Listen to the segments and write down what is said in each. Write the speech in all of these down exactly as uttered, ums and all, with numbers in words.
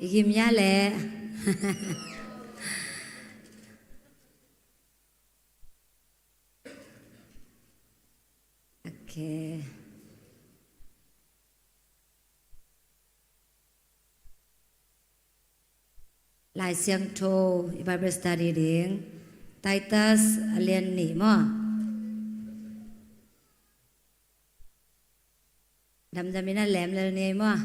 I gim ya le. Ok. Lai Siangtho i Bible study ding, Titus a lian nih maw? Damdam in a lem lel ni ei maw?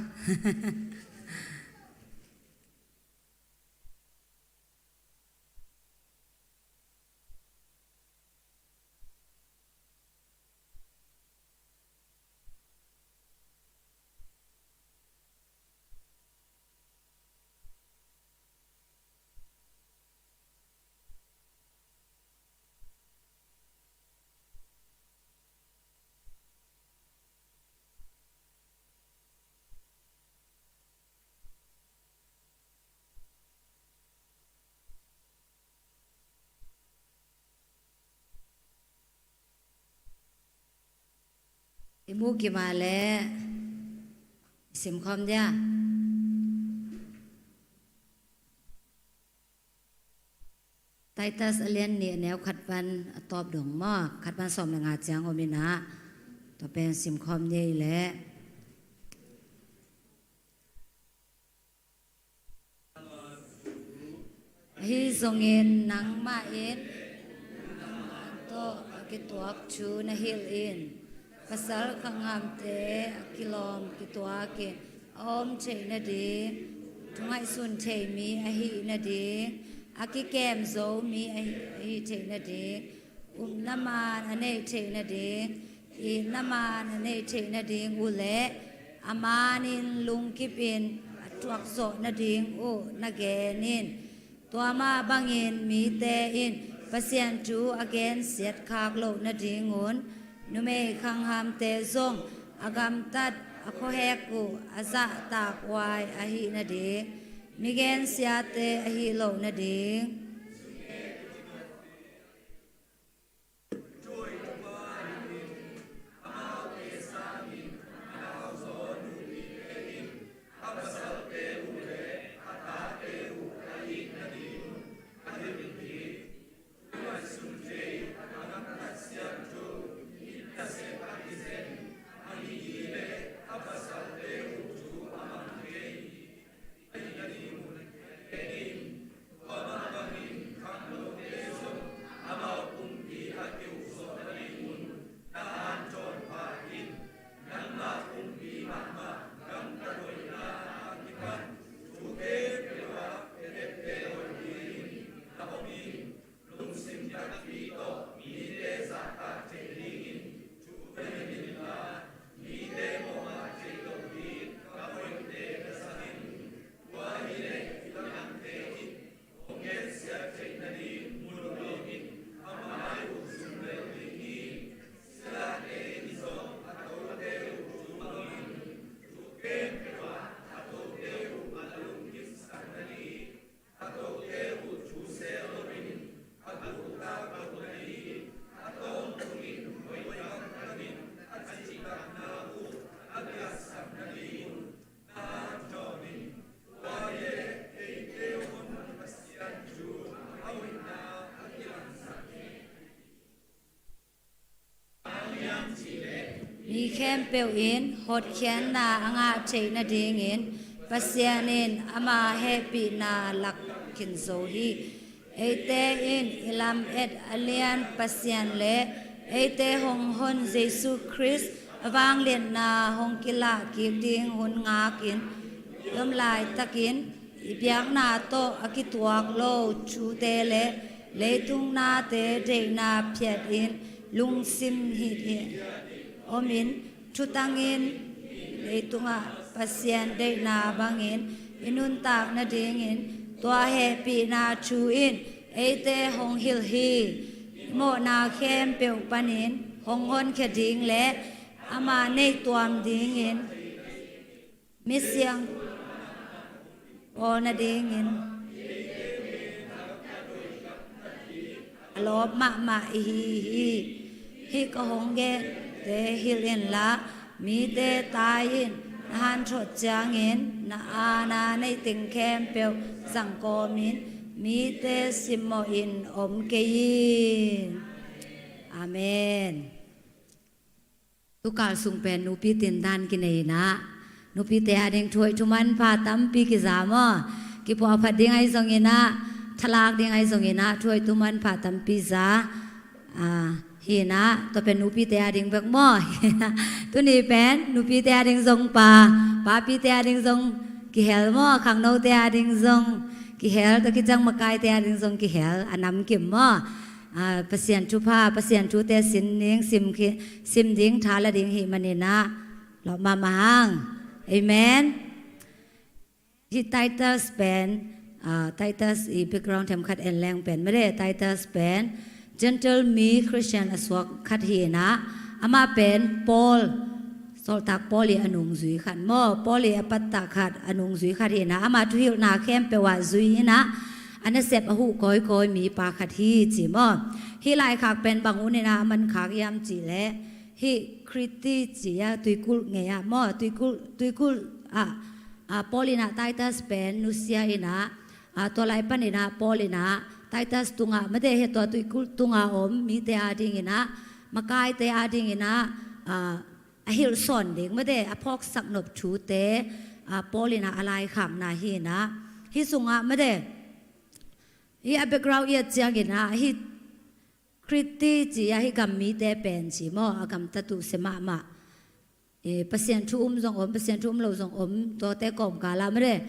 I mu kim a le i sim khawm dia. Titus a lian nih a neu khat pan a tawp dong maw, khat pan sawm le nga ciang om in ah, tua pen sim khawm ni ei le. Ahi zongin nangmah in tawh a kituak thu na hilh in, pasal khanghamte a kilawm kituak in a om theih nading, thu ngaihsun thei mi ahih nading, a kikem zo mi ahi, ahi theih nading, upna man a neih theih nading, itna man a neih theih nading uh leh a manin lungkip in a thuakzawh nading uh na gen in. Tua mah bangin mite in Pasian thu a gensiat khak loh nadingun numei khanghamte zong a gamtat a khuahek uh a zahtak huai ahih nading, mi gensiate ahi loh nading. Mi khempeuh in hotkhiatna a ngah theih nadingin Pasian in ama hehpihna lak khin zo hi. Eite in i lamet a lian Pasian le eite hong hon Jesu Khrist a vangliatna hong kilah kik ding hun ngakin i om laitakin i biakna tawh a kituak lo thute le leitung nate deihna phiatin lungsim hithiat omin thutangin leitungah Pasian deihna bangin i nuntak nadingin tua hehpihna thu in eite hong hilh hi. I mawhna khempeuh panin hong honkhia ding le ama neihtuam dingin misiang pawl nadingin a lawp mahmah ihi hi. Hih ka hong gente hilh inla mite tai in na hanthot ciangin Na aana neih teng khempeuh zangkawmin mite simmawhin om kei in. Amen. Tukal sung pen nupi tindan kinei inah, nupite ading thuhoih thumanpha tampi kiza maw? Kipuahphat ding ahi zonginah, thalak ding ahi zonginah thuhoih thumanpha tampi za. Hi inah, tua pen nupite ading bek maw? Tuni pen nupite ading zong pha, papite ading zong kihel maw? Khangnote ading zong kihel, tua kiciang makaite ading zong kihel, a namkim maw? Pasian thupha, Pasian thute sin ning, sim ding, thala ding hi maninah lawh mahmah hang. Amen. Hih Titus pen, Titus i background themkhat en leng pen mede, Titus pen Gentile mi Khristian a suak khat hi inah, amah pen Paul, sawltak Paul i a nungzui khat maw, Paul i a pattah khat a nungzui khat hi inah, amah thuhilhna khempeuh ah zui inah, a nasep a huh kawikawi mipa khat hi ci maw? Hih laikhak pen bang hun inah a mankhak hiam cihleh, hih Kriti ci-a tuikulh ngei-ah maw, tuikulh, tuikulh ah, Paul inah Titus pen nusia inah, tua lai paninah Paul inah Titus tungah mede, hih tua tuikulh tungah om mite adinginah, makaite adinginah a hilhsawn ding mede, a phawksak nop thute Paul inah a laikhakna hi inah, hih sungah mede, hih a background i et cianginah hih Kriti ci-a hih gam mite pen ci maw, a gamtat uh sia mahmah. Pasian thu um zong om, Pasian thu um lo zong om, tuate kawmkal ah mede,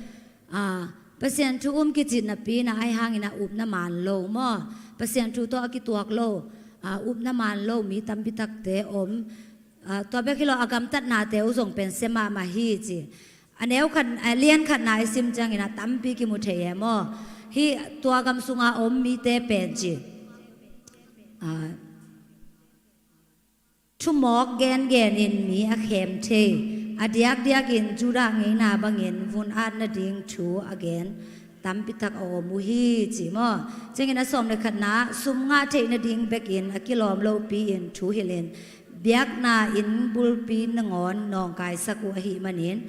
Pasian thu um kicih napi inah ahi hanginah upna maan lo maw? Pasian thu tawh a kituak lo, upna maan lo mi tampi takte om. Tua bek hi lo, a gamtatnate uh zong pen sia mahmah hi ci. A neu khat, a lian khatna i sim cianginah tampi kimu thei e maw? Hih tua gam sunga om mite pen ci, thumawk gengenin mi a khem thei, a diakdiakin Judah ngeina bangin vun at nading thu a gen tampi tak a om uh hi ci maw? Ciangin a sawm le khatna, sum ngah theih nading bekin a kilawm lopi-in thu hilhin, biakna inn bulpi nangawn nawngkaisak uh ahih manin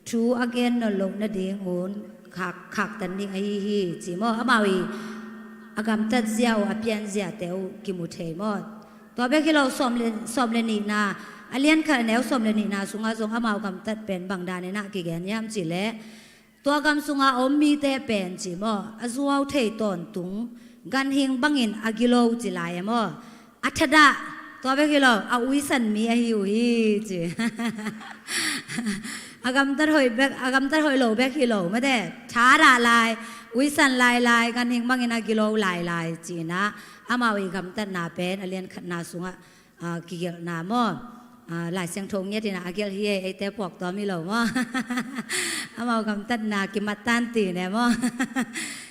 thu a gen nawn loh nadingun khak, khaktan ding ahi hi ci maw? Amau i a gamtat zia uh, a pian ziate uh kimu thei maw? Tua bek hi lo, sawm le, sawm le nihna, a lian khat a neu sawm le nihna sungah zong amau gamtat pen bang daninah kigen hiam cihleh, tua gam sunga om mite pen ci maw, a zuau thei tawntung, ganhing bangin a gilo ci lai e maw? A thadah, tua bek hi lo, a uisan mi ahi uh hi ci. A gamtat hoih bek, a gamtat hoih lo bek hi lo mede, thadah lai, uisan lailai, ganhing bangin a gilo lailai cinah, amau i gamtatna pen a lian khatna sungah kigelhna maw? Lai Siangtho ngiat inah a gelh hi e, eite puaktuam hi lo maw? Amau gamtatna kimattan tine maw?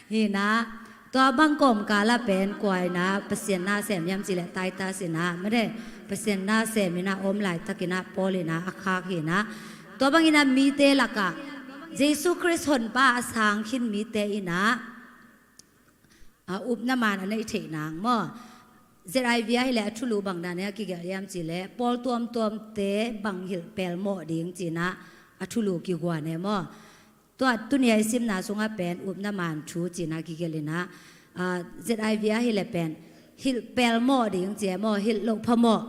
Hi inah, tua bang kawmkal ah pen kua inah Pasian na sem hiam cihleh Titus inah mede, Pasian na sem inah om laitakinah Paul inah a khak hi inah, tua banginah mite lakah Jesu Khrist honpa a sang khin mite inah upna maan a neih theih nang maw? Z I V ah hileh a thulu bang danin a kigelh hiam cihleh, pawl tuamtuamte bang hilh pelmawh ding cinah a thulu kiguan e maw? Tua tuni a i simna sungah pen upna maan thu cinah kigelh inah, Z I V ah hileh pen hilh pelmawh ding ci e maw, hilh loh phamawh.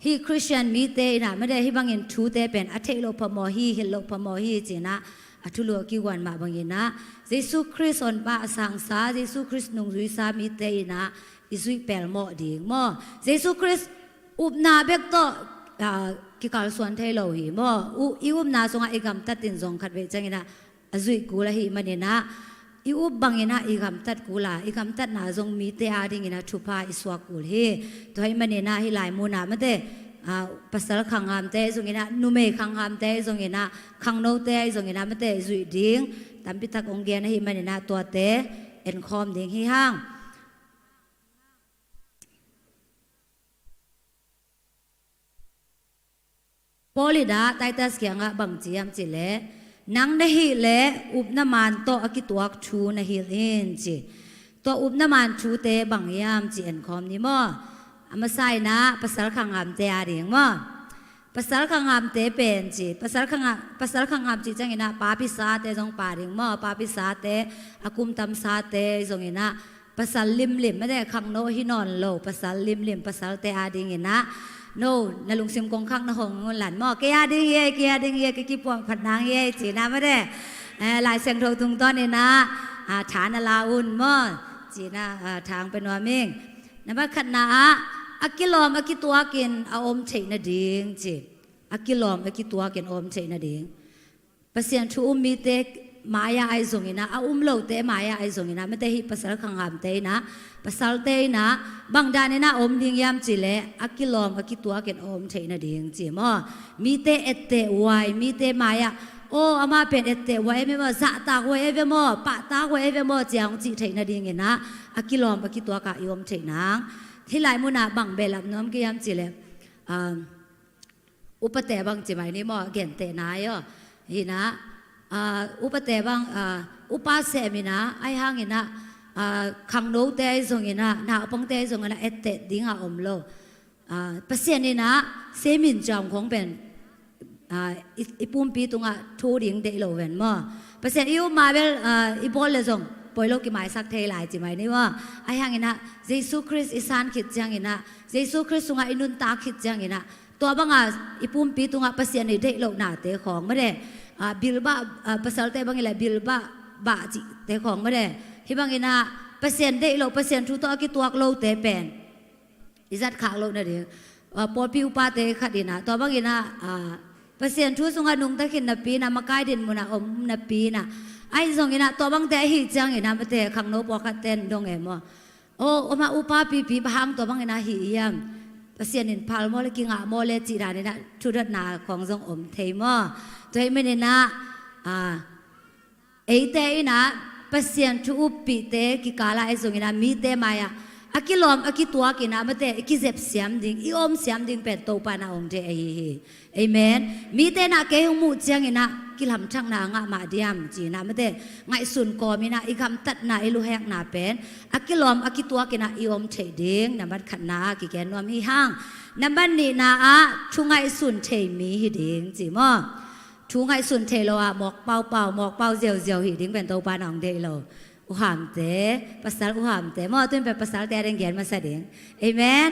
Hih Khristian mite inah mede, hih bangin thute pen a theih loh phamawh hi, hilh loh phamawh hi cinah a thulu a kiguan mah banginah Jesu Khrist honpa a sangsa, Jesu Khrist nungzuisa mite inah i zuih pelmawh ding maw? Jesu Khrist upna bek tawh kikalsuan thei lo hi maw? I upna sungah i gamtatin zong khatvei cianginah a zuih kul ahih maninah, i up banginah i gamtat kul a, i gamtatna zong mite adinginah thupha i suak kul hi. Tua ahih maninah hih laimunah mede, pasal khanghamte ahi zonginah, numei khanghamte ahi zonginah, khangnote ahi zonginah mede zuih ding tampi tak hong gen ahih maninah tuate enkhawm ding hi hang. Paul inah Titus kiangah bang ci hiam cihleh, nang na hih leh upna maan tawh a kituak thu na hilh in ci. Tua upna maan thute bang hiam ci enkhawm ni maw? A masa inah pasal khanghamte ading maw? Pasal khanghamte pen ci, pasal khangha-, pasal khangham cih ciangin ah papisate zong pha ding maw, papisate, a kumtamsate zongin ah, pasal limlim, mate khangno hi nawn lo, pasal limlim, pasalte adingin ah, no, na lungsim kongkhak na hong ngun lan maw, kei ading hi ei, kei ading hi ei, kei kipuahphat nang hi ei, ci-in ah mate, eh, Lai Siangtho tungtawnin ah, ah, tha na la un maw, ci-in ah, ah, thang pe nuam ing. Nambat khatna ah, a kilawm a kituakin a om theih nading ci. A kilawm a kituakin a om theih nading. Pasian thu um mite mai-ah ahi zongin ah, a um lote mai-ah ahi zongin ah, mate hih pasal khanghamte in ah, pasalte in ah, bang danin ah om ding hiam cih leh, a kilawm a kituakin a om theih nading ci maw. Mite etteh huai, mite mai-ah, aw, amah pen etteh huai em e maw, zahtak huai e ve maw, pahtak huai e ve maw, ci-a hong cih theih nadingin ah, a kilawm a kituak ah i om theih nang. Hih lai munah bang behlap nuam ka hiam cih leh, ah, upate bang ci mai ni maw, a gentehna aw. Hi-in ah, ah, upate bang, ah, upa sem in ah, ahi hangin ah, ah, khangnote ahi zongin ah, naupangte ahi zongin ah, etteh dingah om lo. Ah, Pasian in ah, semin ciam khong pen, ah, i, i pumpi tungah thu ding deih lo ven maw. Pasian i um mah bel, ah, i bawl leh zong poi lo, kimaisak thei lai ci mai ni maw. Ahi hangin ah, Jesu Khrist i san khit ciangin ah, Jesu Khrist sungah i nuntak khit ciangin ah, tua banga i pumpi tungah Pasian i deih lohnate khawng mate, ah, bilbah, ah, pasalte bang i leh bilbah, bah cihte khawng mate. Hih bangin ah Pasian deih loh, Pasian thu tawh a kituak lote pen i zat khak loh nading. Ah, pawlpi upate khat in ah, tua bangin ah, ah, Pasian thu sungah nungta khin napi in ah, makai din munah om napi in ah, ahi zongin ah, tua bangte ahih ciangin ah, mate khangno pawlkhatte in dong e maw. Aw, amah upa pipi bang hang tua bangin ah hi hiam. Pasian in phal maw le, kingah maw le, cih danin ah thudotna khawng zong om thei maw. Tua ahih manin ah, ah, eite in ah Pasian thu uppihte kikal ah ahi zongin ah, mite mai-ah a kilawm a kituakin ah, mate i kizep siam ding, i om siam ding pen Topa in ah hong deih ahi hi. Amen. Mite in ah kei hong muh ciangin ah kilamthakna a ngah mah diam ci-in ah, mate ngaihsun kawmin ah i gamtatna, i luhekna pen a kilawm a kituakin ah i om theih ding. Nambat khatna ah kigen nuam hi hang. Nambat nihna ah thu ngaihsun thei mi hi ding ci maw. Thu ngaihsun thei lo ah mawk paupau, mawk pau ziauziau hi ding pen Topa in ah hong deih lo. Uhamte, pasal uhamte maw, tu-in pen pasalte ading gen masa ding. Amen.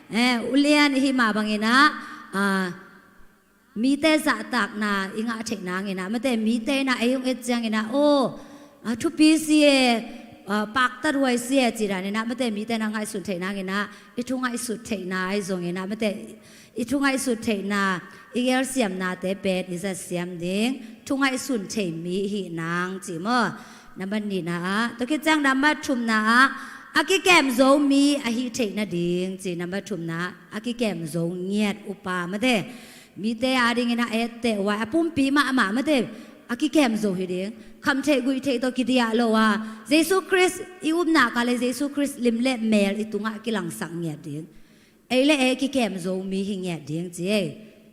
Eh, ulian i hih mah bangin ah, ah, mite zahtakna i ngah theih nangin ah, mate mite in ah ei hong et ciangin ah, aw, ah, thupi si e, ah, paktat huai si e, cih danin ah, mate mite in ah ngaihsun theih nangin ah, i thu ngaihsut theihna ahi zongin ah, mate i thu ngaihsut theihna, i gelsiamnate pen i zat siam ding, thu ngaihsun thei mi i hih nang ci maw. Nambat nihna ah, tua khit ciang nambat thumna ah, a kikem zo mi a hih theih nading ci. Nambat thumna ah, a kikem zo ngiat upa, mate mite adingin ah etteh huai, a pumpi mahmah, mate a kikem zo hi ding. Kham theih guih theih tawh kidiah lo a, Jesu Khrist i upna kal ah, Jesu Khrist lim le mel i tungah kilangsak ngiat ding. Ei le ei a kikem zo mi hi ngiat ding ci ei.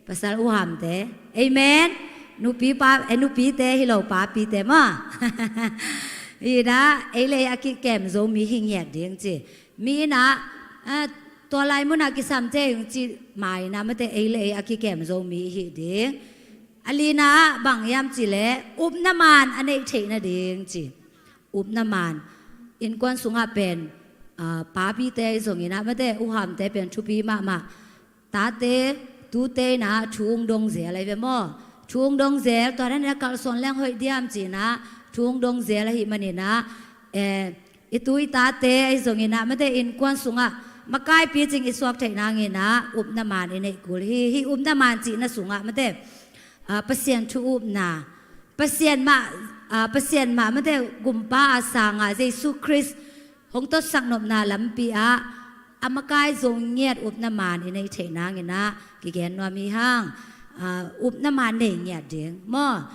Pasal uhamte. Amen. Nupi pa, eh, nupite hi lo, papite maw. Hi-in ah, ei le ei a kikem zo mi hi ngiat ding ci. Mi in ah, ah, tua lai munah kisam ci ei hong ci mai-in ah, mate ei le ei a kikem zo mi hi ding. A lina ah bang hiam cih leh, upna man a neih theih nading ci. Upna man. Innkuan sungah pen, ah, papite ahi zongin ah, mate uhamte pen thupi mahmah. Tate, tute in ah thu hong dong zel ahi ve maw. Thu hong dong zel, tua danin ah kalsuan leng hoih diam ci-in ah thu hong dong zel ahih manin ah, eh, i tu i tate ahi zongin ah, mate innkuan sungah makai picing i suak theih nangin ah, upna man i neih kul hi. Hih upna man cihna sungah, mate, ah, Pasian thu upna, Pasian mah, ah, Pasian mah, mate gumpa a sangah Jesu Khrist hong totsak nopna lampi ah a makai zo ngiat upna man i neih theih nangin ah kigen nuam hi hang. Ah, upna man nei ngiat ding maw.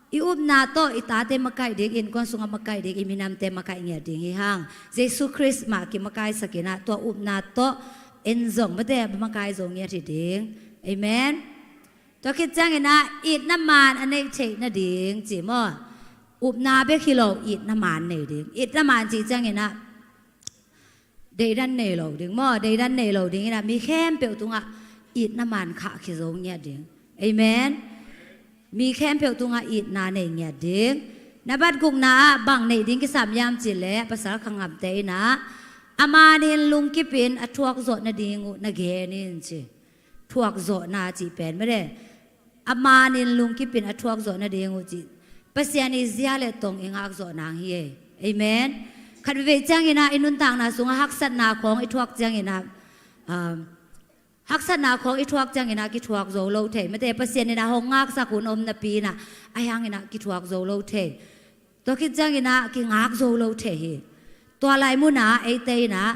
I upna tawh i tate makaih ding, innkuan sungah makaih ding, i minamte makaih ngiat ding hi hang. Jesu Khrist mah kimakaisakin ah, tua upna tawh en zong, mate, makai zo ngiat hi ding. Amen. Tua khit ciangin ah itna man a neih theih nading ci maw. Upna bek hi lo, itna man nei ding. Itna man cih ciangin ah deidan nei lo ding maw, deidan nei lo dingin ah mi khempeuh tungah itna man khah khia zo ngiat ding. Amen. Mi khempeuh tungah itna nei ngiat ding. Na bat gukna ah bang neih ding kisam hiam cih leh pasal khangamte in ah a manin lungkipin a thuakzawh nading uh na gen in ci. Thuakzawhna cih pen mede a manin lungkipin a thuakzawh nading uh cih Pasian i zia le tong i ngakzawh nang hi e. Amen. Khat veve ciangin ah i nuntakna sungah haksatna khawng i thuak ciangin ah, um, haksatna khawng i thuak ciangin ah kithuak zo lo thei. Mede Pasian in ah hong ngaksak hun om napi in ah a hiangin ah kithuak zo lo thei. Tua khit ciangin ah kingak zo lo thei hi. Tua lai munah eite in ah,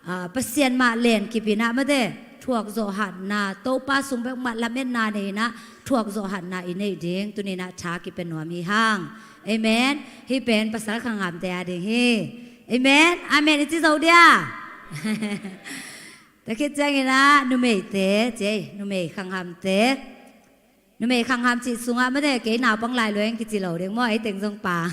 aa, Pasian mah len kipin ah mede thuakzawh hatna, Topa sung bek mah lametna nei in ah thuakzawh hatna i neih ding tuni in ah tha kipia nuam hi hang. Amen. Hih pen pasal khangamte a ding hi. Amen. Amen i ci zo dia. Tua khit ciangin ah numeite ci ei, numei khanghamte. Numei khangham cih sungah mede kei naupang lai lua ing kici lo ding maw, ei teng zong pa.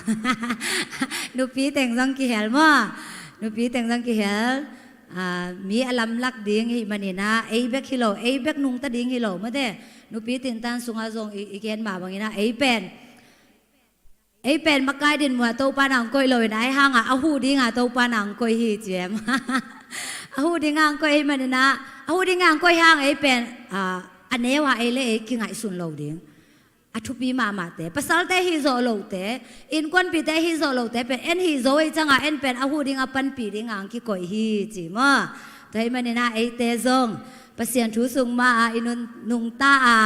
Nupi teng zong kihel maw. Nupi teng zong kihel. Ah, mi a lamlak ding hih manin ah ei bek hi lo, ei bek nungta ding hi lo mede. Nupi tintan sungah zong i, i gen mah bangin ah ei pen ei pen makai din muah Topa na hong koih lo in ah ei hangah a huh dingah Topa na hong koih hi ci em. A huh dingah hong koih hih manin ah a huh dingah hong koih hang ei pen, ah, a neu ah ei le ei kingaihsun lo ding. A thupi mahmahte, pasalte hih zawh lohte, innkuanpihte hih zawh lohte pen en hih zo ei ciangah en pen a huh dingah panpih dingah hong kikoih hi ci maw. Tua hih manin ah eite zong Pasian thu sung mah ah i nun nungta a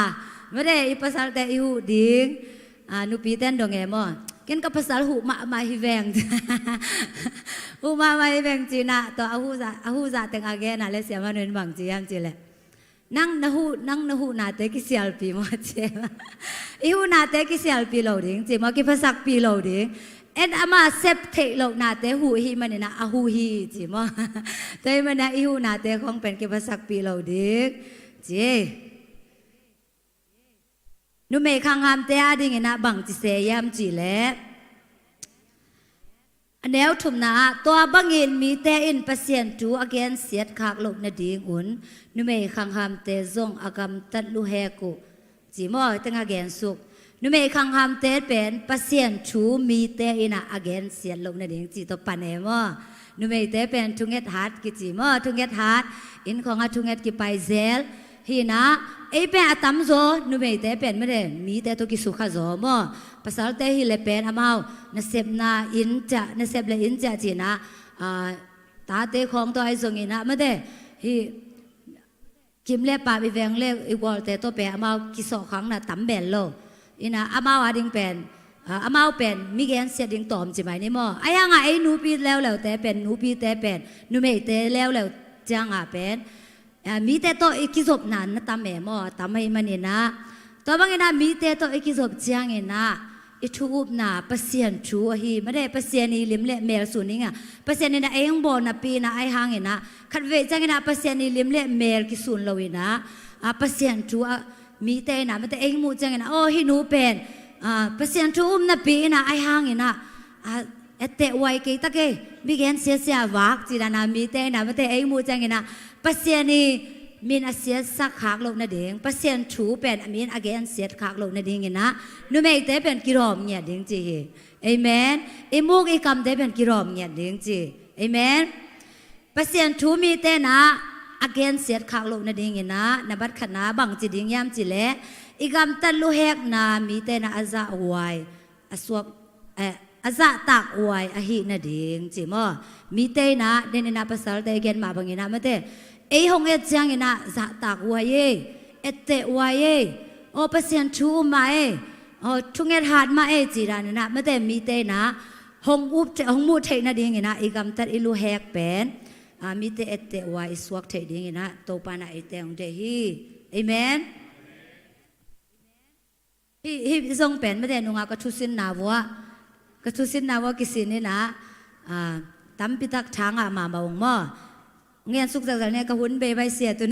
mede i pasalte i huh ding. Ah, nupi ten dong e maw. Ken ka pasal huh mahmah hi veng. Huh mahmah hi veng ci in ah tua a huh zah, a huh zah teng a gen ah le siamah nu in bang ci hiam cih leh nang na huh, nang na huhnate kisialpi maw ci em. I huhnate kisialpi lo ding ci maw, kiphatsakpi lo ding. En amah sep theih lohnate huh hih manin ah a huh hi ci maw. Tua hih manin ah i huhnate khawng pen kiphatsakpi lo ding ci. Numei khanghamte a dingin ah bangci se hiam cih leh a neu thumna ah tua bangin mite in Pasian thu a gensiat khak loh nadingun numei khanghamte zong a gamtat luhek uh ci maw, teng a gensuk. Numei khanghamte pen Pasian thu mite in ah a gensiat loh nading ci tawh pan e maw. Numeite pen thunget hat kici maw, thunget hat, inn khawngah thunget kipai zel. Hi in ah ei pen a tamzaw numeite pen mede mite tawh kisukha zaw maw. Pasalte hi le pen amau nasepna inn ciah, nasep le inn ciah ci in ah, ah, tate khawng tawh ahi zongin ah mede hih kim le pam i veng le i gualte tawh pen amau kisawhkhakna tam bel lo. In ah amau a ding pen, ah, amau pen mi gensiat ding tawm ci mai ni maw. A hiangah ei nupi leuleute pen, nupite pen numeite leuleu ciangah pen, ah, mite tawh i kizopna na tam e maw, tam ahih manin ah. Tua bangin ah mite tawh i kizop ciangin ah i thu upna Pasian thu ahi mede, Pasian i lim le mel sun dingah Pasian in ah ei hong bawl napi in ah ahi hangin ah khat vei ciangin ah Pasian i lim le mel kisun lo in ah, ah, Pasian thu ah mite in ah mede ei hong muh ciangin ah aw hih nu pen, ah, Pasian thu um napi in ah ahi hangin ah, ah, etteh huai kei ta kei, mi gensiatsia vak ci dan ah mite in ah mede ei hong muh ciangin ah Pasian i min a siatsak khak loh nading, Pasian thu pen a min a gensiat khak loh nadingin ah numeite pen kidawm ngiat ding ci hi. Amen. I muk i kamte pen kidawm ngiat ding ci. Amen. Pasian thu mite in ah a gensiat khak loh nadingin ah na bat khatna bangci ding hiam cih leh i gamtat luhekna mite in ah a zahhuai a suak, eh, a zahtak huai ahih nading ci maw. Mite in ah, den in ah pasalte i gen mah bangin ah mede ei hong et ciangin ah zahtak huai ei, etteh huai ei, aw Pasian thu um mah ei, aw thunget hat mah ei ci dan in ah mede mite in ah hong up thei, hong muh theih nadingin ah i gamtat i luhek pen, ah, mite etteh huai i suak theih dingin ah Topa in ah eite hong deih hi. Amen. Hih, hih zong pen mede nungah ka thusinna vuah, ka thusinna vuah kisin in ah, ah, tampitak tha ngah mahmah ung maw. Ngen suk zakzak ne ka hun bei bai sia tun.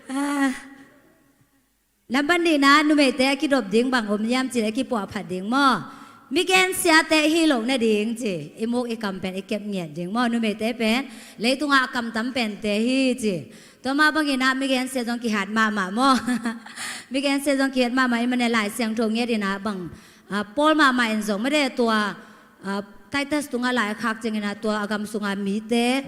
Ah, nambat nihna numeite a kidop ding bang om hiam cih leh a kipuahphat ding maw. Mi gensiate hi lo nading ci. I muk i kam pen i kep ngiat ding maw, numeite pen leitungah a kamtam pente hi ci. Tua mah bangin ah mi gensia zong kihat mahmah maw? Mi gensia zong kihat mahmah, i mane Lai Siangtho ngiat in ah bang, ah, Paul mahmah in zong made tua, ah, Titus tungah lai a khak ciangin ah tua a gam sunga mite,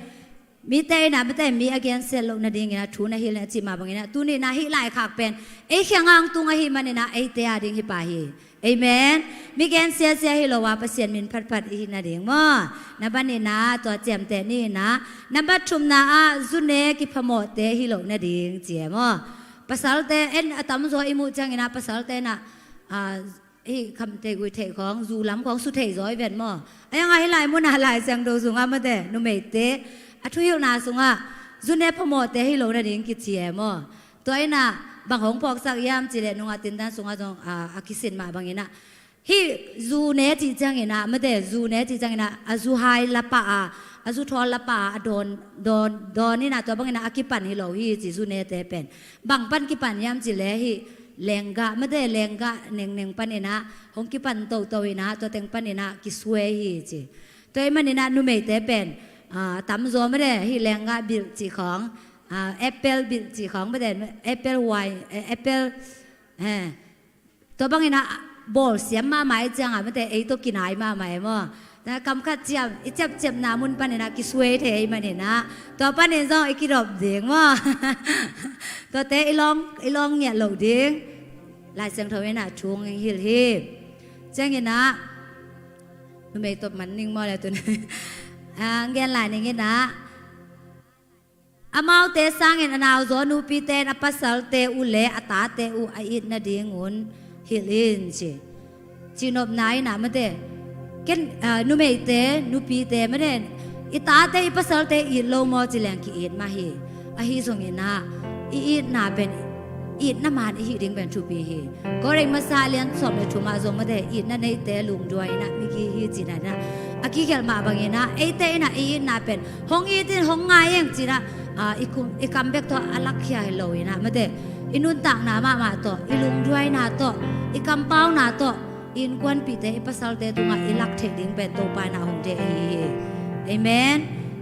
mite in ah mate mi a gensia loh nadingin ah thu na hilh in a cih mah bangin ah tuni in ah hih laikhak pen ei khia ngang tung ahih manin ah eite a ding hi pah hi. Amen. Mi gensia sia hi lo a Pasian min phatphat i hih nading maw? Nambat nihna ah tua ciamteh ni in ah, nambat thumna ah zu ne kiphamawhte hi lo nading ci e maw? Pasalte en a tamzaw i muh ciangin ah pasalte in ah, ah, hih khamtheih guihtheih khawng, zu lam khawng su thei zaw i ven maw? A iang ah hih lai munah Lai Siangtho sungah mate numeite a thuhilhna sungah zu ne phamawhte hi lo nading kici e maw? Tua in ah bang hong phawksak hiam cih leh nungak tindan sungah zong, ah, a kisin mah bangin ah hih zu ne cih ciangin ah mate, zu ne cih ciangin ah a zu hai la pah a, a zu thawl la pah a, a dawn, dawn, dawn in ah tua bangin ah a kipan hi lo hi ci zu nete pen. Bang pan kipan hiam cih leh hih lenggah mate, lenggah nengneng panin ah hong kipan toto in ah tua teng panin ah kisuai hi ci. Tua ahih manin ah numeite pen, ah, tamzaw mate hih lenggah bilh cih khawng, ah, apple bilh cih khawng mate, apple wine, eh, apple, eh, tua bangin ah bawlsiam mahmah i ciangah mate ei tawh kinai mahmah e maw? Na kam khat ciam, i ciapciapna mun panin ah kisuai thei ahih manin ah tua panin zong i kidop ding maw? Tuate i lawng, i lawng ngiat loh ding Lai Siangtho in ah thu hong hilh hi. Ciangin ah numei tawp man ning maw le tun. Ah, gen lai ning in ah, amaute sangin a nauzaw nupite in a pasalte uh le a tate uh a it nadingun hilh in ci. Cihnopna in ah mate, ken, ah, numeite, nupite mate, i tate i pasalte it lo maw ci leng ki-it mah hi. Ahi zongin ah i itna pen itna man i hih ding pen thupi hi. Korin masa lian sawm le thum ah zong mate itna neite lungduai in ah migi hi cihna in ah a kikhelh mah bangin ah eite in ah i itna pen hong it in hong ngai eng ci in ah, ah, i kum, i kam bek tawh a lakkhia hi lo in ah mate i nuntakna mahmah tawh, i lungduaina tawh, i kampauna tawh, i innkuanpihte, i pasalte tungah i lak theih ding pen Topa in ah hong deih ahi hi. Amen.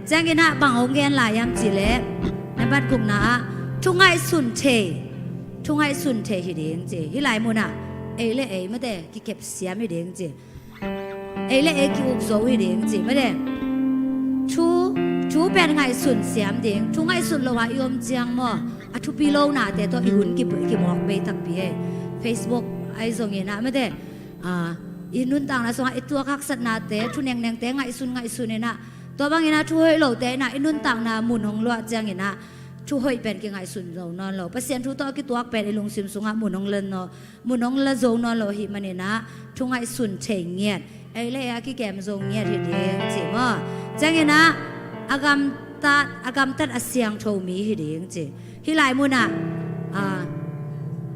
Ciangin ah bang hong gen lai hiam cih leh nambat gukna ah thu ngaihsun thei, thu ngaihsun thei hi ding ci. Hih lai munah ei le ei mate kikep siam hi ding ci. Ei le ei ki-uk zo hi ding ci mate. Thu, thu pen ngaihsun siam ding. Thu ngaihsun lo ah i om ciang maw, a thupi lonate tawh i hun ki, kimawk bei takpi hi. Facebook ahi zongin ah mate, ah, i nuntakna sungah i tuak haksatnate, thu nengnengte ngaihsun ngaihsun in ah, tua bangin ah thu hoih lote in ah i nuntakna mun hong luah ciangin ah thu hoih pen kingaihsun zo nawn lo. Pasian thu tawh a kituak pen i lungsim sungah mun hong la nawn, mun hong la zo nawn lo ahih manin ah thu ngaihsun thei ngiat, ei le ei a kikem zo ngiat hi ding ci maw? Ciangin ah a gamtat, a gamtat a siangtho mi hi ding ci. Hih lai munah, ah,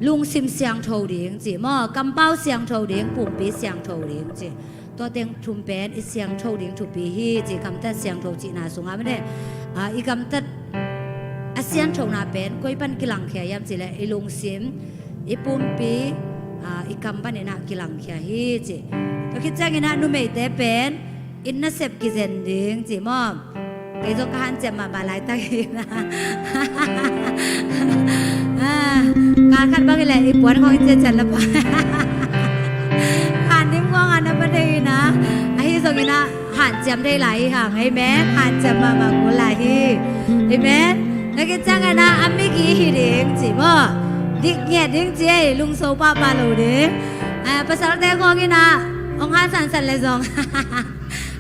lungsim siangtho ding ci maw? Kampau siangtho ding, pumpi siangtho ding ci. Tua teng thum pen i siangtho ding thupi hi ci. Gamtat siangtho cihna sungah mate, ah, i gamtat a sianthona pen koi pan kilangkhia hiam cih leh i lungsim, i pumpi, ah, i kam panin ah kilangkhia hi ci. Tua khit ciangin ah numeite pen i nasep kizen ding ci maw? Kei zong ka hanciam mahmah laitak hi na. Ah, kal khat bang hi leh i puan khawng i ciacian la pah. Khan dim khawng a na pa thei hi na. Ahi zongin ah hanciam thei lai hi hang. Amen. Hanciam mahmah kul lai hi. Amen. Tua khit ciangin ah a migi hi ding ci maw? Dik ngiat ding ci ei, lungso pahpah lo ding. Ah, pasalte khawng in ah hong han sansan le zong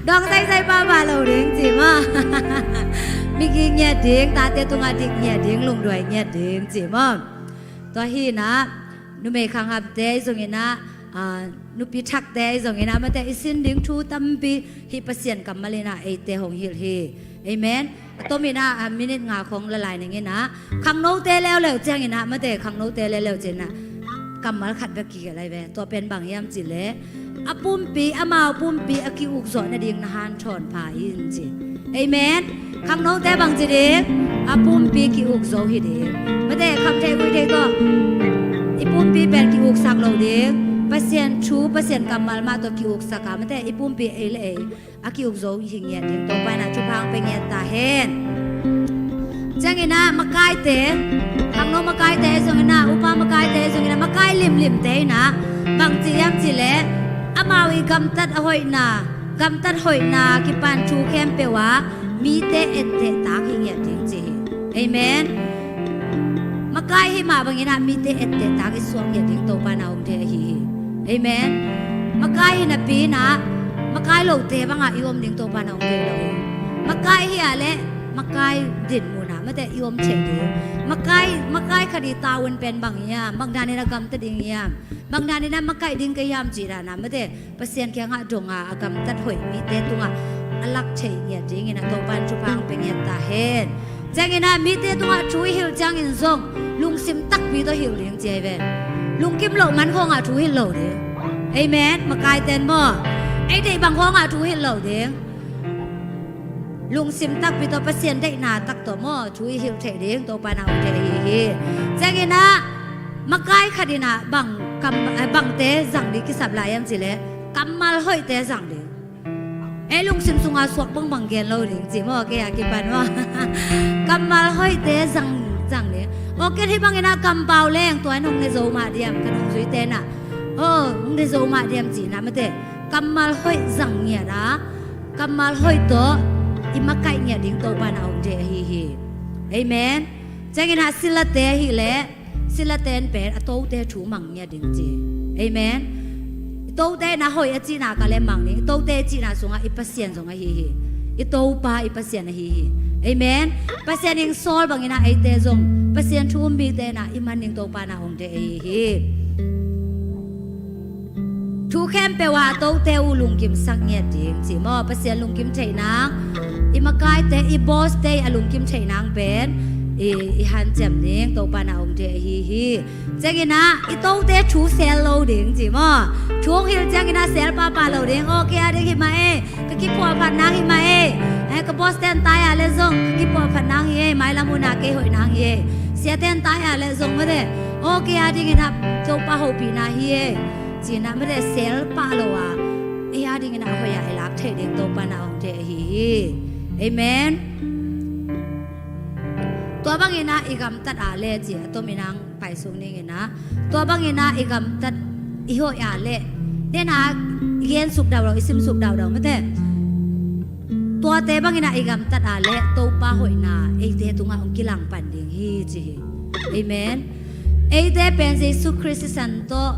dawng saisai pahpah lo ding ci maw? Migi ngiat ding, tate tungah dik ngiat ding, lungduai ngiat ding ci maw? Tua hi na, numei khanghamte ahi zongin ah, ah, nupi thakte ahi zongin ah, mate i sin ding thu tampi hih Pasian kammal in ah eite hong hilh hi. Amen. A tomin ah, ah, minute nga khawng la lai ning in ah, khangnote leuleu ciangin ah, mate khangnote leuleu ciangin ah kammal khat bek kigelh lai ve. Tua pen bang hiam cih leh, a pumpi, amau pumpi a ki-ukzawh nading na hanthawn pha in ci. Amen. Khangnote bang ci ding? A pumpi ki-ukzo hi ding. Mate khamtheih guihtheih tawh i pumpi pen ki-uksak lo ding. Pasian thu, Pasian kammal mah tawh ki-uksak a, mate, i pumpi ei le ei a ki-uk zo hi ngiat ding Topa in ah thupha hong pia ngiat ta hen. Ciangin ah makaite, khangno makaite zongin ah, upa makaite zongin ah, makai limlimte in ah bang ci hiam cih leh, amau i gamtat a hoihna, gamtat hoihna kipan thu khempeuh ah mite etteh tak hi ngiat ding ci hi. Amen. Makai hih mah bangin ah mite etteh tak i suak ngiat ding Topa in ah hong deih ahi hi. Amen. Makai hi napi in ah makai lote bangah i om ding Topa in ah hong deih lo hi. Makai hi a leh makai dinmun ah, mate, i om thei ding. Makai, makai khat i tavuan pen bang hiam, bang danin a gamta ding hiam, bang danin a makaih ding ka hiam cih dan ah, mate, Pasian kiangah dong a, a gamtat hoih mite tungah a lak thei ngiat dingin ah Topa in thupha hong pia ngiat ta hen. Ciangin ah mite tungah thu i hilh ciangin zong lungsim takpi tawh hilh ding ci hi ve. Lungkim loh man khawngah thu hilh lo ding. Amen. Makaite in maw, ei deih bang khawngah thu hilh lo ding. Lungsim takpi tawh, Pasian deihna tak tawh maw, thu i hilh theih ding Topa in ah hong deih ahi hi. Ciangin ah makai khat in ah bang kam, eh, bangte zang ding kisap lai hiam cih leh, kammal hoihte zang ding. Ei lungsim sungah suak bangbang gen lo ding ci maw, kei a kipan maw. Kammal hoihte zang, zang ding. Aw, ken hih bangin ah kampau leng tua in hong ne zo mah diam, ka nungzuite in ah, aw, hong ne zo mah diam ci in ah, mate, kammal hoih zang ngiat a, kammal hoih tawh i makaih ngiat ding Topa in ah hong deih ahi hi. Amen. Ciangin ah silate ahih leh, silate in pen a tote thu mang ngiat ding ci. Amen. I tote in ah hoih a cihna ka leh mang ding. I tote i cihna sungah i Pasian zong ahi hi. I Topa i Pasian ahi hi. Amen. Pasian in sawl bangin ah eite zong Pasian thu um mite in ah i man ding Topa in ah hong deih ahi hi. Thu khempeuh ah a tote uh lungkimsak ngiat ding ci maw, Pasian lungkim theih nang, i makaite, i bawste a lungkim theih nang pen i, i hanciam ding Topa in ah hong deih ahi hi. Ciangin ah i tote thu sel lo ding ci maw. Thu hong hilh ciangin ah sel pahpah lo ding. Aw, kei a ding hi mah ei, ka kiphuahphat nang hi mah ei. Eh, ka bawste in tai a leh zong ka kiphuahphat nang hi ei, mailam hun ah kei hoih nang hi ei. Siate in tai a leh zong mate, aw, kei a dingin ah Topa hopihna hi ei ci in ah mate, sel pah lo a, ei a dingin ah hoih a i lak theih ding Topa in ah hong deih ahi hi. Amen. Tua bangin ah i gamtat a leh ci a tomin ah hong paisuk ning in ah, tua bangin ah i gamtat i hoih a leh, den ah i gensuk daudau, i simsuk daudau mate, tuate bangin ah i gamtat a leh Topa hoihna eite tungah hong kilangpan ding hi ci hi. Amen. Eite pen Jesu Khrist sisan tawh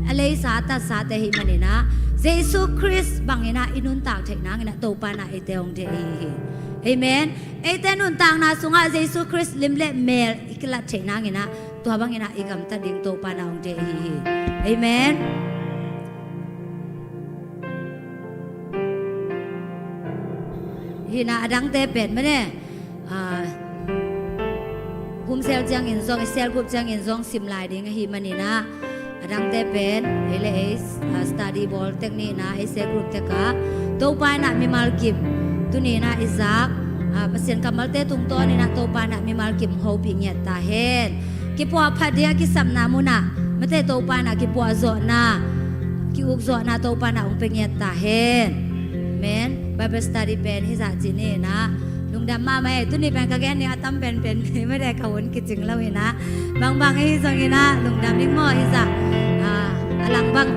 a leisa a tatsate ahih manin ah, Jesu Khrist bangin ah i nuntak theih nangin ah Topa in ah eite hong deih ahi hi. Amen. Eite nuntakna sungah Jesu Khrist lim le mel i kilat theih nangin ah, tua bangin ah i gamtat ding Topa in ah hong deih ahi hi. Amen. Hi in ah a dangte pen mane, ah, home cell ciangin zong, i cell group ciangin zong sim lai ding ahih manin ah, a dangte pen ei le ei, ah, study bawl tek ni in ah, ei cell group tek ah Topa in ah mimal kim tuni in ah i zak, ah, Pasian kammalte tungtawn in ah Topa in ah mimal kim hopih ngiat ta hen. Kipuahphat ding a kisapna munah mate, Topa in ah kipuahzawhna, ki-ukzawhna Topa in ah hong pia ngiat ta hen. Amen. Bible study pen hizah ci ni in ah, lungdam mahmah ei. Tuni pen ka gen ding a tam penpen mate, ka hun kicing lo in ah, bangbang ahi zongin ah lungdam ing maw. Hizah, ah, a lang bang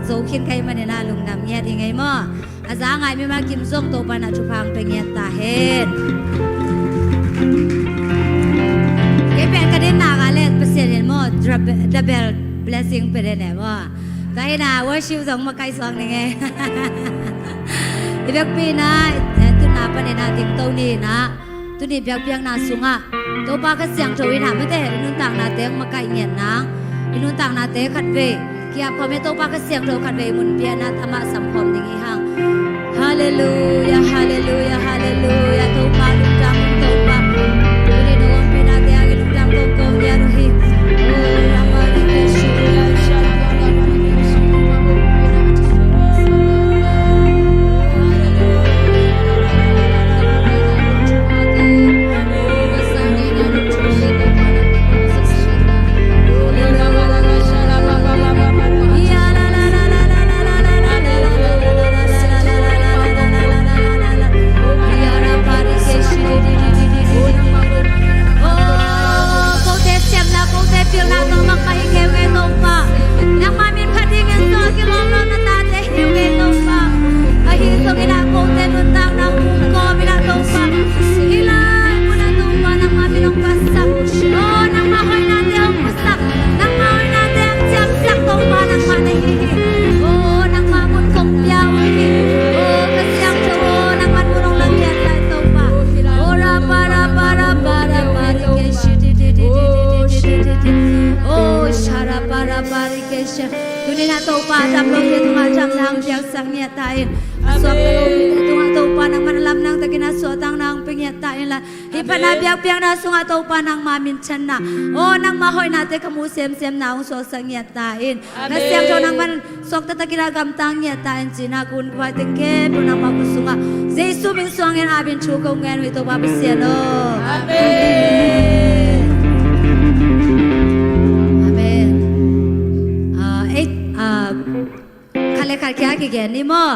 zo khin ka hih manin ah lungdam ngiat ing ei maw. A za ngai mimal kim zong Topa in ah thupha hong pia ngiat ta hen. Kei pen ka dinna ka leh Pasian in maw, double, double blessing pia den e maw. Tua hi in ah worship zong makaih suak ning ei. I biakpi in ah, eh, tuni pan in ah dingto ni in ah, tuni biakpiakna sungah Topa Kha Siangtho in ah mate, i nuntaknate hong makaih ngiat nang, i nuntaknate khatvei ki-ap khawm hi. Topa Kha Siangtho khatvei mun pia in ah amah sam khawm ding hi hang. Halleluia, halleluia, halleluia. Topa lungdam, Topa. Tuni nong ompihna teng ah lungdam kong ko ngiat uh hi. Oh, Rama, Tam lo te tungah thamna hong piaksak ngiat ta in. A suakta lo te tungah Topa nangman lamdang takin a suahtakna hong pia ngiat ta in la. Hih phatna biakpiakna sungah Topa nangma minthanna, aw nangma hoihnate khamuh semsemna hong suaksak ngiat ta in. Kha Siangtho nangman suakta takin a gamtang ngiat ta in ci-in a kun khuai teng khempeuh nangma khut sungah Jesu min suangin apin thu ko ngen uh hi Topa Pasian aw. Amen. Amen. Ah, ei, ah, khat le khat kia kigen ni maw?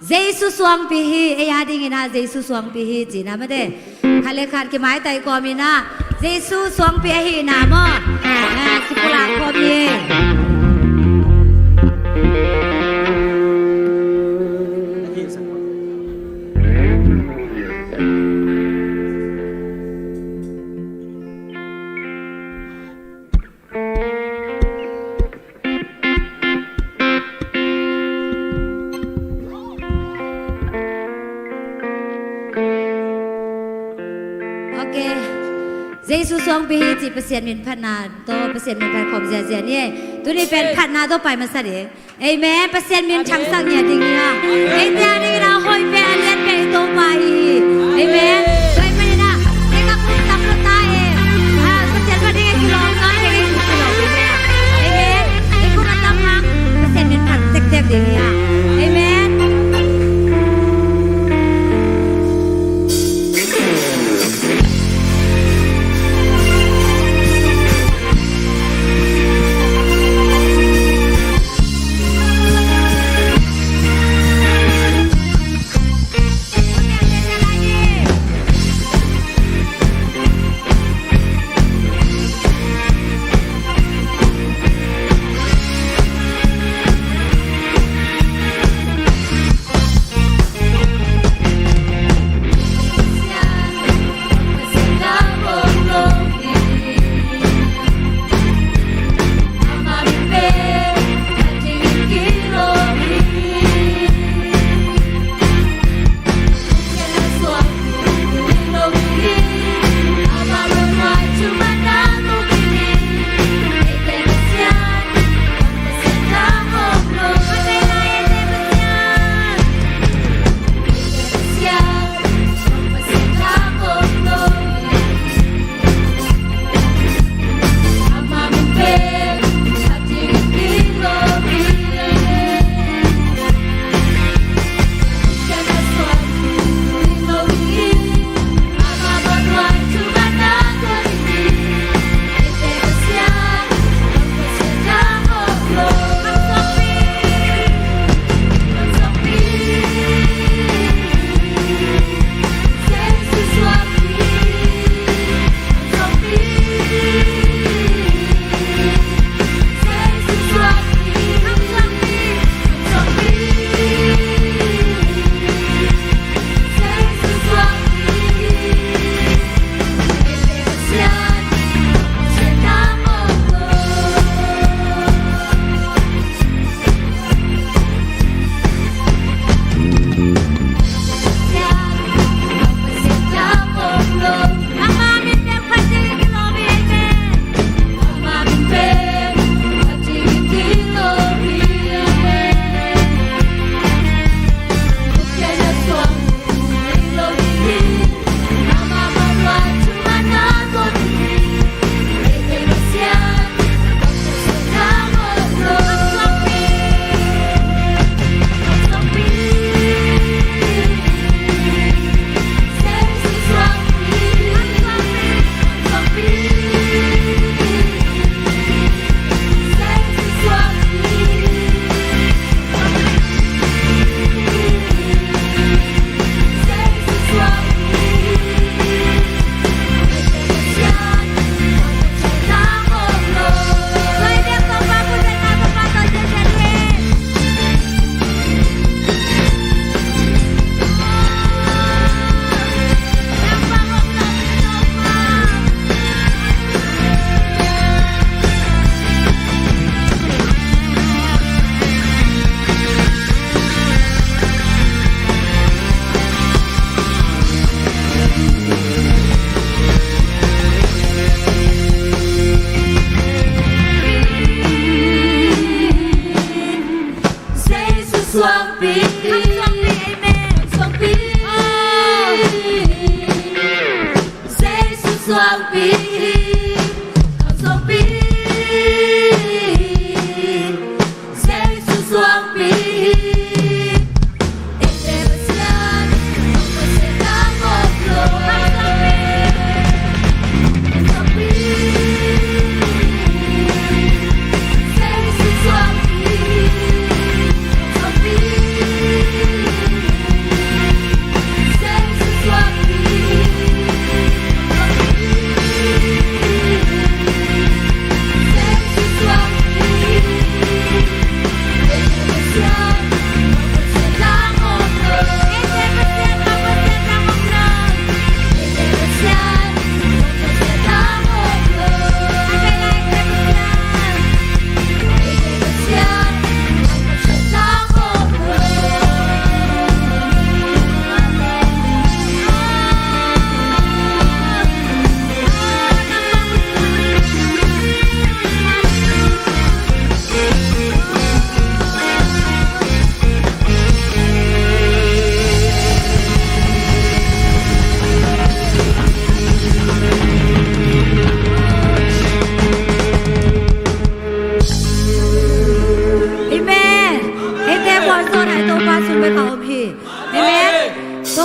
Jesu suangpi hi, ei a dingin ah Jesu suangpi hi ci-in ah mate. Khat le khat kimaitai kawmin ah Jesu suangpi ahihna maw? Ah, kipulak kawm hi. Ok. Jesu suangpi hi cih Pasian min phatna tawh Pasian min phat khawm ziazia ni. Tuni pen phatna tawh pai masa ding. Amen. Pasian min thangsak ngiat ding hi a. Eite a dingin a hoih pen a lian pen i Topa hi. Amen. Tua ahih manin ah, ei ka kum tam lo ta e. Ah, Pasian phat ding e kilawm ngai ding e kilawm ding e. Amen. Ei kum a tam hang Pasian min phat tektek ding hi a. Amen.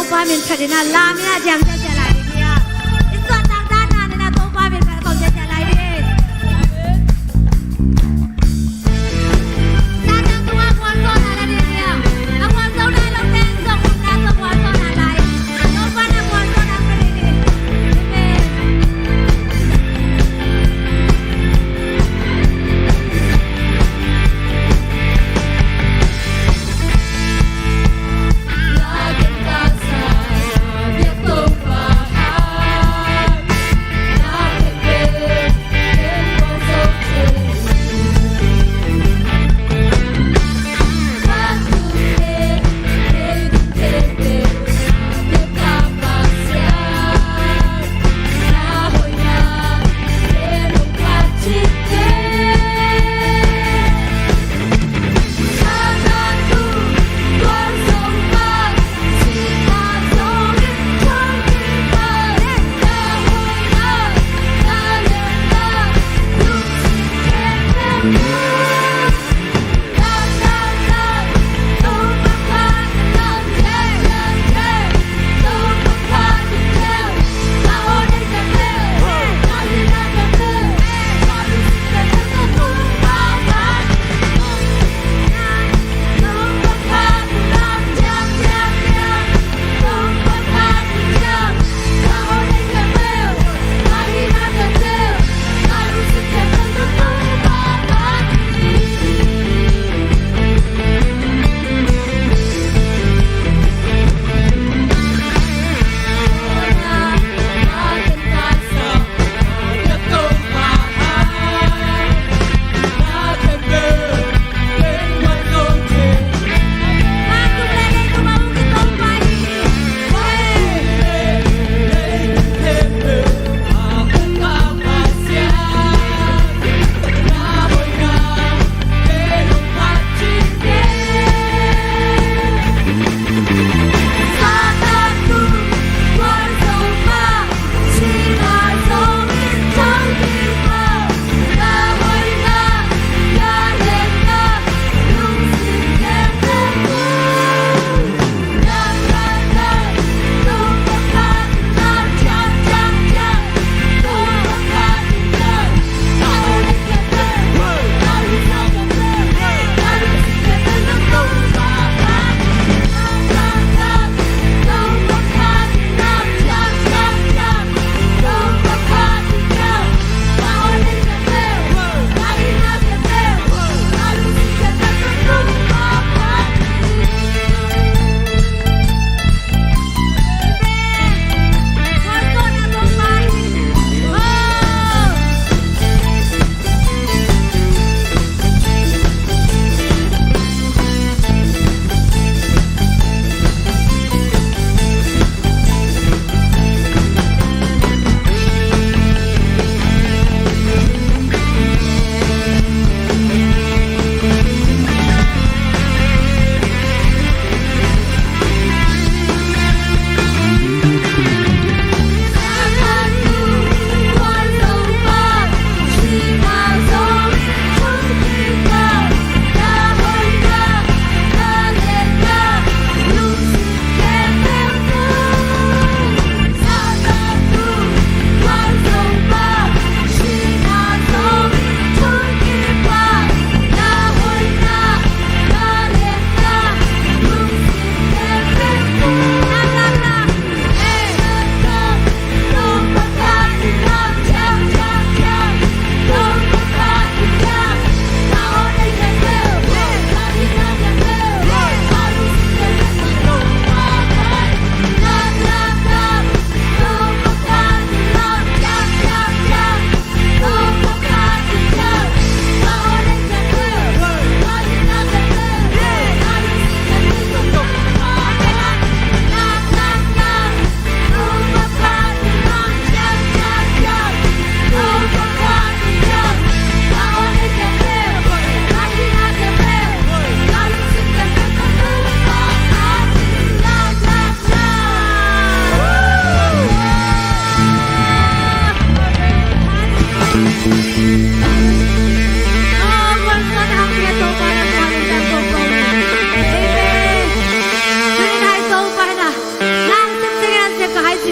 Topa min phat in a, lam in a, ciang ciang ciang lai ding hi a. I suahtak dan dan in a, Topa min phat khawm ciang ciang lai ding hi. Satan tungah gualzawhna la ding hi a. A gualzo nai lo teng zong, upna tawh gualzawhna la in. Topa in a gualzawhna pia ding hi. Amen.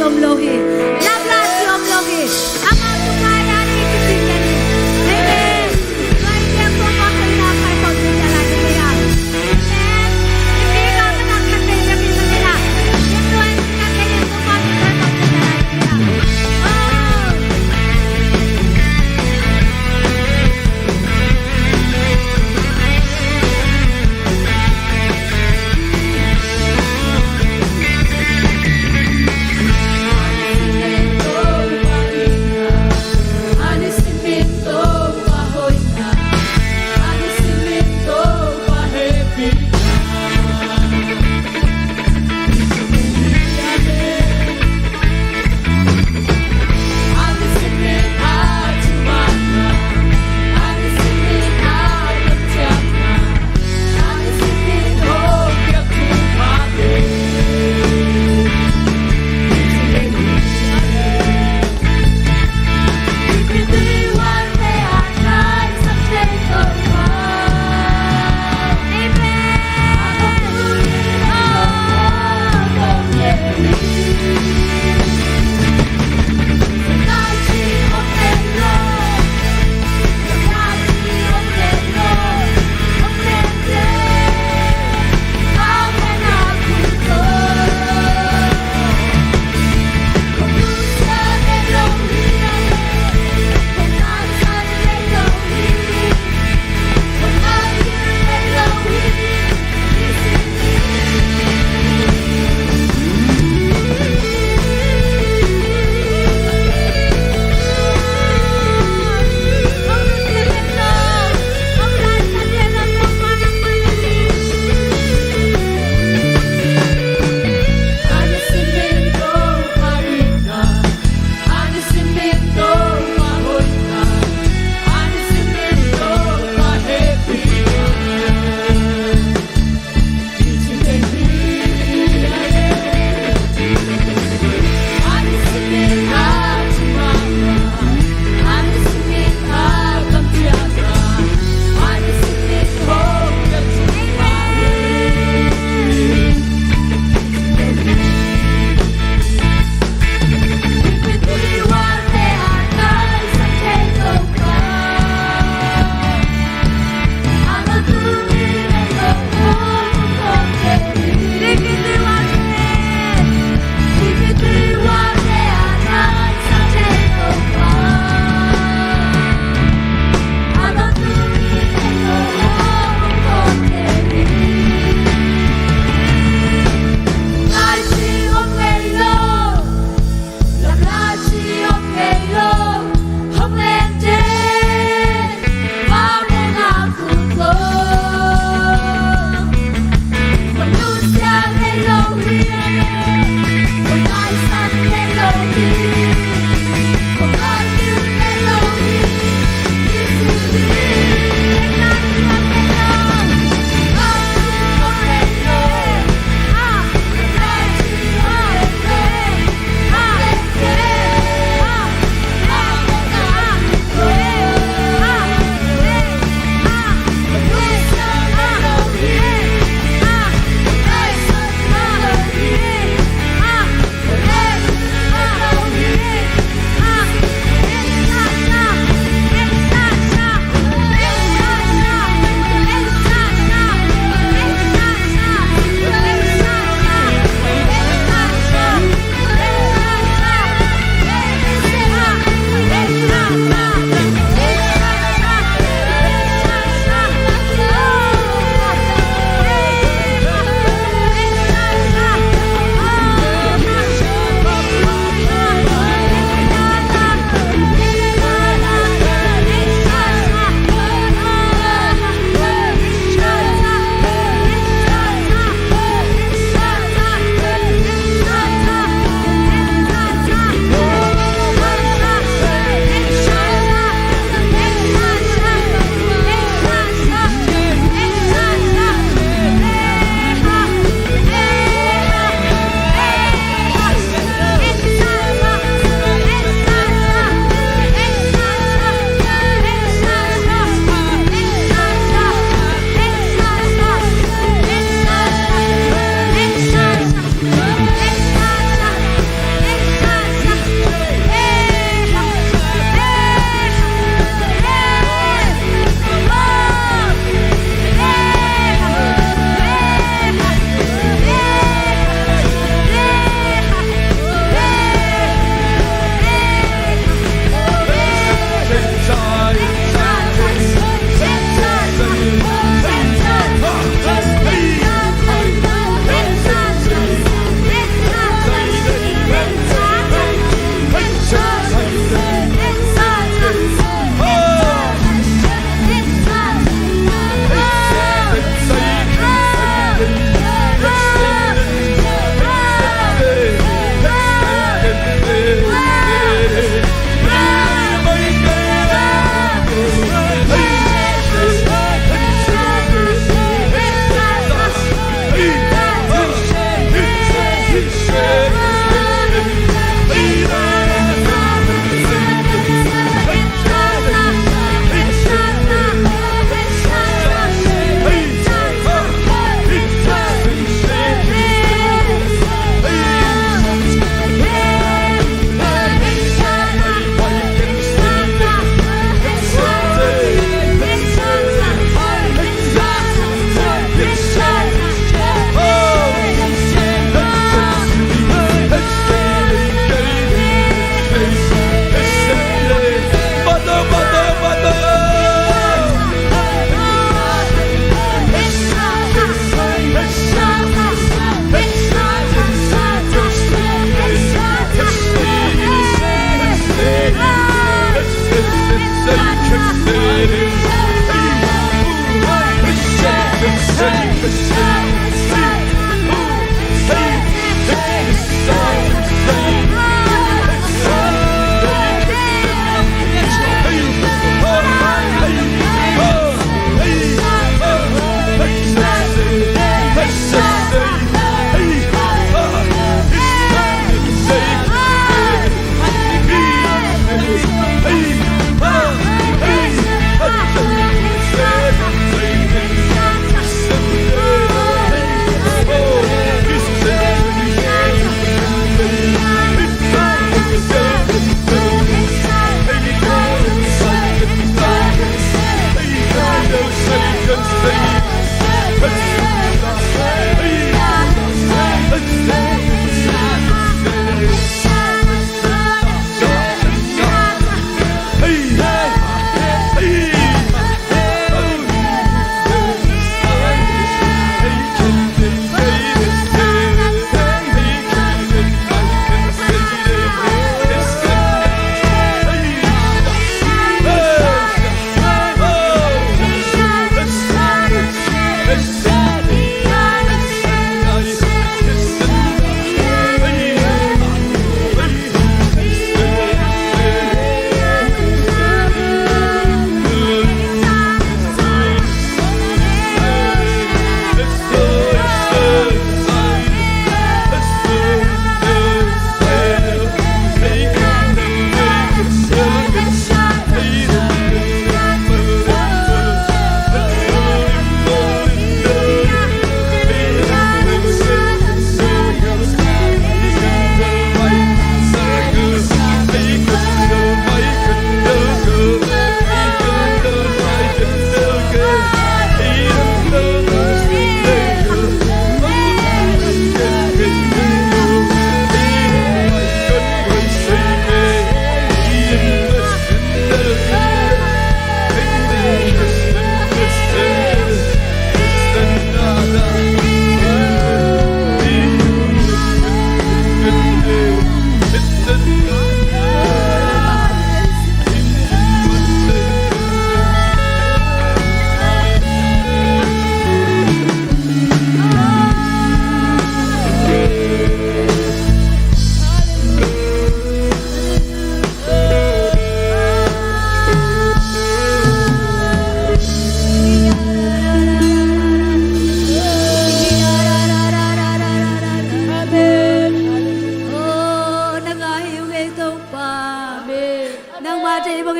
Om lo hi. Lamlahci om lo hi. Amau tungah a ni kicing na ni. Amen. Tua i biak tua pa kei na kai kong tun na lai ni kei a. Amen. I biak a ka nak khat kei biak i na ni na. Biak tua i na kei a tua pa kei na kong tun na lai ni kei a. Oh.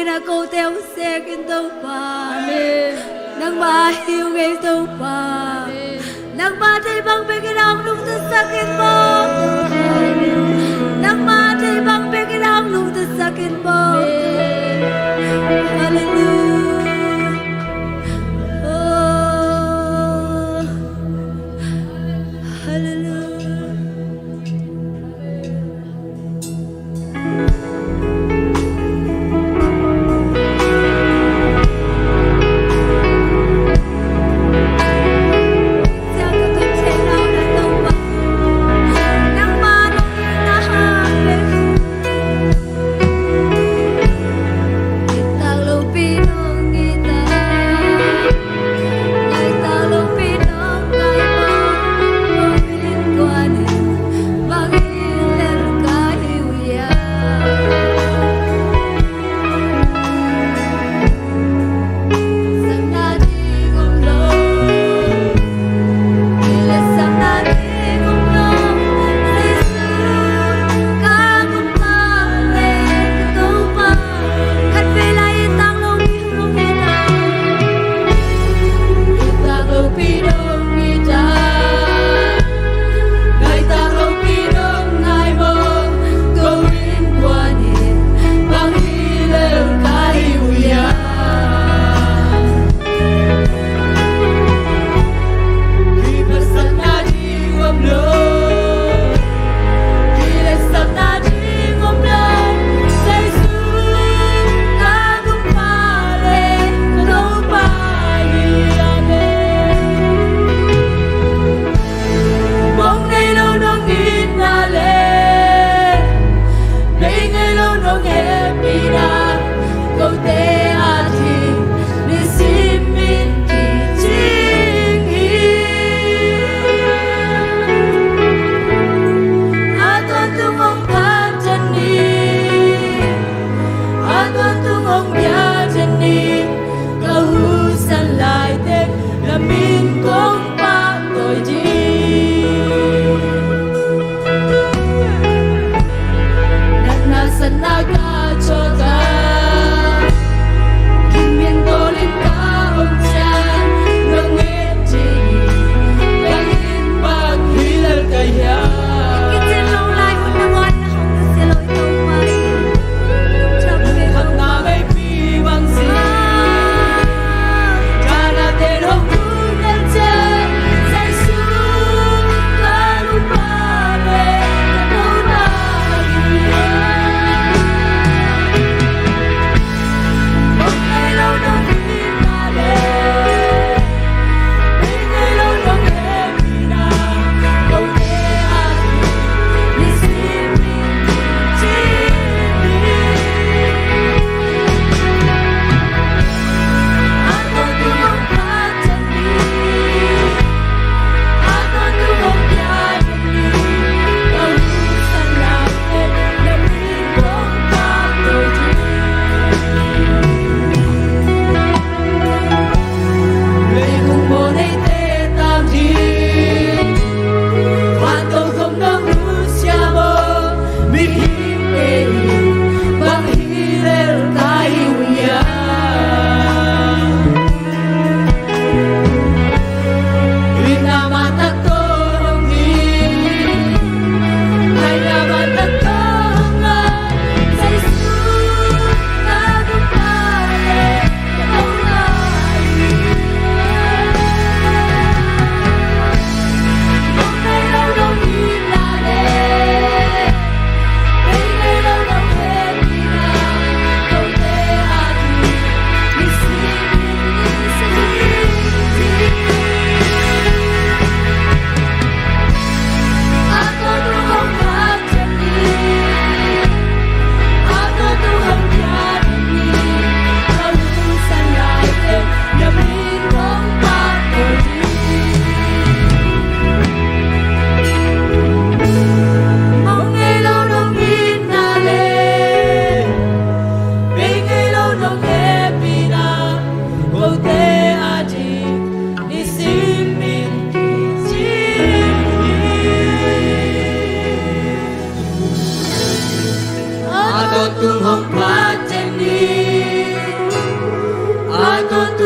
Ina kote hong sek in Topa. Amen. Nangma hi ung ei Topa. Amen. Nangma thei bang bek in hong nungtasak in maw. Nangma thei bang bek in hong nungtasak in maw. Amen. Hallelujah. Oh. Hallelujah.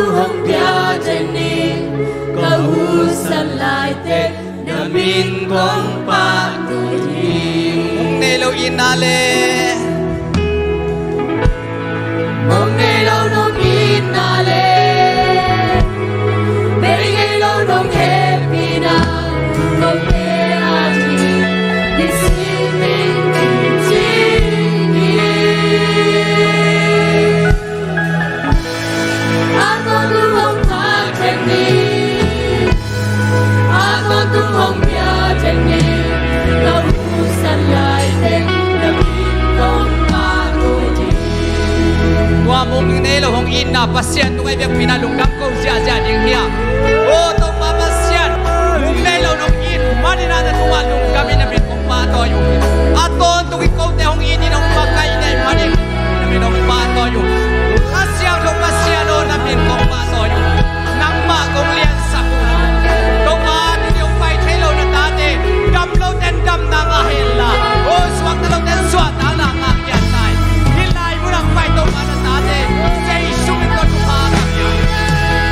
Hong pia teng ni, ka husan lai teng na min kong pahtawi hi. Hong nei lo itna le hong nei lo nong itna le bei ngei lo nong hehpihna kong pe a hi. Ni sing ding ki cing hi. Tua mung nei lo hong itna Pasian tungah i biakpi-in ah lungdam ko ziahziah ding hi a. O Topa Pasian, mung nei lo nong it manin ah na tungah lungdam in na min kong pahtawi uh hi. A tawntung in kote hong it in hong makaih na hih manin na min hong pahtawi uh hi. Kha Siangtho Pasian aw, na min kong pahtawi uh hi. Nangmah kong liansak uh hi. Topa, tuni hong pai thei lo na tate, dam lote in damna ngah hen la, o suakta lote in suahtakna ngah ngiat ta in. Hih lai mun ah hong pai Topa na tate Jesu min tawh thupha ka pia uh hi.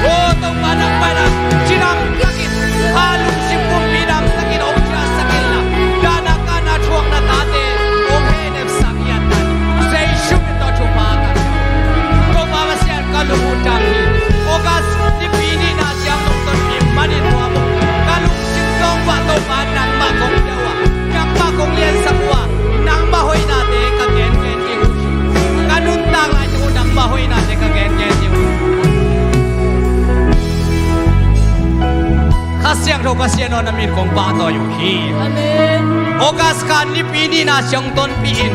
O Topa, nangmah in ah cidam takin, kha lungsim pumpi dam takin hong ciahsak in la, dahna kahna thuak na tate hong hehnepsak ngiat ta in. Jesu min tawh thupha ka pia uh hi. Topa Pasian, ka lung uh dam hi. August nipi nihna ciang nong tonpih manin nuam uh. Ka lungsim zawng uah Topa nangmah kong pia uh a, nangmah kong liansak uh a, nangmah hoihnate ka gengen ding uh hi. Ka nuntak lai teng uh nangmah hoihnate ka gengen ding uh hi. Kha Siangtho Pasian aw, na min kong pahtawi uh hi. Amen. August kha nipi nihna ciang tonpih in,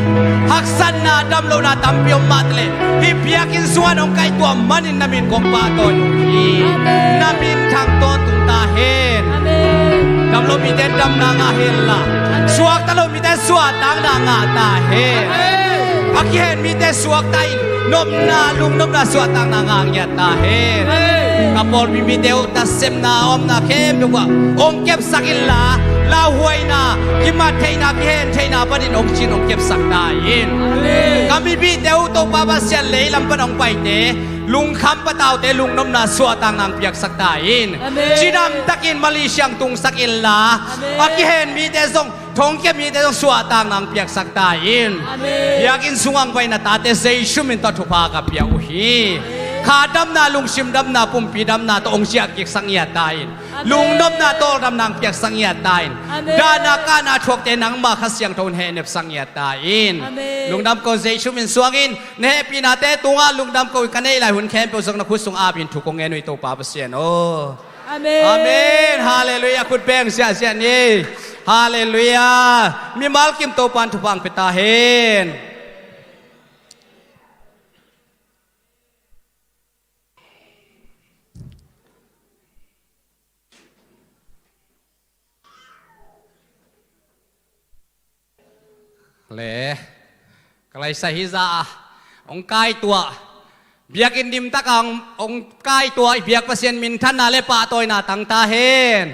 haksatna damlohna tampi om mah taleh, hih biakinn sungah nong kaihtuah manin na min kong pahtawi uh hi. Amen. Na minthang tawntung ta hen. Amen. Dam lo mite in damna ngah hen la, amen, suakta lo mite in suahtakna ngah ta hen. Amen. A kihen mite suakta in nopna, lungnopna, suahtakna ngah ngiat ta hen. Amen. Ka pawlpi mite uh, nasepna a omna khempeuh ah hong kepsak in la, lauhuaina, kimat theihna, kihen theihna panin hong cin hong kepsak ta in. Amen. Ka mipihte uh Topa Pasian, leilam pan hong paite, lungkham pataute lungnopna, suahtakna hong piaksak ta in. Amen. Cidam takin Malaysia hong tungsak in la, amen, a kihen mite zong, thongkia mite zong suahtakna hong piaksak ta in. Amen. Biakinn sungah hong pai na tate Jesu min tawh thupha ka pia uh hi. Amen. Kha damna, lungsim damna, pumpi damna tawh hong ciah kiksak ngiat ta in. Amen. Lungnopna, tawldamna hong piaksak ngiat ta in. Amen. Dahna kahna thuakte nangmah Kha Siangtho in hehnepsak ngiat ta in. Amen. Lungdam ko, Jesu min suangin na hehpihnate tungah lungdam ko. Ka neih lai hun khempeuh zong na khut sung apin thu kong ngen uh hi, Topa Pasian aw. Amen. Amen. Halleluiah. Khut beng ziahziah ni. Halleluiah. Mimal kim Topa in thupha hong pia ta hen. Le, ka laisai hi zah a hong kaituah, biakinn dim tak a hong, hong kaituah i biak Pasian minthanna le pahtawina tang ta hen.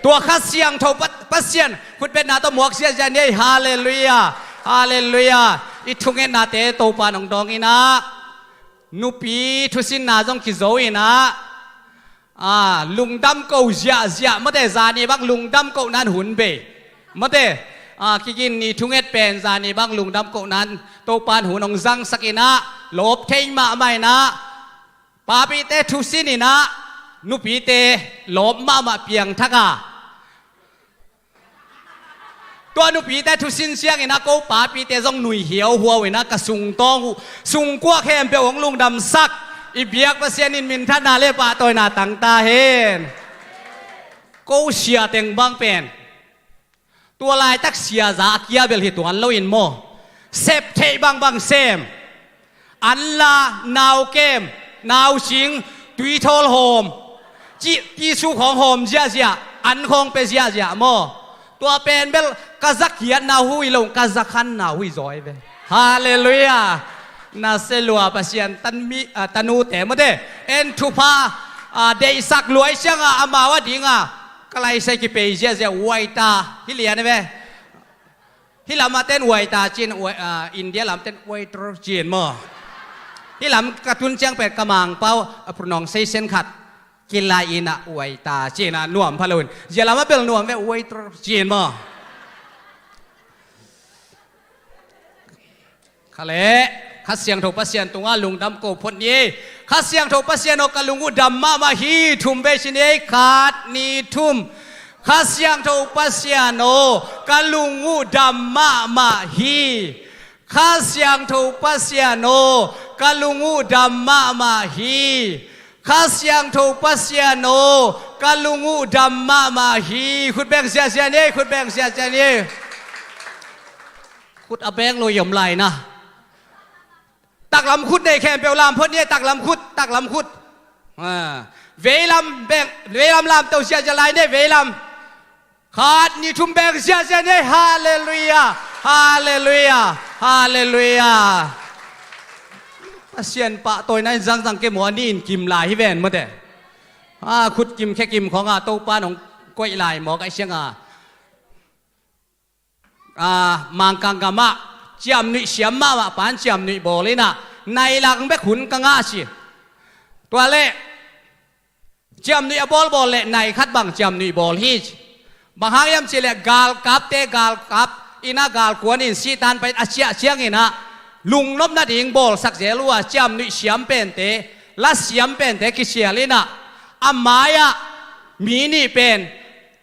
Tua Kha Siangtho Pa-, Pasian khutbetna tawh muak ziahziah ni ei. Halleluiah. Halleluiah. I thungetnate Topa in hong dawng in ah, nupi thusinna zong kizo in ah, a, lungdam ko ziahziah, mate, zani bang lungdam kohna in hun bei, mate, a, kigin ni thunget pen zani bang lungdam kohna in Topa in hun hong zangsak in ah, lawp thei mahmah in ah, papite thusin in ah, nupite lawp mahmah piangthak a, tua nupite thusin ciangin ah ko papite zong nui hiauhuau in ah ka sungtawng uh, sungkuak khempeuh hong lungdamsak i biak Pasian in minthanna le pahtawina tang ta hen. Ko sia teng bang pen tua laitak siaza a kia bel hi tuan loin maw, sep theih bangbang sem. An la, nau kem, nau cing, tuithawl hawm, ci-, tissue khawng hawm ziahziah, an khawng pia ziahziah maw. Tua pen bel ka za kiatna uh hi lo, ka za khanna uh hi zaw ve. Halleluiah. Na se lua Pasian tan mi, a, tanute mate, en thupha, a, deihsak luai ciangah amau a dingah ka laisai kipei ziahziah, uaita hi lian ve. Hih lamah ten uaita ci-in, uai-, ah, India lam ten waiter ci-in maw. Hih lam ka tun ciang pen ka Mangpau a pronunciation khat kilai in a uai ta ci-in a nuam pha lo in, zia lam a bel nuam ve, uai tar ci-in maw. Kha leh, Kha Siangtho Pasian tungah lungdam ko phot ni ei. Kha Siangtho Pasian aw, ka lung uh dam mahmah hi, thum vei ci ni ei, khat, nih, thum. Kha Siangtho Pasian aw, ka lung uh dam mahmah hi. Kha Siangtho Pasian aw, ka lung uh dam mahmah hi. Kha Siangtho Pasian aw, ka lung uh dam mahmah hi. Khut beng ziahziah ni ei, khut beng ziahziah ni ei. Khut a beng lo i om lai na. Taklam khut nei khempeuh lam phot ni ei, taklam khut, taklam khut. Ah, veilam beng, veilam lam to ziahziah lai ni ei, veilam. Khat, nih, thum, beng ziahziah ni ei. Halleluiah, halleluiah, halleluiah. Pasian pahtawina in zangzang kei maw, a nih in kim lai hi ven mawte. Ah, khut kim khe kim khawng a Topa in hong koih lai maw, ka i siang a. Ah, Mangkang gamah ciamnuih siam mahmah pan ciamnuih bawl in a, nai lang bek hun ka ngah ci. Tua leh ciamnuih a bawlbawl leh nai khat bang ciamnuih bawl hi ci. Bang hang hiam cih leh galkapte galkap in a, galkuan in sihtan pai a ciah ciangin a, lungnop nading bawlsak zel uh a, ciamnuih siam pente, la siam pente kisial in a, a mai-ah mi nih pen,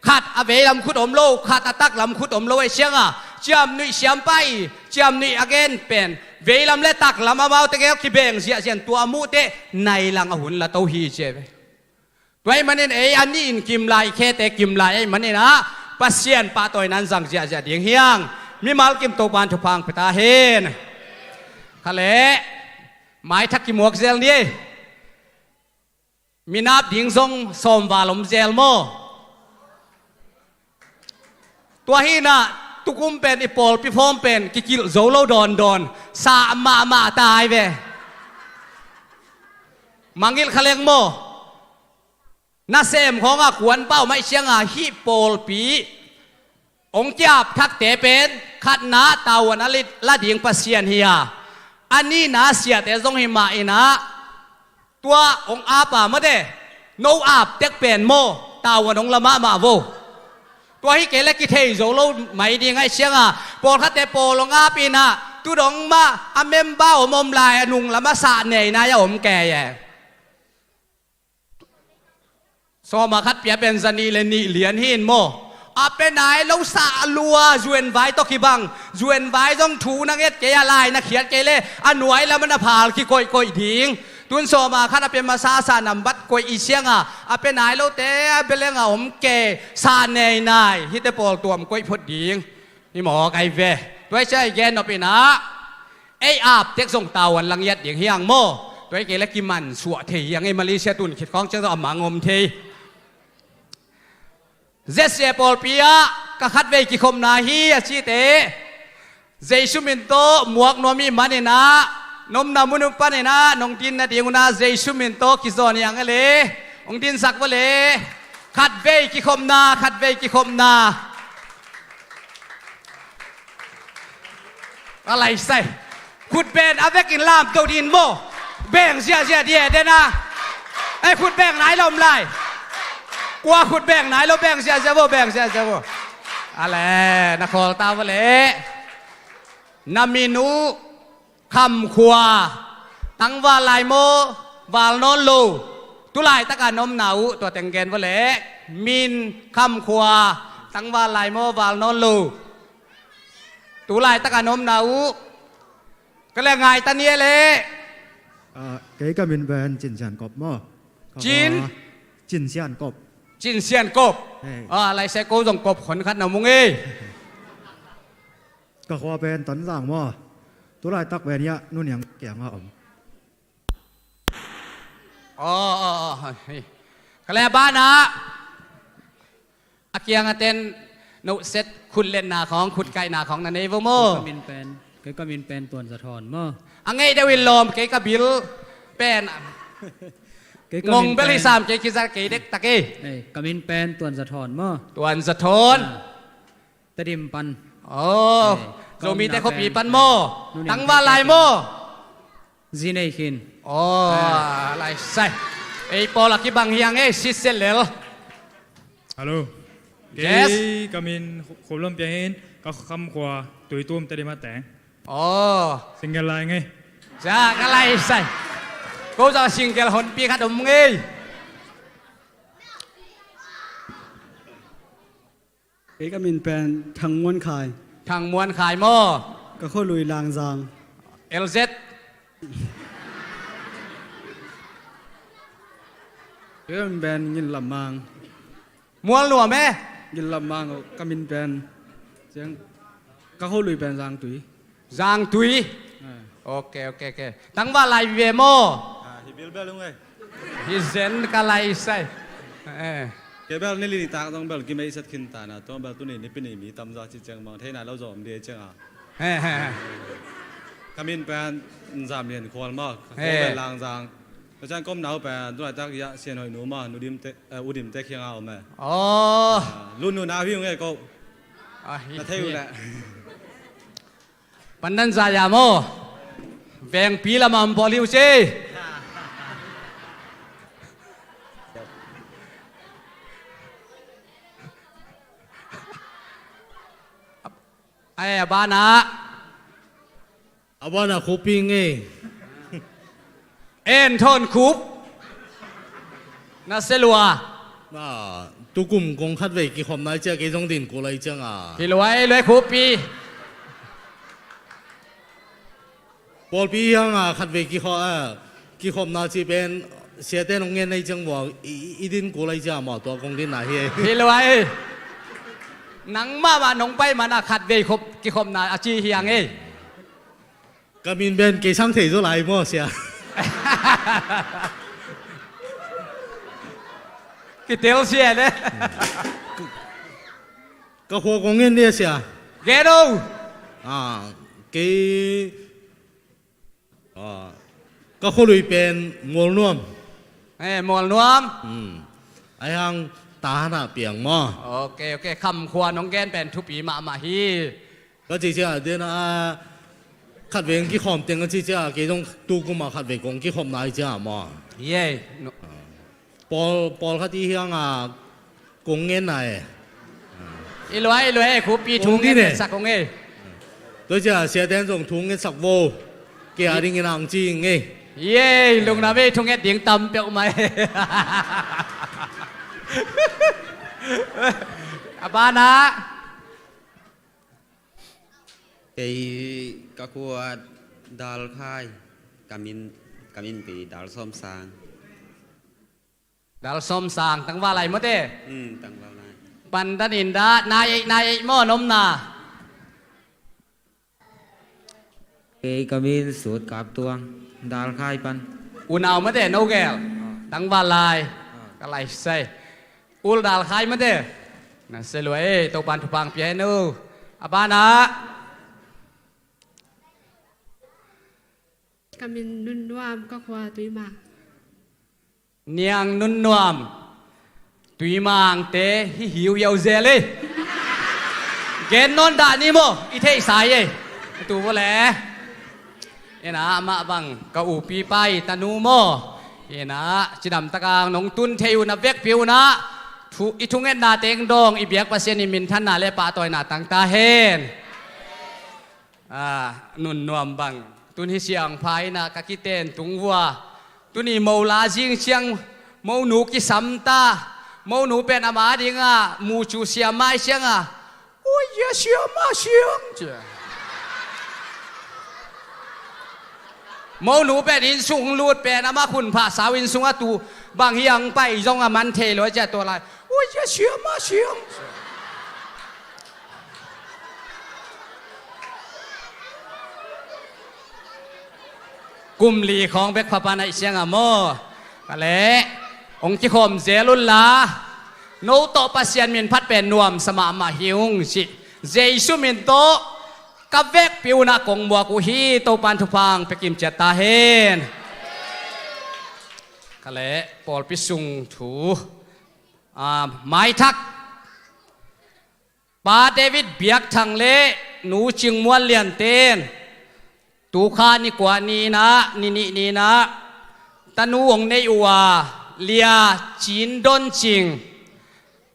khat a veilam khut om lo, khat a taklam khut om lo ahih ciang a, ciamnuih siam pai, ciamnuih a gen pen veilam le taklam amaute gel kibeng ziahziah in, tua a muh teh nai lang a hun la to hi ci ve. Tua ahih manin ei a nih in kim lai, khete kim lai ahih manin a, Pasian pahtawina in zang ziahziah ding hi hang. Mimal kim Topa in thupha hong pia ta hen. Kha leh, maithak kimuak zel ni ei. Minap ding zong sawm val om zel maw. Tua hi in a, tukum pen i pawlpi form pen kikilh zo lo dawndawn, sa mahmah ta hi ve. Mangngilh kha leng maw. Nasem khawng a kuanpa om ahih ciang a, hih pawlpi hong ki-ap thakte pen khatna tavuan a la ding Pasian hi a, a nihna siate zong hi mah in a, tua hong ap a mawte, no ap tek pen maw, tavuan hong la mahmah vo. Tua hi kei leh kithei zo lo mai ding ahih ciang a, pawlkhatte pawl hong ap in a, tu dong mah a member om om lai a, nung lam a sa nei nai a om kei e. Sawma khat pia pen za nih le nih lian hi in maw. A pia nai lo sa lua, zuenvai tawh kibang. Zuenvai zong thu na nget kei a, lai na khiat kei leh a nuai lam a na phal kikoihkoih ding. Tun sawma khat a pia masa sa nambat koih i siang a, a pia nai lote a bia leng a om kei, sa nei nai. Hihte pawl tuam koih phot ding. Hi maw, kai ve. Tua ahih ciang i gen nop in a, ei ap tek zong tavuan la ngiat ding hi hang maw. Tua hi kei leh kimansuah thei hi hang ei, Malaysia tun khit khawng ciang zong a mang om thei. Z C A pawlpi ah ka khatvei kikhopna hi a cite, Jesu min tawh muak nuam i hih manin a, na omna mun uh panin a, nong din nading un a Jesu min tawh kizawn hi hang e le. Hong dinsak vua le. Khatvei kikhopna, khatvei kikhopna. A lai sai. Khut beng a vekin lamto ding maw. Beng ziahziah ding e den a. Ei, khut beng nai lo om lai. Kua khut beng nai lo, beng ziahziah vua, beng ziahziah vua. A le, na khawl ta vua le. Na min uh Kham Khua, tangval lai maw, val nawn lo. Tu laitak a na omna uh, tua teng gen vua le. Min, Kham Khua, tangval lai maw, val nawn lo. Tu laitak a na omna uh. Ka le ngai ta ni e le. Ah, kei ka min pen Cin Sian Kop maw. Ka Cin? Khua Cin Sian Kop. Cin Sian Kop. Hei. Ah, lai se ko zong kop khon khat na mung ei. Ka khua pen Tonzang maw. Tu laitak pen hiah Nu Niang kiangah om. Aw, aw, aw, hei. Ka le banah a kiang a ten nohset khut letna khawng, khut kaihna khawng na nei vo maw? Kei ka min pen, kei ka min pen Tuan Za Thawn maw. A ngeih deuh in lawm, kei ka bil pen. Kei ka ngong min bel hi pen sam, kei kizat kei dektak ei. Ei, ka min pen Tuan Za Thawn maw. Tuan Za Thawn. Ah. Tedim pan. Aw, eh, Zomite khuapi pan maw? Tangval lai maw? Zi Nei Khin. Aw, lai sai. Ei pawl a kibang hi hang ei, si se lel. Hello. Yes. Kei ka min Khuplam Piang hi in, ka kham khua Tuitum, Tedim a teng. Aw. Single lai ngei. Za ka lai sai. Ko za single honpi khat om ngei. Kei ka min pen Thang Muan Khai. Thang Muan Khai maw? Ka khualui Langzang. L Z. Kei ka min pen Ngin Lam Mang. Mual nuam e. Ngin Lam Mang ka min pen. Ciang ka khualui pen Zangtui. Zangtui. Ah. Ok, ok, ok. Tangval lai vive maw? Ah, hi bilbel ung ei. Hi zen ka lai sai. Eh. Kei bel ni li ni tak zong bel kimei set khin ta na, tua bel tuni ni pini mi tam za ci ciang mang thei na lo zom dia ciang a. Eh, eh, eh. Ka min pen Zam Lian Khual maw. Ka khual pen Langzang. Ka ciang kom nau pen tu lai tak ya Sian Hoi Nu maw, Nu Dim te, eh, U Dim te khiang a om e. Oh. Ah, lun nu na hi ung ei ko. Ah, hi. Na thei uh le. Pandan zaya maw? Vengpi lamah om pawl hi uh si. Ai, a banah. A banah Khupi ngei. En Thawn Khup. Na se lua. Ah, tukum kong khatvei kikhopna i cia kei zong din kul ai ciang a. Hi lua ei, lua ei Khupi. Pawlpi hiang a khatvei kikho-, ah, kikhopna ci pen siate nong ngen ai ciang vua i, i din kul ai ciang a maw tua kong dinna hi ei. Hi lua ei. Nang mahmah nong pai mana khatvei khop, kikhopna a ci hiang ei. Ka min pen kei sang thei zo lai maw sia. Kitel sia le. Ka khua kong ngen dia sia. Gen o. Ah, kei, ah, ka khualui pen Mualnuam. Eh, Mualnuam. Hmm. Ai hang ta hana piang maw. Ok, ok. Kham khua nong gen pen thupi mahmah hi. Ka ci cia, den a, khatvei kikhawm teng ka ci cia, kei zong tu kum a khatvei kong kikhawm nai cia maw. Yei. Pawl, pawl khat i hiang a kong ngen nai. I lua, i lua, e, Khupi thu ngen sak kong e. Tua cia, sia ten zong thu ngen sak vo. Kei a ding in ang ci ngei. Yei, lungna vei thu ngen ding tam peuh mai. A banah. Kei ka khua Dalkhai, ka min, ka min pi Dalsawmsang. Dalsawmsang, tangval lai mawte? Hmm, tangval lai. Pandan in dah, nai ei, nai ei maw nomna. Kei ka min Sut Kap Tuang, Dalkhai pan. Unau mawte, no gel. Ah. Tangval lai. Ah. Ka lai sai. Ul Dalkhai mate. Na se lua e, Topan thupha pia hen o. A banah. Ka min Nunnuam, ka khua Tuimang. Niang Nunnuam. Tuimang te hi hiu hiau zel e. Gen nawn dah ni maw, i theih sai e. Tu vua le. Ina, amah bang ka upi pai tanu maw? Ina, cidam taka nong tun thei uh na vekpi uh na, thu, i thungetna teng dawng, i biak Pasian i minthanna le pahtawina tang ta hen. Ah, Nunnuam bang tun hi siangpha ina ka kiten tung vua. Tuni mo la zing siang, mo nu kisam ta, mo nu pen ama dinga mu cu siam mai sianga. Ui, ya siam, a siam, cia. Mo nu pen inn sung lut pen ama khun phah sau inn sung a tu bang hiang pai zong a man thei lo cia tua lai. Ui, ya siam, a siam. Kum li khawng bek phapan aih siang a maw? Ka leh, hong kikhawm zel un la, no tawh Pasian min phat pen nuamsa mahmah hi ung ci. Jesu min tawh ka vekpi unah kong muak uh hi, Topan thupha pia kim ciat ta hen. Ka leh, pawlpi sung thu, ah, maithak. Pa David Biak Thang le Nu Cing Muan Lian ten Tukha ni kua ni-in ah, ni nih ni-in ah, tanu hong nei uh a, Lia Cin Don Cing.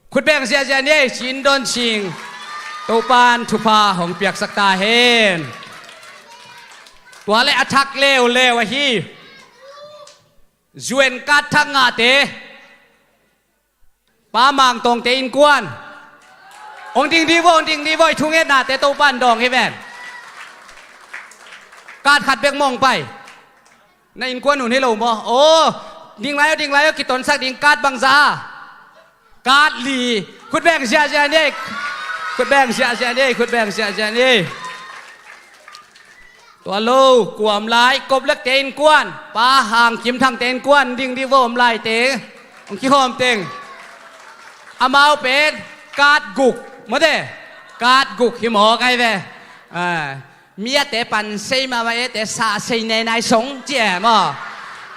Khut beng ziahziah ni ei, Cin Don Cing. Topan thupha hong piaksak ta hen. Tua le a thak leuleu ahi, Zuan Kat Thak Ngahte, Pa Mang Tawngte innkuan. Hong ding dih vo, hong ding dih vo, i thungetnate Topan dawng hi ven. Kat khat bek mawng pai. Na innkuan un hi lo maw? Aw, ding lai aw, ding lai aw, kitonsak ding. Kat bangzah a? Kat li. Khut beng ziahziah ni ei. Khut beng ziahziah ni ei, khut beng ziahziah ni ei. Tua lo, kua om lai, Kop Lek te innkuan, Pa Hang Kim Thang te innkuan, ding dih vo, om lai te. Hong kihawm teng. Amau pen, Kat Guk, mawte? Kat Guk hi mawk ai ve. Ah, mi a te pan sei mahmah e, te sa sei nei nai song ci e maw.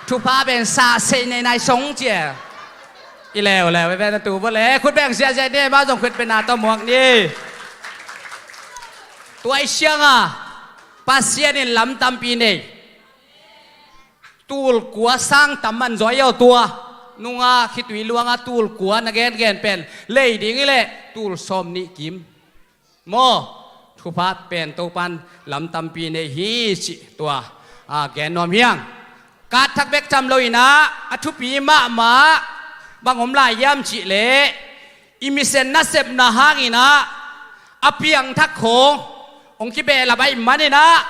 Thupha pen sa sei nei nai song ci e. I leuleu e ve na tu vo le, khut beng ziahziah ni ei, amau zong khut beng na tawh muak ni. Tua i siang a, Pasian in lam tampi nei. Tul kua sang tam man zaw i aw tua. Nunga khitui luanga tul kua na gengen pen lei ding i leh tul sawm nih kim. Maw, thupha pen Topan lam tampi nei hi cih tua, a, gen nuam hiang. Kat thak bek tham lo-in ah, a thupi mahmah bang om lai hiam cih leh, i mission nasepna hangin ah, a piangthak khawng hong kibehlap ahih manin ah,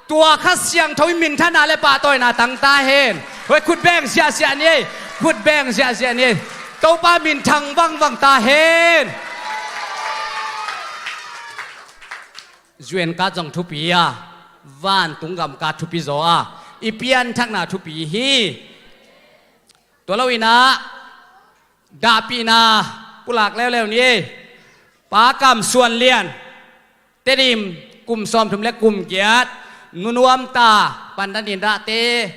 tua Kha Siangtho in minthanna le pahtawina tang ta hen. Hoi, khut beng ziahziah ni ei, khut beng ziahziah ni ei. Topa minthang vangvang ta hen. Zuan Kat zong thupi a, vantung gam Kat thupi zaw a, i pianthakna thupi hi. Tua lo-in ah, dahpihna pulak leuleu ni ei. Pa Kam Suan Lian, Tedim, kum sawmthum le kum giat, Nu Nuam Ta, Pandan Indahte,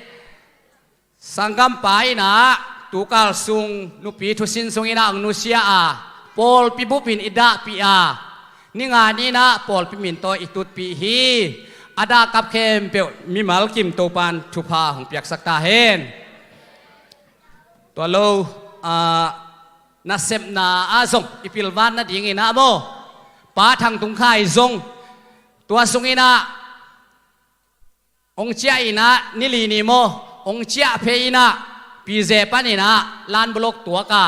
sanggampa in ah, tukal sung nupi thusin sungin ah hong nusia a, pawlpi bupin i dahpih a, ni nga ni-in ah pawlpi min tawh i tutpih hi. A dahkap khempeuh mimal kim Topan thupha hong piaksak ta hen. Tua lo, a, nasepna ah zong i pilvan nadingin ah maw, Pa Thang Tung Khai zong tua sungin ah hong ciah in ah, ni li ni maw, hong ciah phei in ah, Pize panin ah lan bulok tuak a,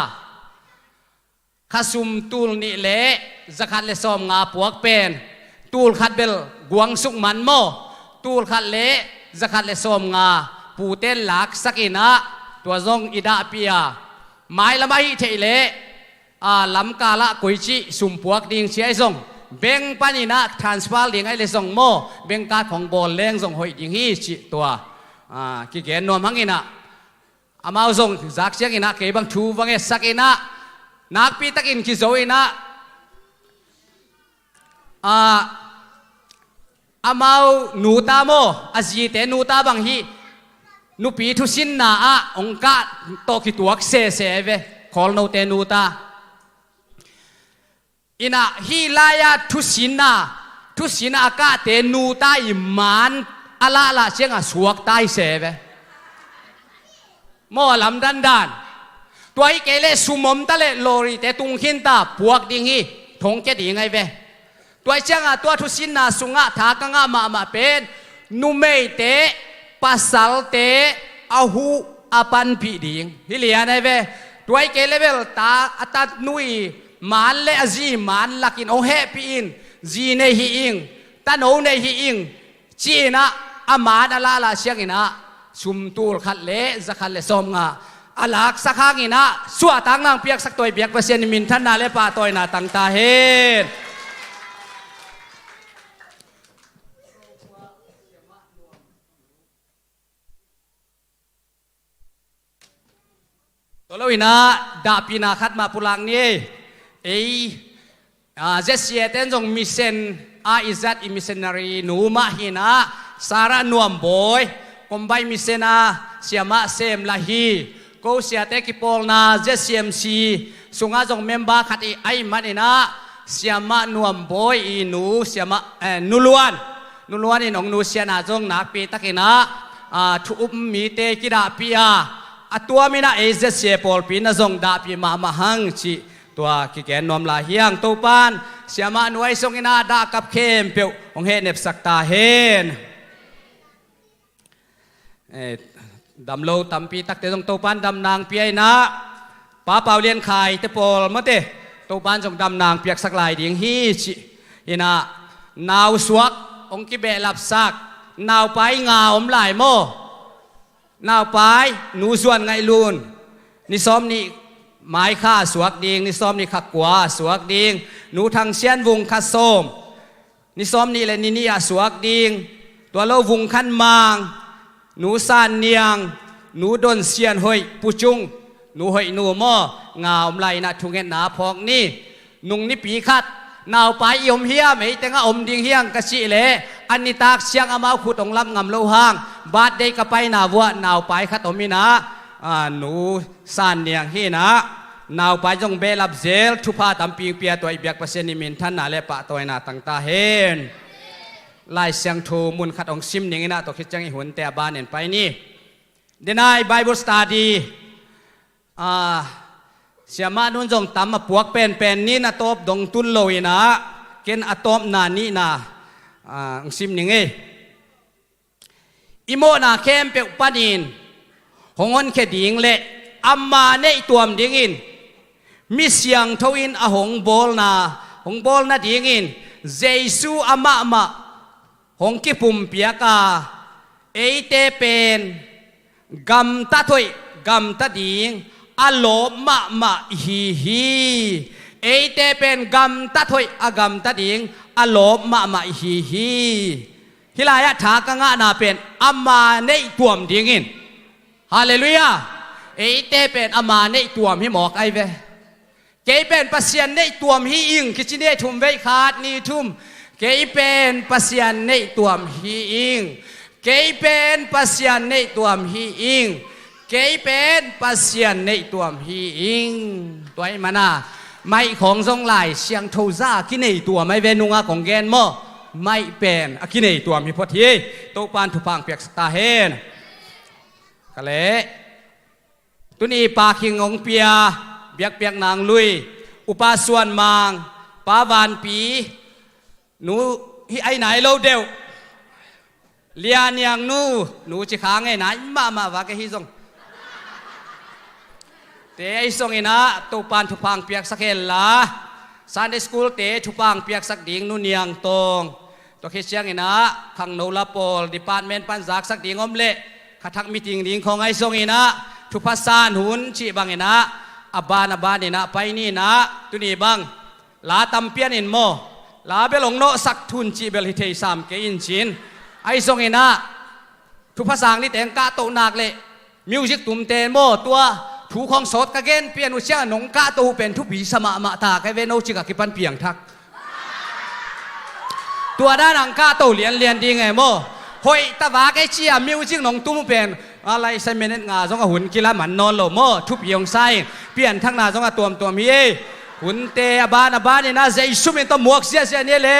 khasum tul nih le zakhat le sawmnga puak pen, tul khat bel guangsuk man maw, tul khat le zakhat le sawmnga pute laksak in ah, tua zong i dahpih a, mailam ahih theih leh, a, lamkal ah koici sum puak ding ci ahih zong, bank panin ah transfer ding ahih leh zong maw, bank card khawng bawl leng zong hoih ding hi cih tua, a, kigen nuam hangin ah, amau zong zak ciangin ah kei bang thu va ngetsak in ah, nakpi takin kizo in ah, a, amau nuta maw, a zite nuta bang hih nupi thusinna ah hong kah tawh kituak sese ve, Khawlnote nuta. In ah hih lai-ah thusinna, thusinna a kahte nuta i man a lahlah ciangah suakta hi se ve. Maw, a lamdan dan. Tua hi kei leh sum om ta leh lorry-te tung khin ta, puak ding hi, thong kia ding ahi ve. Tua hi ciangah tua thusinna sungah tha ka ngah mahmah pen, numeite, pasalte, a huh a panpih ding hi lian ahi ve. Tua hi kei leh bel ta, a tanu i man le a zi man lakin hong hehpih in, zi nei hi ing, tano nei hi ing, ci-in ah, a man a lahlah ciangin ah, sum tul khat le za khat le sawmnga a laksak hangin ah, suahtakna hong piaksak tua i biak Pasian in minthanna le pahtawina tang ta hen. Tua lo-in ah, dahpihna khat mah pulak ni ei. Ei, a, Z C A ten zong mission a i zat i missionary nu mah hi-in ah, Sarah Nuam Bawi, Kombai Mission a siamah sem lah hi. Ko siate kipawlna Z C M C sungah zong member khat i ahih manin ah, siamah Nuam Bawi i nu, siamah, eh, Nu Luan. Nu Luan in hong nusiatna zong nakpi takin ah, a, thu um mite kidahpih a, a tuam in ah ei Z C A pawlpi na zong dahpih mahmah hang cih tua kigen nuam lai hi hang. Topan siamah nu ahi zongin ah dahkap khempeuh hong hehnepsak ta hen. Eh, dam lo tampi takte zong Topan damna hong pia in ah, Pa Pau Lian Khai te pawl mawte, Topan zong damna hong piaksak lai ding hi cih in ah, nau suak hong kibehlapsak naupai nga om lai maw? Naupai Nu Zuan Ngaih Lun, ni sawm nih mai kha suak ding, ni sawm nih kha kua suak ding. Nu Thang Sian Vung kha sawm, ni sawm nih le ni nih ah suak ding. Tua lo Vung Khan Mang, Nu San Niang, Nu Don Sian Hoih, Pu Cung, Nu Hoih Nu maw, nga om lai in ah thungetna phawk ni. Nung nipi khat naupai i om hiam, ei tengah om ding hiam ka cih leh, a nitak ciang amau khut hong lap ngam lo hang, birthday ka paina vuah naupai khat om in ah, a, Nu San Niang hi in ah, naupai zong behlap zel, thupha tampi pia, tua i biak Pasian i minthanna le pahtawina tang ta hen. Lai Siangtho mun khat hong sim ning in ah, tua khit ciang i hunte a banin pai ni. Denai Bible study, a, siamah nun zong tam a puak penpen ni in a tawp dong tun lo in ah, ken a tawpna nihna, a, hong sim ning ei. I mawhna khempeuh panin hong honkhia ding le ama neihtuam dingin mi siangtho in a hong bawlna, hong bawlna dingin Jesu amahmah hong kipumpiak a, eite pen gamtat hoih gamta ding a lawp mahmah i hi hi. Eite pen gamtat hoih a gamta ding a lawp mahmah i hi hi. Hih lai-ah tha ka ngahna pen ama neihtuam dingin. Halleluiah. Eite pen ama neihtuam hi mawk ai ve. Kei pen Pasian neihtuam hi ing, kici ni thum vei, khat ni thum. Kei pen Pasian neihtuam hi ing. Kei pen Pasian neihtuam hi ing. Kei pen Pasian neihtuam hi ing. Tua ahih mana maih khawng zong Lai Siangtho za a kineituam ai ve, nunga kong gen maw? Maih pen a kineituam hi phot hi. Topan thupha hong piaksak ta hen. Ka leh. Tuni Pa Khing hong pia, biakpiak nang lui, Upa Suan Mang, Pa Van Pi, nu hi ai nai lo deuh. Lia Niang nu, nu ci kha ngei nai mahmah va kei hi zong. Te ai zong in ah, Topan thupha hong piaksak hen la. Sunday school te thupha hong piaksak ding Nu Niang Tawng. Tua khit ciangin ah, khangno la pawl department pan zaksak ding om leh, kha thak meeting ding khawng ai zongin ah, thupha san hun cih bangin ah, a ban a banin ah, pai ni in ah, tuni bang, la tam pian in maw, la bel hong nawhsak thun cih bel hi thei sam kei in cin. Ai zongin ah, thupha sang ni teng kahtoh nak leh, music tumte maw, tua thu khawng sawt ka gen pian uh ciang a nong kahto uh pen thupi sa mahmah ta ka hi ve, no cik a kipan piangthak. Tua dan ang kahto lianlian ding e maw. Hoih ta va kei ci a music nong tum uh pen, a lai sa minute nga zong a hun kila man nawn lo maw, thupi hong sa in, pianthakna zong a tuamtuam hi ei. Hunte a ban a banin ah Jesu min tawh muak ziahziah ni le.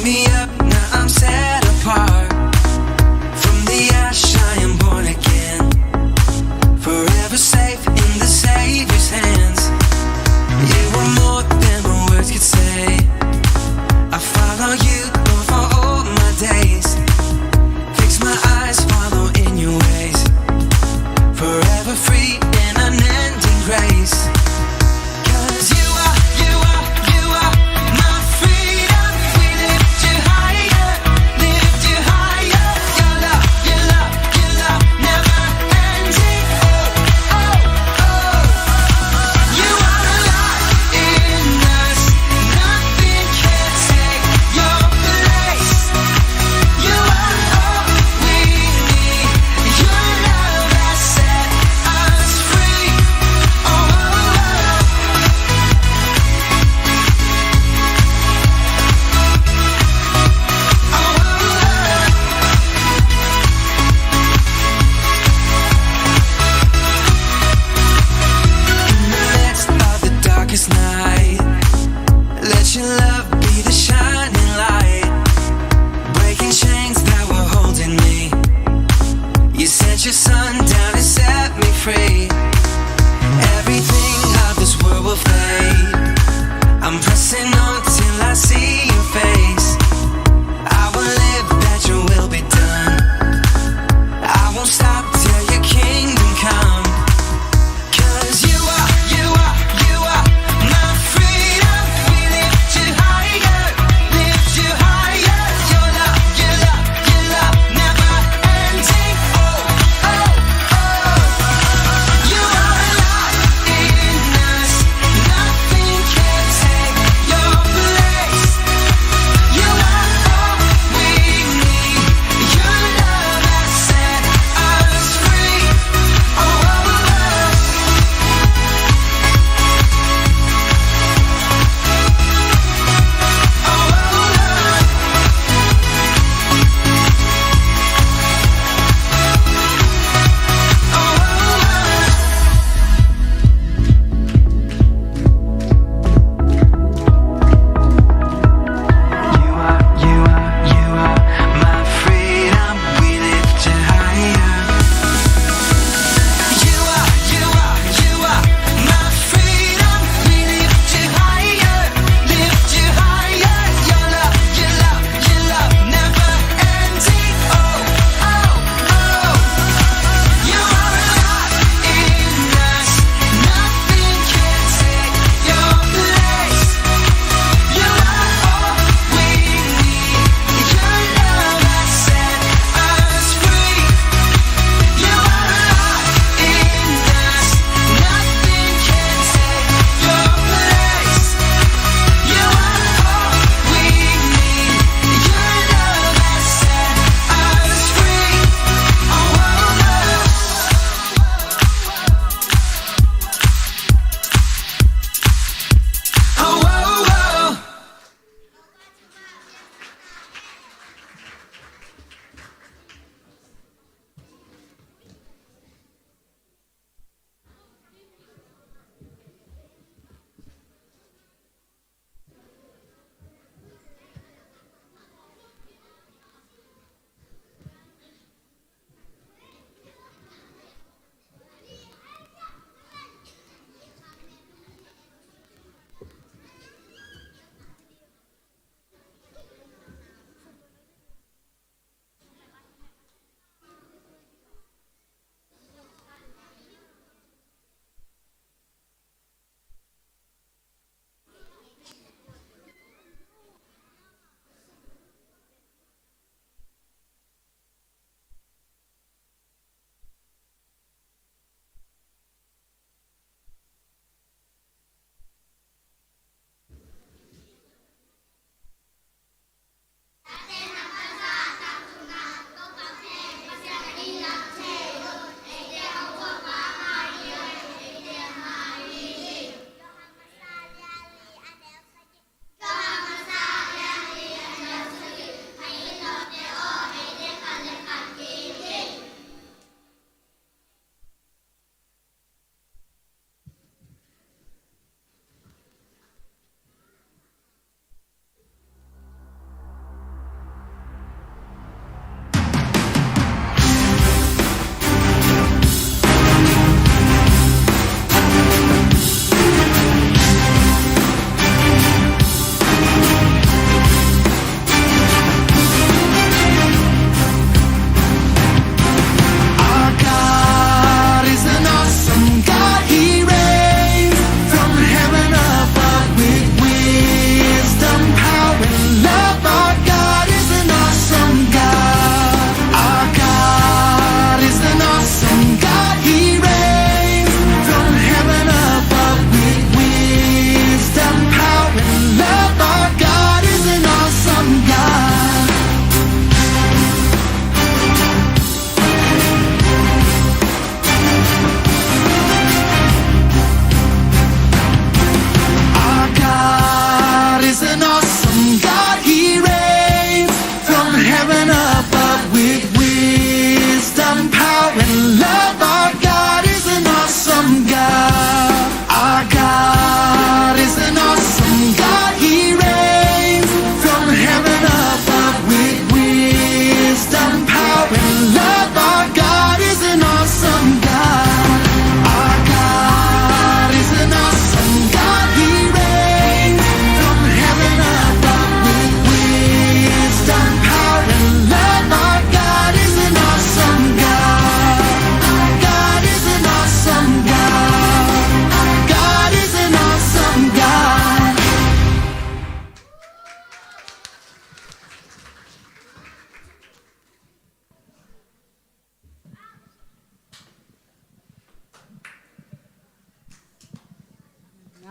Me up, now I'm set apart. From the ash I am born again. Forever safe in the Savior's hands. You are more than my words could say. I follow you over all my days. Fix my eyes, follow in your ways. Forever free in unending grace. 'Cause you are, you are, you are my freedom. We lift you higher, lift you higher. Your love, your love, your love never ending. Oh, oh, oh. You are alive in us. Nothing can take your place.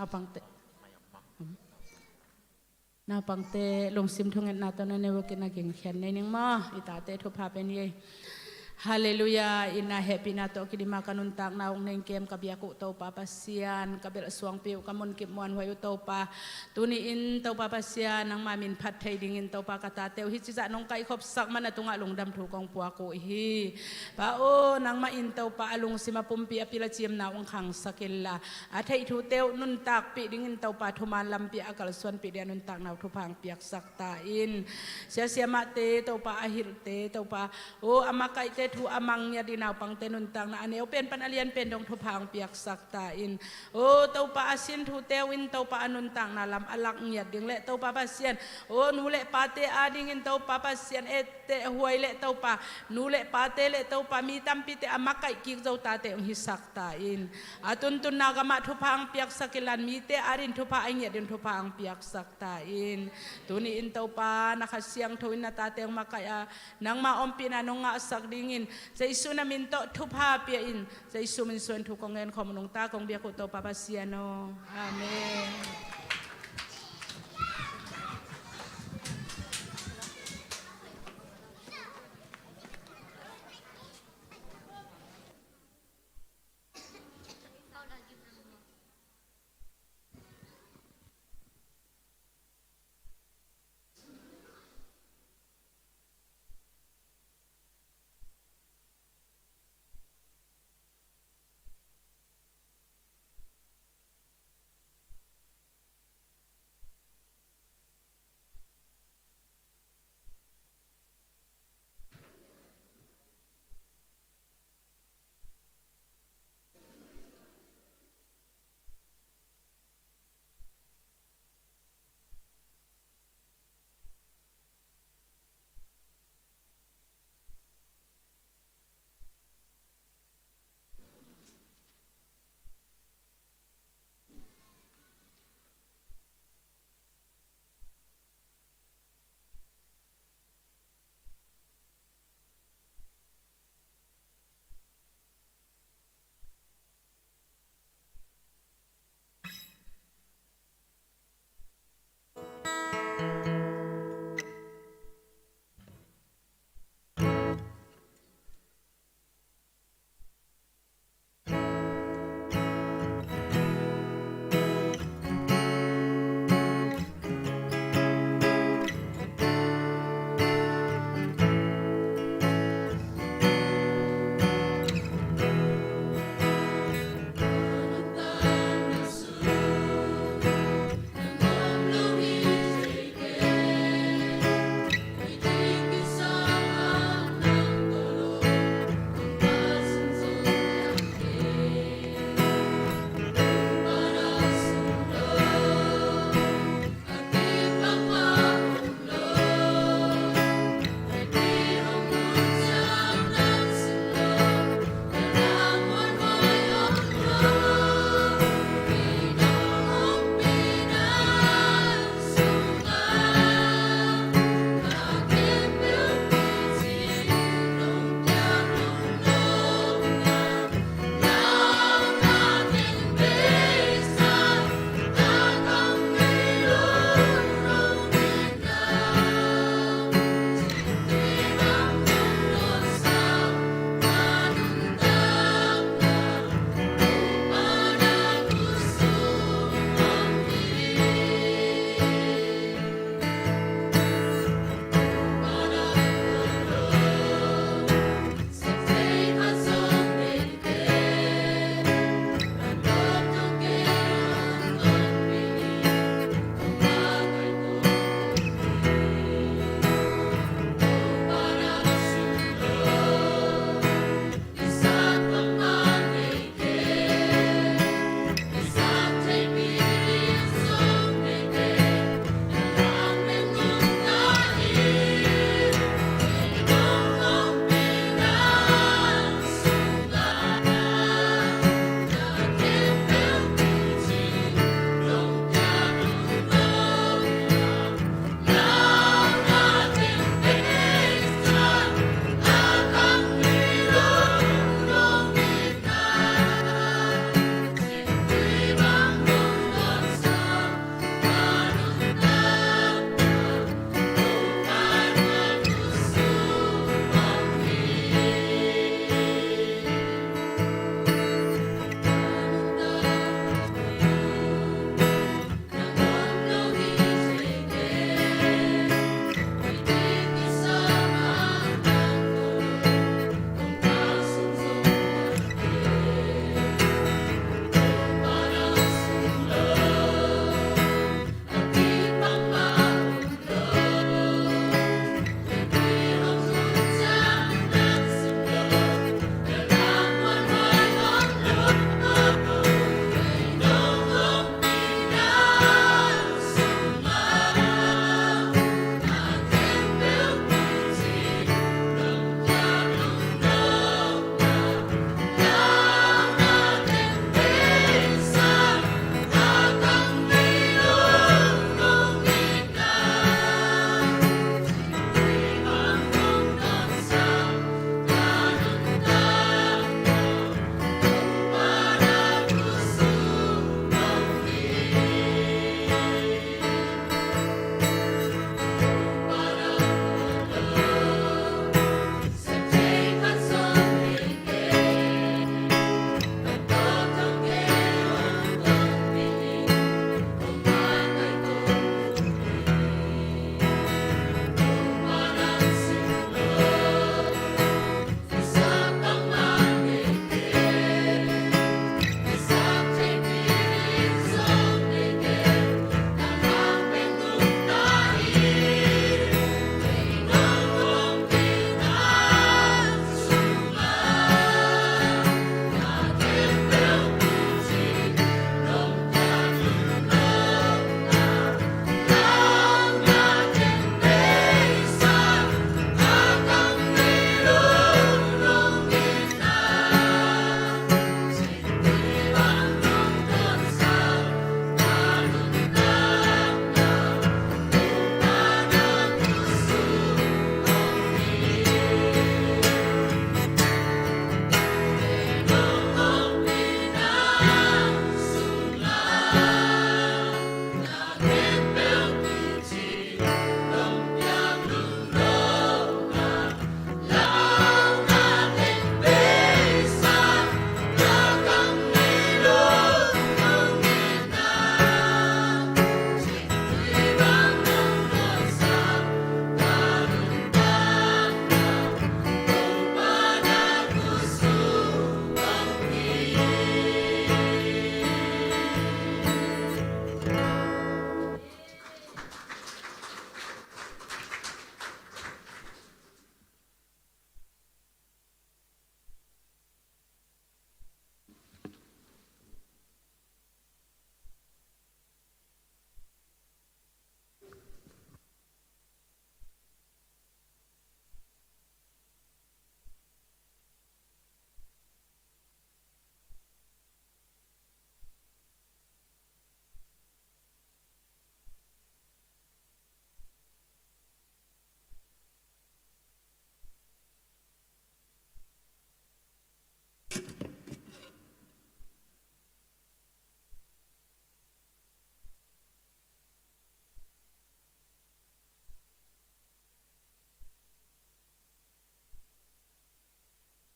Naupangte, naupangte lungsim thungetna tawh na neu kina ging khian nei ning maw? I tate thupha pen ye. Halleluiah. Ina hehpihna tawh kidima ka nuntakna ung nei kem ka biak uh Topa Pasian, ka belh suangpi uh ka munkip muanhuai uh Topa. Tuni in Topa Pasian, nangma min phat thei dingin Topa ka tate uh hih cizah nong kaihkhopsak man a tungah lungdam thu kong puak uh hi. Pa aw, nangmah in Topa a lungsim a pumpi a pil a ciamna ung khangsak inla, a theih thute uh nuntakpih dingin Topa thuman lampi a kalsuanpih ding a nuntakna uh thupha ung piaksak ta in. Siasiamahte Topa a hilhte Topa aw, a makaihte thu a mang ngiat ding naupangte nuntakna a neu pen pan a lian pen dong thupha ung piaksak ta in. Aw Topa a sin thute uh in Topa a nuntakna lam a lak ngiat ding le Topa Pasian aw, nu le pate a dingin Topa Pasian etteh huai le Topa, nu le pate le Topa mi tampite a makaih kik zo tate ung hisak ta in. A tuntunna gamah thupha ung piaksak inla mite a dingin thupha a ngiat ding thupha ung piaksak ta in. Tuni in Topa na Kha Siangtho in na tate ung makaih a nangma ompihna nong ngahsak dingin Jesu na min tawh thupha pia in. Jesu min suang thu kong ngen khawm nungta kong biak uh Topa Pasian aw. Amen.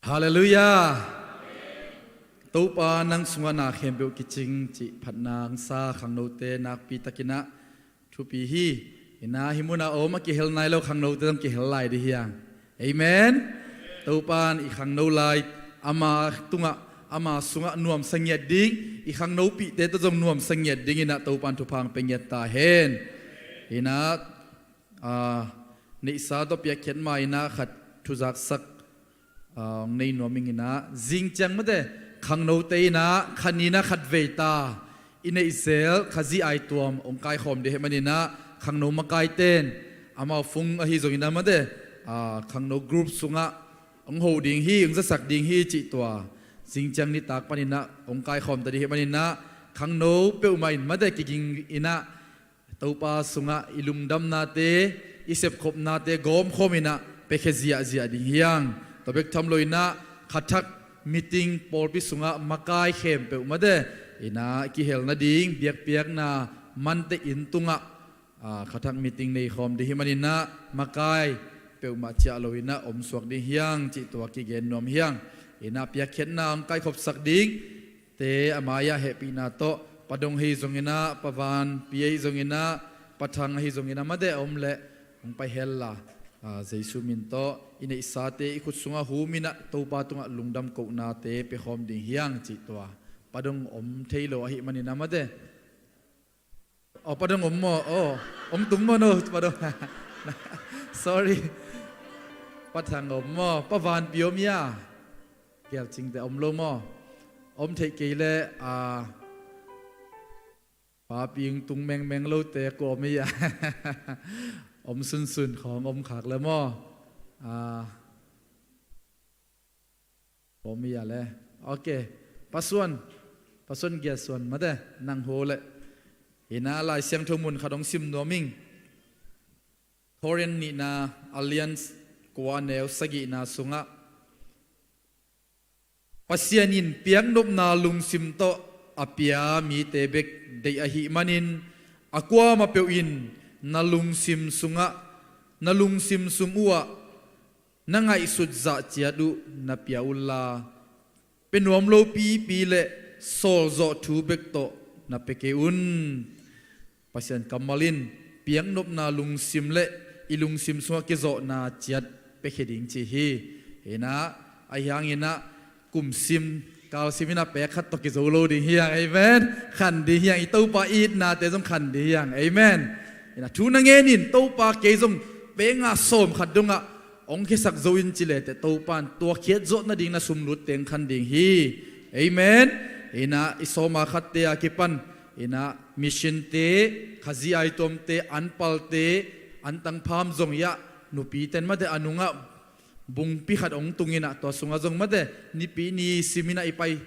Halleluiah. Topa nang sungah na khempeuh kicing cih phatna hong sa khangnote nakpi takinah thupi hi. Inah hih munah om a kihel nai lo khangnote zong kihel lai dih hiang. Amen. Topa in i khangno lai ama tungah, ama sungah nuamsa ngiat ding, i khangnopihte tawh zong nuamsa ngiat dinginah Topa in thupha hong pia ngiat ta hen. Inah, ah, neihsa tawh piakkhiat ma inah khat thuzaksak ah, hong nei nuam ing inah, zing ciang mate, khangnote inah khat ni inah khat vei ta i neih zel Khazih aituam hong kaikhawm dih hih maninah, khangno makaite in amau fung ahi zong inah mate, ah, khangno group sungah hong ho ding hi, hong zasak ding hi cih tua zing ciang nitak paninah hong kaikhawm ta dih hih maninah, khangno peuhmah in mate kiging inah Topa sungah i lungdamnate, i sepkhopnate gawmkhawm inah piakhia ziahziah ding hiang. Tua bek tham lo inah khathak meeting pawlpi sungah makai khempeuh mate inah kihel nading biakpiakna mante inn tungah, ah, khathak meeting neikhawm dih hih maninah makai peuhmah ciah lo inah omsuak ding hiang cih tua kigen nuam hiang. Inah piakkhiatna hong kaikhopsak ding te a mai-ah hehpihna tawh, Pa Dong ahi zong inah, Pa Vanpi ahi zong inah, Pa Thang ahi zong inah mate a om leh hong pai hella, ah, Jesu min tawh i neihsate i khut sungah hum inah Topa tungah lungdam kohnate piakhawm ding hiang cih tua. Pa Dong om thei lo ahih maninah mate. Aw, Pa Dong om maw? Aw, hong tung maw no, Pa Dong? Sorry. Pa Thang om maw? Pa Vanpi om ia? Gelcingte om lo maw? Om theih kei leh, ah, Pa Pi hong tung mengmeng lote kua om ia? Om sunsun khawng om khak le maw? Ah, om ia le. Ok. Pa Suan, Pa Suan Gia Suan mate, nang ho le. Inah Lai Siangtho mun khat hong sim nuam ing. Korin nihna a lian kua a neu sagihna sungah, Pasian in piaknopna lungsim tawh a pia mite bek deih ahih manin, a kuamah peuh in na lungsim sungah, na lungsim sung uhah na ngaihsut zah ciat uh na pia unla, pia nuam lo pipi le sawlzawh thu bek tawh na pia kei un. Pasian kammal in piaknopna lungsim le i lungsim sungah kizawhna ciat piakhia ding ci hi. Inah, ahi hanginah kumsim kalsim inah pek khat tawh kizo lo ding hiang. Amen. Khan ding hiang. I Topa itnate zong khan ding hiang. Amen. Inah thu na ngen in Topa kei zong pek nga sawm khat dongah hong khiasak zo in ci leh teh Topa in tua khiat zawh nading na sumlut teng khan ding hi. Amen. Inah i sawma khatte a kipan inah mission te, Khazih aituamte, anpalte, antang pham zong iah nupite in mate a nungah bungpi khat hong tung inah tua sungah zong mate nipi ni sim inah i pai,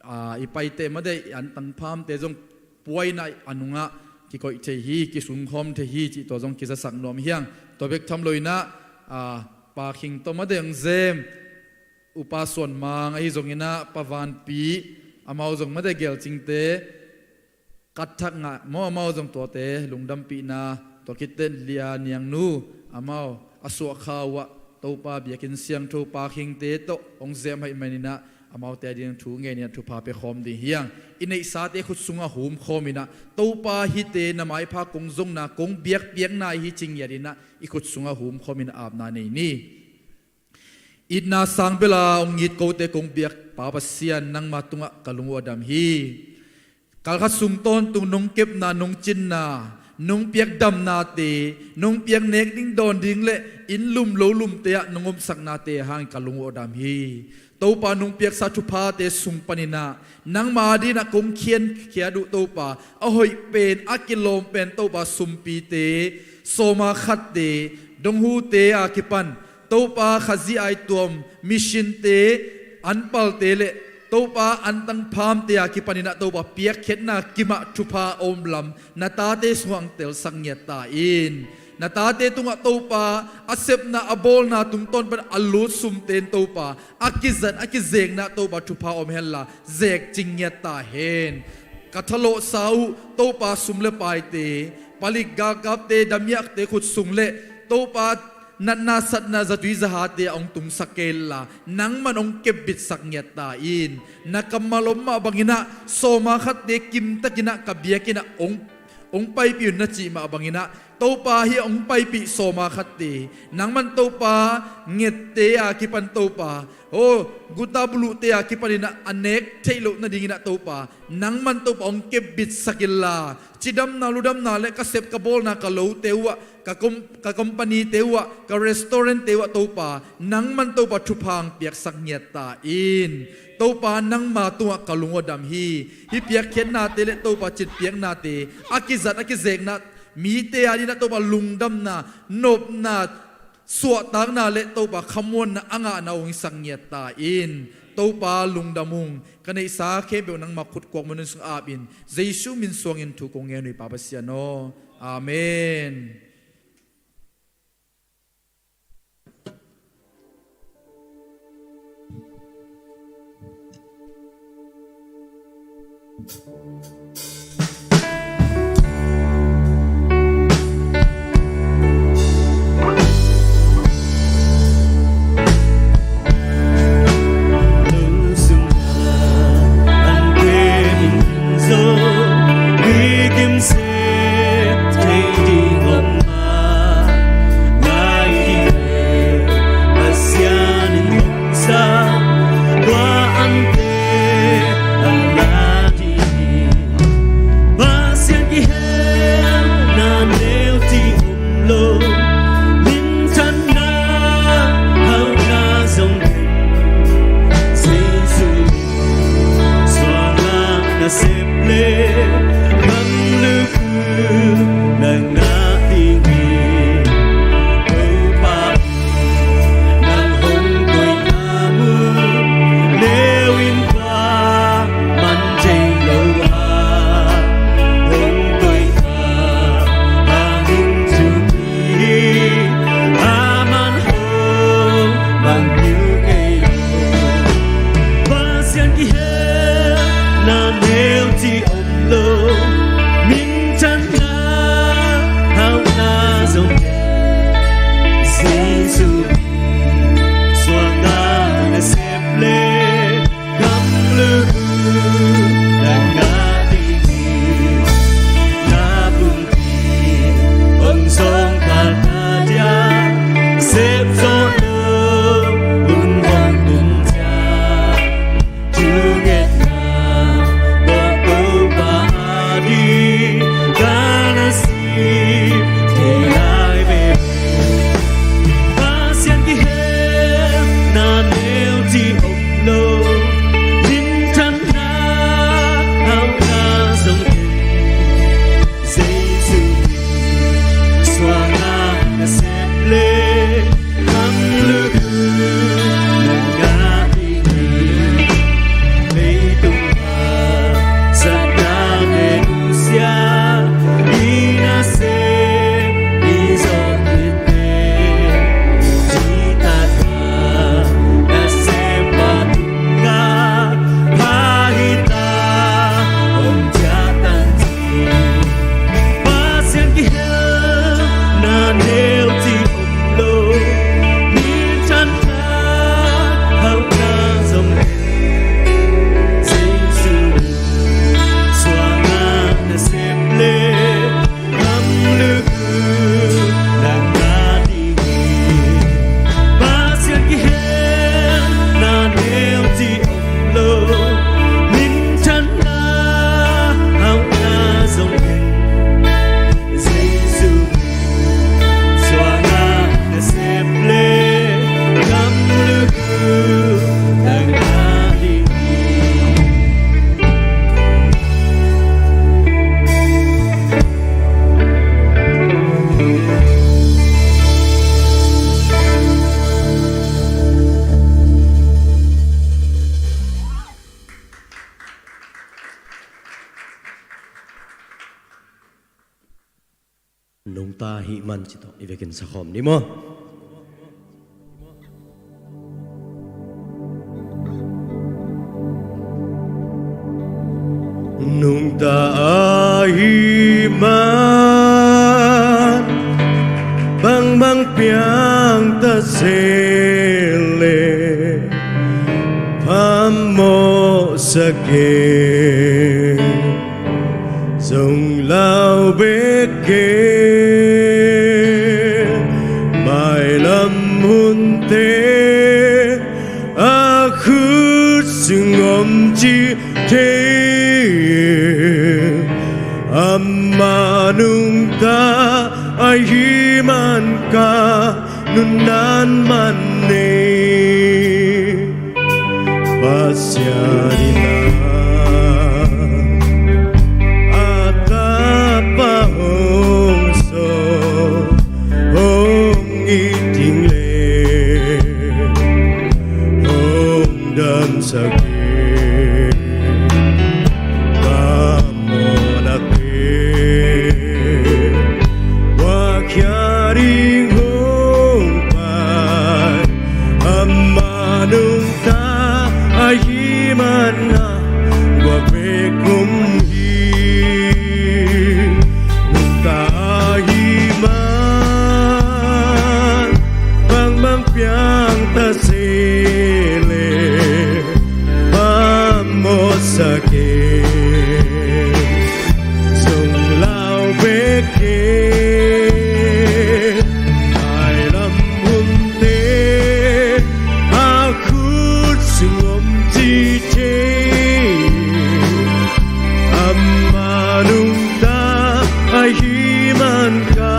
ah, i paite mate i antang phamte zong puaina a nungah kikoih thei hi, kisungkhawm thei hi cih tua zong kizasak nuam hiang. Tua bek tham lo inah, ah, Pa Khing tawh mate hong zem Upa Suan Mang ahi zong inah Pa Vanpi, amau zong mate gelcingte, khat thak ngah maw, amau zong tuate lungdampihna, tua khit teh Lia Niang Nu, amau a suahkha uhah Topa biakinn siangtho Pa Khingte tawh hong zem ahih maninah amaute ading thu ngen inah thupha piakhawm ding hiang. I neihsate khut sungah humkhawm inah Topa hihte na maipha kong zongna kong biakpiakna hi ci ngiat inah i khut sungah humkhawm inah apna nei ni. Itna sang bela hong it kote kong biak Pa Pasian, nangma tungah ka lung uh a dam hi. Kalkhat sung tawntung nong kepna, nong cinna, nong piak damnate, nong piak nek ding dawn ding le inn lum lo lumte ah nong omsaknate hangin ka lung uh a dam hi. Topa nong piaksa thuphate sung paninah nangma dinah kong khiankhiat uh Topa, a hoih pen, a kilawm pen Topa sumpite, sawma khatte, donghute a kipan Topa Khazih aituam, missionte, anpalte le Topa antang phamte a kipaninah Topa piakkhiatna kimah thupha a om lam na tate sungah hong telsak ngiat ta in. Na tate tungah Topa a sepna a bawlna tungtawn pan a lut sumte in Topa a kizat a kizekna Topa thupha om henla zek cing ngiat ta hen. Ka thalawhsa uh Topa sum le paite, palik galkapte, damiakte khut sung le Topa natna satna zatui zahate ah hong tungsak kei inla, nangman hong kepbitsak ngiat ta in. Na kammal om mah banginah sawma khatte kimtakinah ka biakinnah hong, hong paipih un na cih mah banginah, Topa, hih hong paipih sawma khatte, nangman Topa, ngette a kipan Topa, aw, guta buluhte a kipaninah a nek theih loh nadinginah Topa, nangman Topa hong kepbitsak inla, cidamna ludamna le ka sep ka bawlna ka lote uhah, ka kom-, ka companyte uhah, ka restaurantte uhah Topa, nangman Topa thupha hong piaksak ngiat ta in. Topa, nangma tungah ka lung uh a dam hi. Hih piakkhiatnate le Topa citpiaknate a kizat a kizekna mite adinah Topa lungdamna, nopna, suahtakna le Topa khamuanna a ngahna hong hisak ngiat ta in. Topa lungdam ung. Ka neihsa khempeuh nangma khutkuak mun sung apin, Jesu min suangin thu kong ngen uh hi, Pa Pasian aw. Amen. Pasian kihel na neu ci om lo, minthanna hauhna zong gen, Jesu suangah nasep le gamluk uh na ngah ding hi. Topa nang hong koihna mun neu in kua man thei lo a, hong koihna hangin thupi hi. A man hong mang niu kei lo. Pasian kihel na neu ci om lo, minthanna hauhna zong gen, Jesu suangah nasep le gamluk uh na ngah ding hi. Na pumpi hong sawngpha ta dia, sep zawh lo hun hong tung ciang, thungetna tawh Topa ading ka na sip thei lai veve. Pasian kihel na neu ci om lo, minthanna hauhna zong gen, Jesu suangah nasep le gamluk uh na ngah ding hi. Leitung a satnate nusia, i nasem i zawh khit teh, cihtak a nasempa tungah pha hi ta, om ciah tan ci. Pasian kihel na neu ci om lo, minthanna hauhna zong gen, Jesu suangah nasep le gamluk uh na ngah ding hi. Pasian kihel na neu ci om lo, minthanna hauhna zong gen, Jesu suangah nasep le gamluk uh na ngah ding hi. Nungta ahih man ci tawh i vekin sakhawm ni maw? Nungta ahih man bangbang piang se leh phamawhsak ing. Zong lau bek kei, mailam hunte a khut sung om ci thei. Ama nungta ahih man ka nunnan man nei. Pasian in a tapa hong sawm, hong it ding leh hong damsak hi. Phamawhna pen guahkhia ding hong pai, ama nungta ahih man a guak bek om hi. Nungta ahih man bangbang piang ta se leh phamawhsak ing. Zong lau bek kei, mailam hunte a khut sung om ci thei. Ama nungta ahih man ka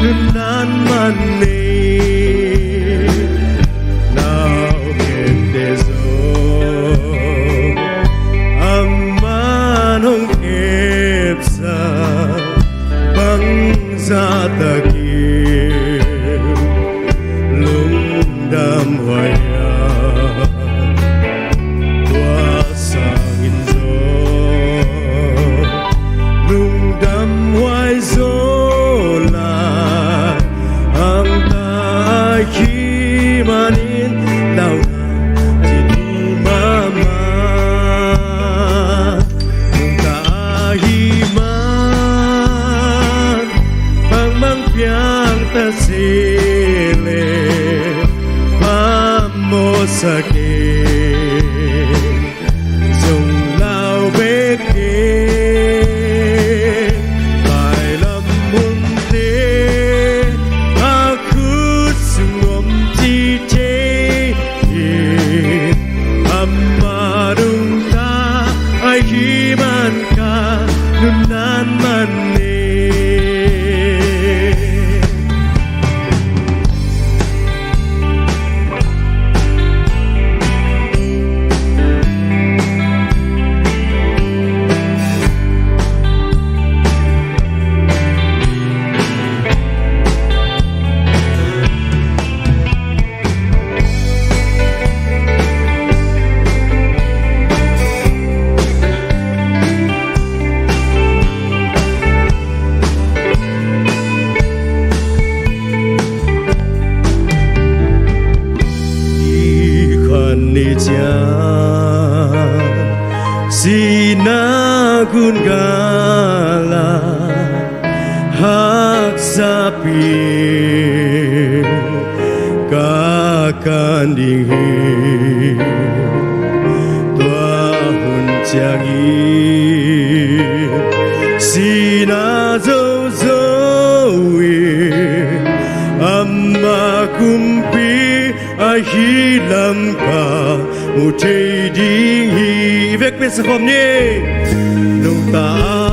nunnan man nei. Na hong kepte zong aman hong kepsak, bangzah takin lungdam huai hiam? Tua sangin zong lungdam huai zaw lai, hangta ahih manin tauna ci tu mahmah. Nungta ahih man bangbang piang ta se leh phamawhsak ing. Zong lau bek kei, mailam hunte a khut sung om ci thei hi. Ama nungta ahih man ka nunnan man nei. Ni khat ni ciang sihna gun gal a haksatpi ka kan ding hi. Tua hun ciangin sihna zozo in ama kumpi ahih lam ka mu thei ding hi. I vekpi-in sa khawm ni. Nungta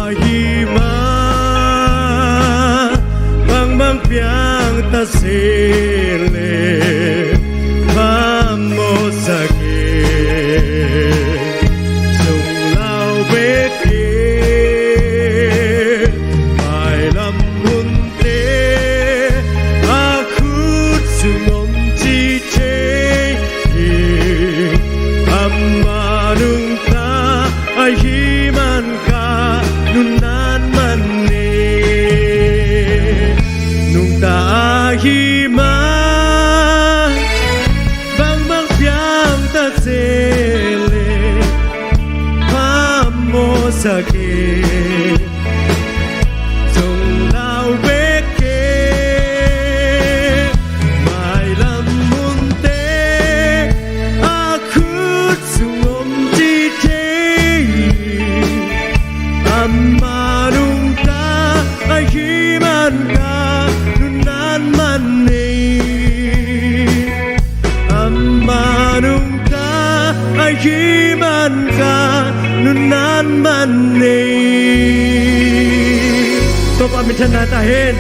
ahih man bangbang piang ta se leh phamawhsak ing. Zong lau bek kei, mailam hun te a khut sung om ci thei hi. Ama nungta ahih man ka nunnan man nei. Nungta ahih man man nei. Topa minthanna ta hen.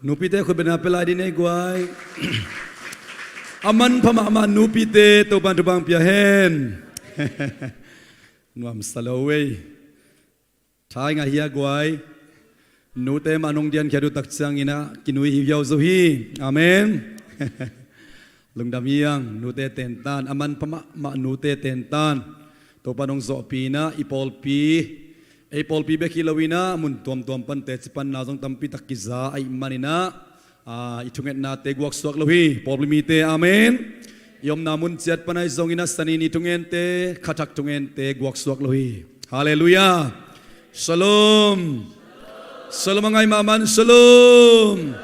Nupite khutbetna pia lai dih ni ei guai. A manpha mahmah nupite Topan thupha pia hen. Nuamsa lo ei. Thai ngah hia guai. Nute mah nong diankhia uh tak ciangin ah kinui hiuhiau zo hi. Amen. Lungdam hi hang, nute tentan, a manpha mahmah nute tentan. Topa nong zawhpih in ah i pawlpi, ei pawlpi bek hi lo in ah mun tuamtuam pan teci panna zong tampi tak kiza ahih manin ah, ah, i thungetnate guaksuak lo hi, pawlpi mite, amen. I omna mun ciat pan ahi zongin ah Sani ni thungente, khathak thungente guaksuak lo hi. Halleluiah. Shalom. Shalom a ngai mahmah in shalom.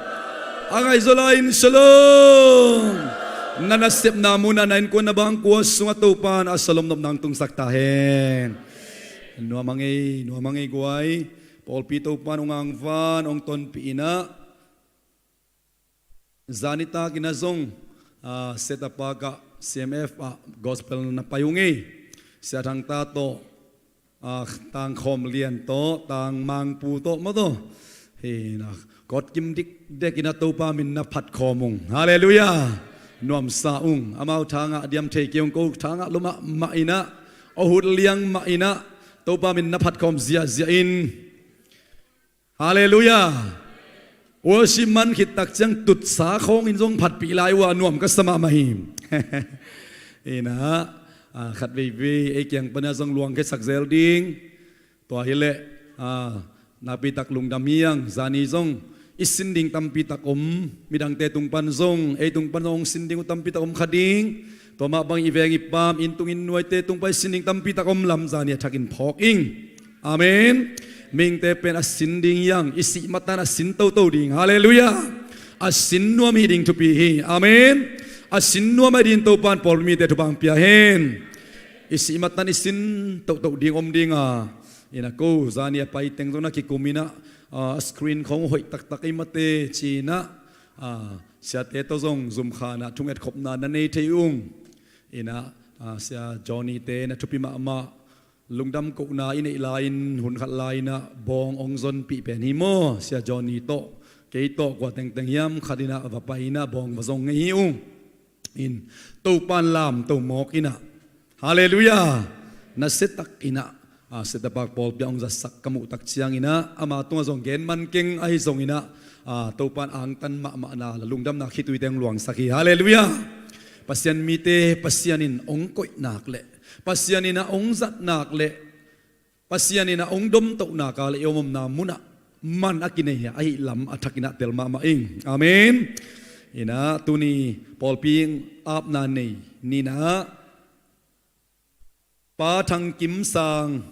A ngai zaw lai in shalom. Na nasepna munah na innkuan na bangkua sungah Topan a shalom nopna hong tungsak ta hen. Nuam a ngei, nuam a ngei guai. Pawlpi Topan hong angvan, hong tonpih in ah zani takin ah zong, ah, Seta Park ah C M F ah gospel na pai uh ngei. Sia Thang Ta tawh, ah, Tang Khawm Lian tawh, Tang Mang Pu tawh maw tawh. Hi na, kawtkim dikdek in ah Topa min na phat khawm ung. Halleluiah. Nuamsa ung. Amau tha ngah diam thei kei ung, ko tha ngah lua mahmah in ah, a hut liang mah in ah, Topa min na phat khawm ziahziah in. Halleluiah. Worship man khit tak ciang tutsa khawngin zong phatpih lai uh a nuam ka sa mahmah hi. Hi na, ah, khat veivei ei kiang pan ah zong luangkhiasak zel ding. Tua hileh, ah, nakpi tak lungdam hi hang, zani zong i sin ding tampi tak om, midangte tung pan zong, ei tung pan zong hong sin ding uh tampi tak om kha ding. Tua mah bang i veng i pam, inn tung inn nuaite tung pan i sin ding tampi tak om lam zani a thakin phawk ing. Amen. Mihingte pen a sin ding hi hang, i sih matan a sin toto ding. Halleluiah. A sin nuam hi ding thupi hi. Amen. A sin nuam a ding Topan pawlpi mite thupha pia hen. I sih matan i sin toto ding om ding a. Hi na, ko zani a pai teng zong na kikum in ah, ah, screen khawng hoih taktak ei mate ci in ah, ah, siate tawh zong zum khan ah thunget khopna na nei thei ung. Hi na, ah, Sia Johnny te na thupi mahmah. Lungdam kohna i neih lai-in hun khat lai-in ah bawng hong zonpih pen hi maw? Sia Johnny tawh, kei tawh, kua tengteng hiam khat in ah va pai in ah bawng va zong ngei hi ung. In, Topan lamto mawk in ah. Halleluiah. Nasia tak in ah, ah, Seta Park pawlpi ah hong zatsak ka muh tak ciangin ah, ama tungah zong gen man keng ahi zongin ah, ah, Topan angtan mahmahna, lungdamna khitui teng luangsak hi. Halleluiah. Pasian mite, Pasian in hong koih nak leh, Pasian in ah hong zat nak leh, Pasian in ah hong domtoh nak a leh i om omna munah man a kinei hi a, ahih lam a thakin ah tel mahmah ing. Amen. Hi na, tuni pawlpi apna nei ni-in ah, Pa Thang Kim Sang,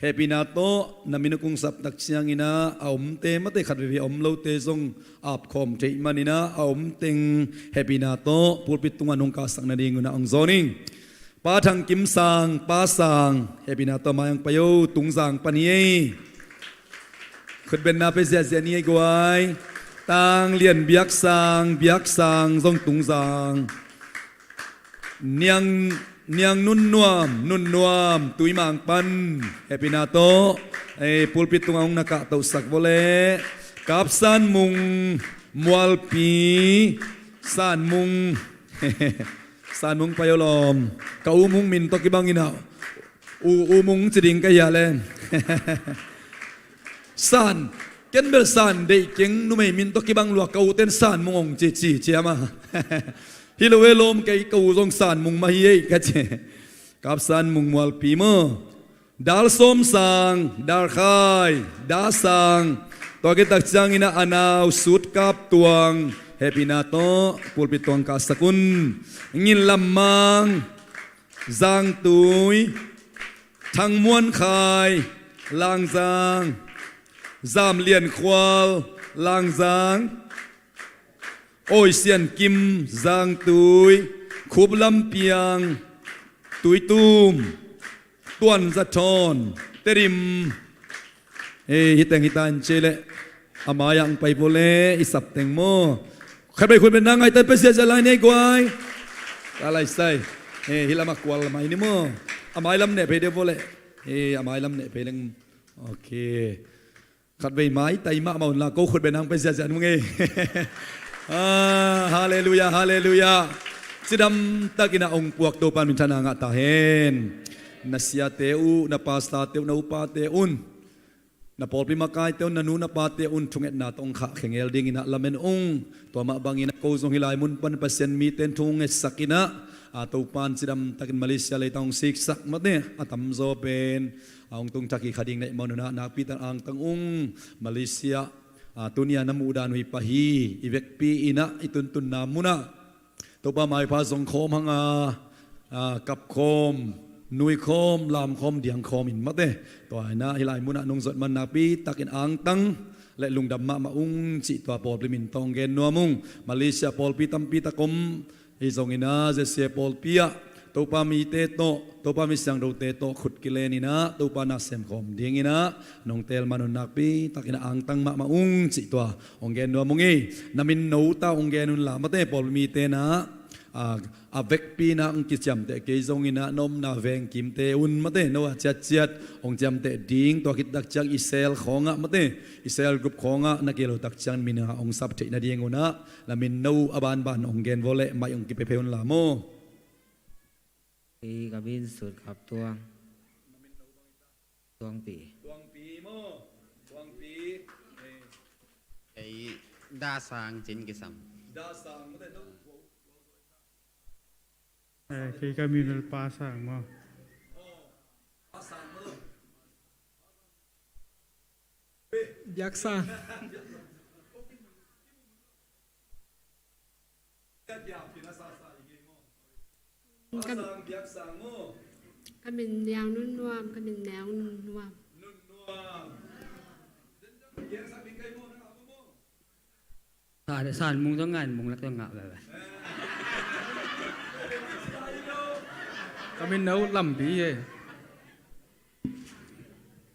hehpihna tawh na min a kung sap tak ciangin ah, a omte mate khat veivei a om lote zong apkhawm theih manin ah, a om teng hehpihna tawh pulpit tungah nong kahsak nadingun ah hong zawn ing. Pa Thang Kim Sang, Pa Sang, hehpihna tawh mai hong pai o, Tungzang pan hi ei. Khutbetna pia ziahziah ni ei guai. Tang Lian Biak Sang, Biak Sang zong Tungzang. Niang, Niang Nun Nuam, Nun Nuam, Tuimang pan, hehpihna tawh, eh, pulpit tungah hong na kahtohsak vawleh. Kap San Mung, Mualpi, San Mung. San Mung pai o lawm. Ka u Mung min tawh kibang in ah, u, u Mung ci ding ka hia leh. San, ken bel San deih keng, numei min tawh kibang lua, ka u ten San Mung hong ci ci ciam a. Hi lo e lawm, kei ka u zong San Mung mah hi ei ka ci. Kap San Mung, Mualpi maw. Dal Sawm Sang, Dal Khai, Da Sang. Tua khit tak ciangin ah a nau Sut Kap Tuang, hehpihna tawh pulpit tungah kahsak un. Ngin Lam Mang, Zangtui, Thang Muan Khai, Langzang, Zam Lian Khual, Langzang, Oi Sian Kim, Zangtui, Khup Lam Piang, Tuitum, Tuan Za Thawn, Tedim. Eh, hih teng hi ta in ci leh, a mai-ah hong pai vawleh, i sap teng maw. Khat vei khutbetna ngaihtan pia ziahziah lai ni ei guai. Ka lai sai. Eh, hih lamah kual mai ni maw. A mai lam neh phei deuh vawleh. Eh, a mai lam neh phei leng. Ok. Khatvei maitai mahmah unla, ko khut beng nang pen ziahziah nung ei. Ah, halleluiah, halleluiah. Cidam takin a hong puak Topa minthanna ngah ta hen. Na siate uh, na pastorte uh, na upate un, na pawlpi makaite un, na nu na pate un thungetna tawh hong khahkhia ngel dingin a lamen ung. Tua mah bangin a ko zong hih lai mun pan Pasian mite in thungetsak in a, a Topa in cidam takin Malaysia leitang hong siksak mate a tamzaw pen a hong tungthak hi kha ding na hih man un a nakpi takin angtang ung. Malaysia, a, tuni a na muhdan uh hi pah hi. I vekpi in a i tuntunna mun ah Topa maipha zong khawm hang a, a, kap khawm, nui khawm, lam khawm, diang khawm in mate. Tua in a hih lai mun ah nong zuat man nakpi takin angtang le lungdam mahmah ung cih tua pawlpi min tawh hong gen nuam ung. Malaysia pawlpi tampi tak om hi zongin a, ZCA pawlpi ah Topa mite tawh, Topa mi siangthote tawh khut kilen in a, Topa na semkhawm dingin a nong teel man un nakpi takin a angtang mahmah ung cih tua hong gen nuam ung hi. Na min no ta hong gen unla mate, pawlpi mite in a, a, a vekpi in a hong kiciamteh kei zongin a, na omna veng kimte un mate, no a ciatciat hong ciamteh ding, tua khit tak ciang i cell khawng ah mate, i cell group khawng ah na kei lo tak ciang min a hong sap theih nading un a, na min no a banban hong gen vua leh maih hong kipia phei unla maw. Ei ka min Sut Kap Tuang. Tuangpi. Tuangpi maw? Tuangpi. Ei, Da Sang Cin Kisam. Da Sang maw te, no. Eh, kei ka min Pa Sang maw. Pa Sang maw. Biak Sang. Ka, ka min Niang Nun Nuam, ka min Niang Nun Nuam. San, San Mung zong ngah, Mung Lek zong ngah, bye bye. Ka min no Lampi hi.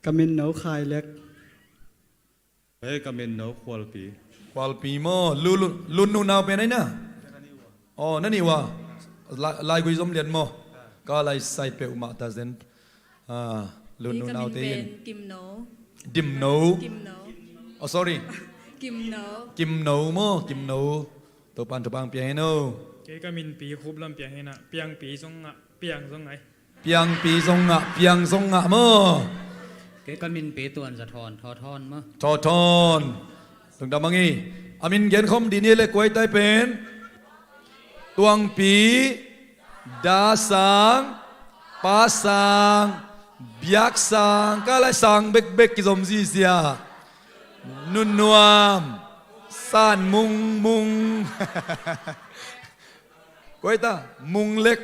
Ka min no Khai Lek. Hei, ka min no Khualpi. Khualpi maw? Lu, lu, Lun nu nau pen ai na? Aw, na nih uh a. Lai, laigui zom lian maw? Ka lai sai peuhmah ta zen. Ah, Lun nu nau te in. Kim No. Dim No. Kim No. Oh, sorry. Kim No. Kim No maw? Kim No. Topan thupha hong pia hen aw. Kei ka min Pi Khup Lam Piang hi na. Piang Pi zong ngah, Piang zong ngah. Piangpi zong ngah, Piang zong ngah maw? Kei ka min Pi Tuan Za Thawn, Thaw Thawn maw? Thaw Thawn. Lungdam hang hi. A min gen khawm dih ni le, kua hi tai pen? Tuangpi, Da Sang, Pa Sang, Biak Sang, ka lai sang bekbek kizom zizia. Nunnuam, San Mung Mung. Kua hi ta, Mung Lek.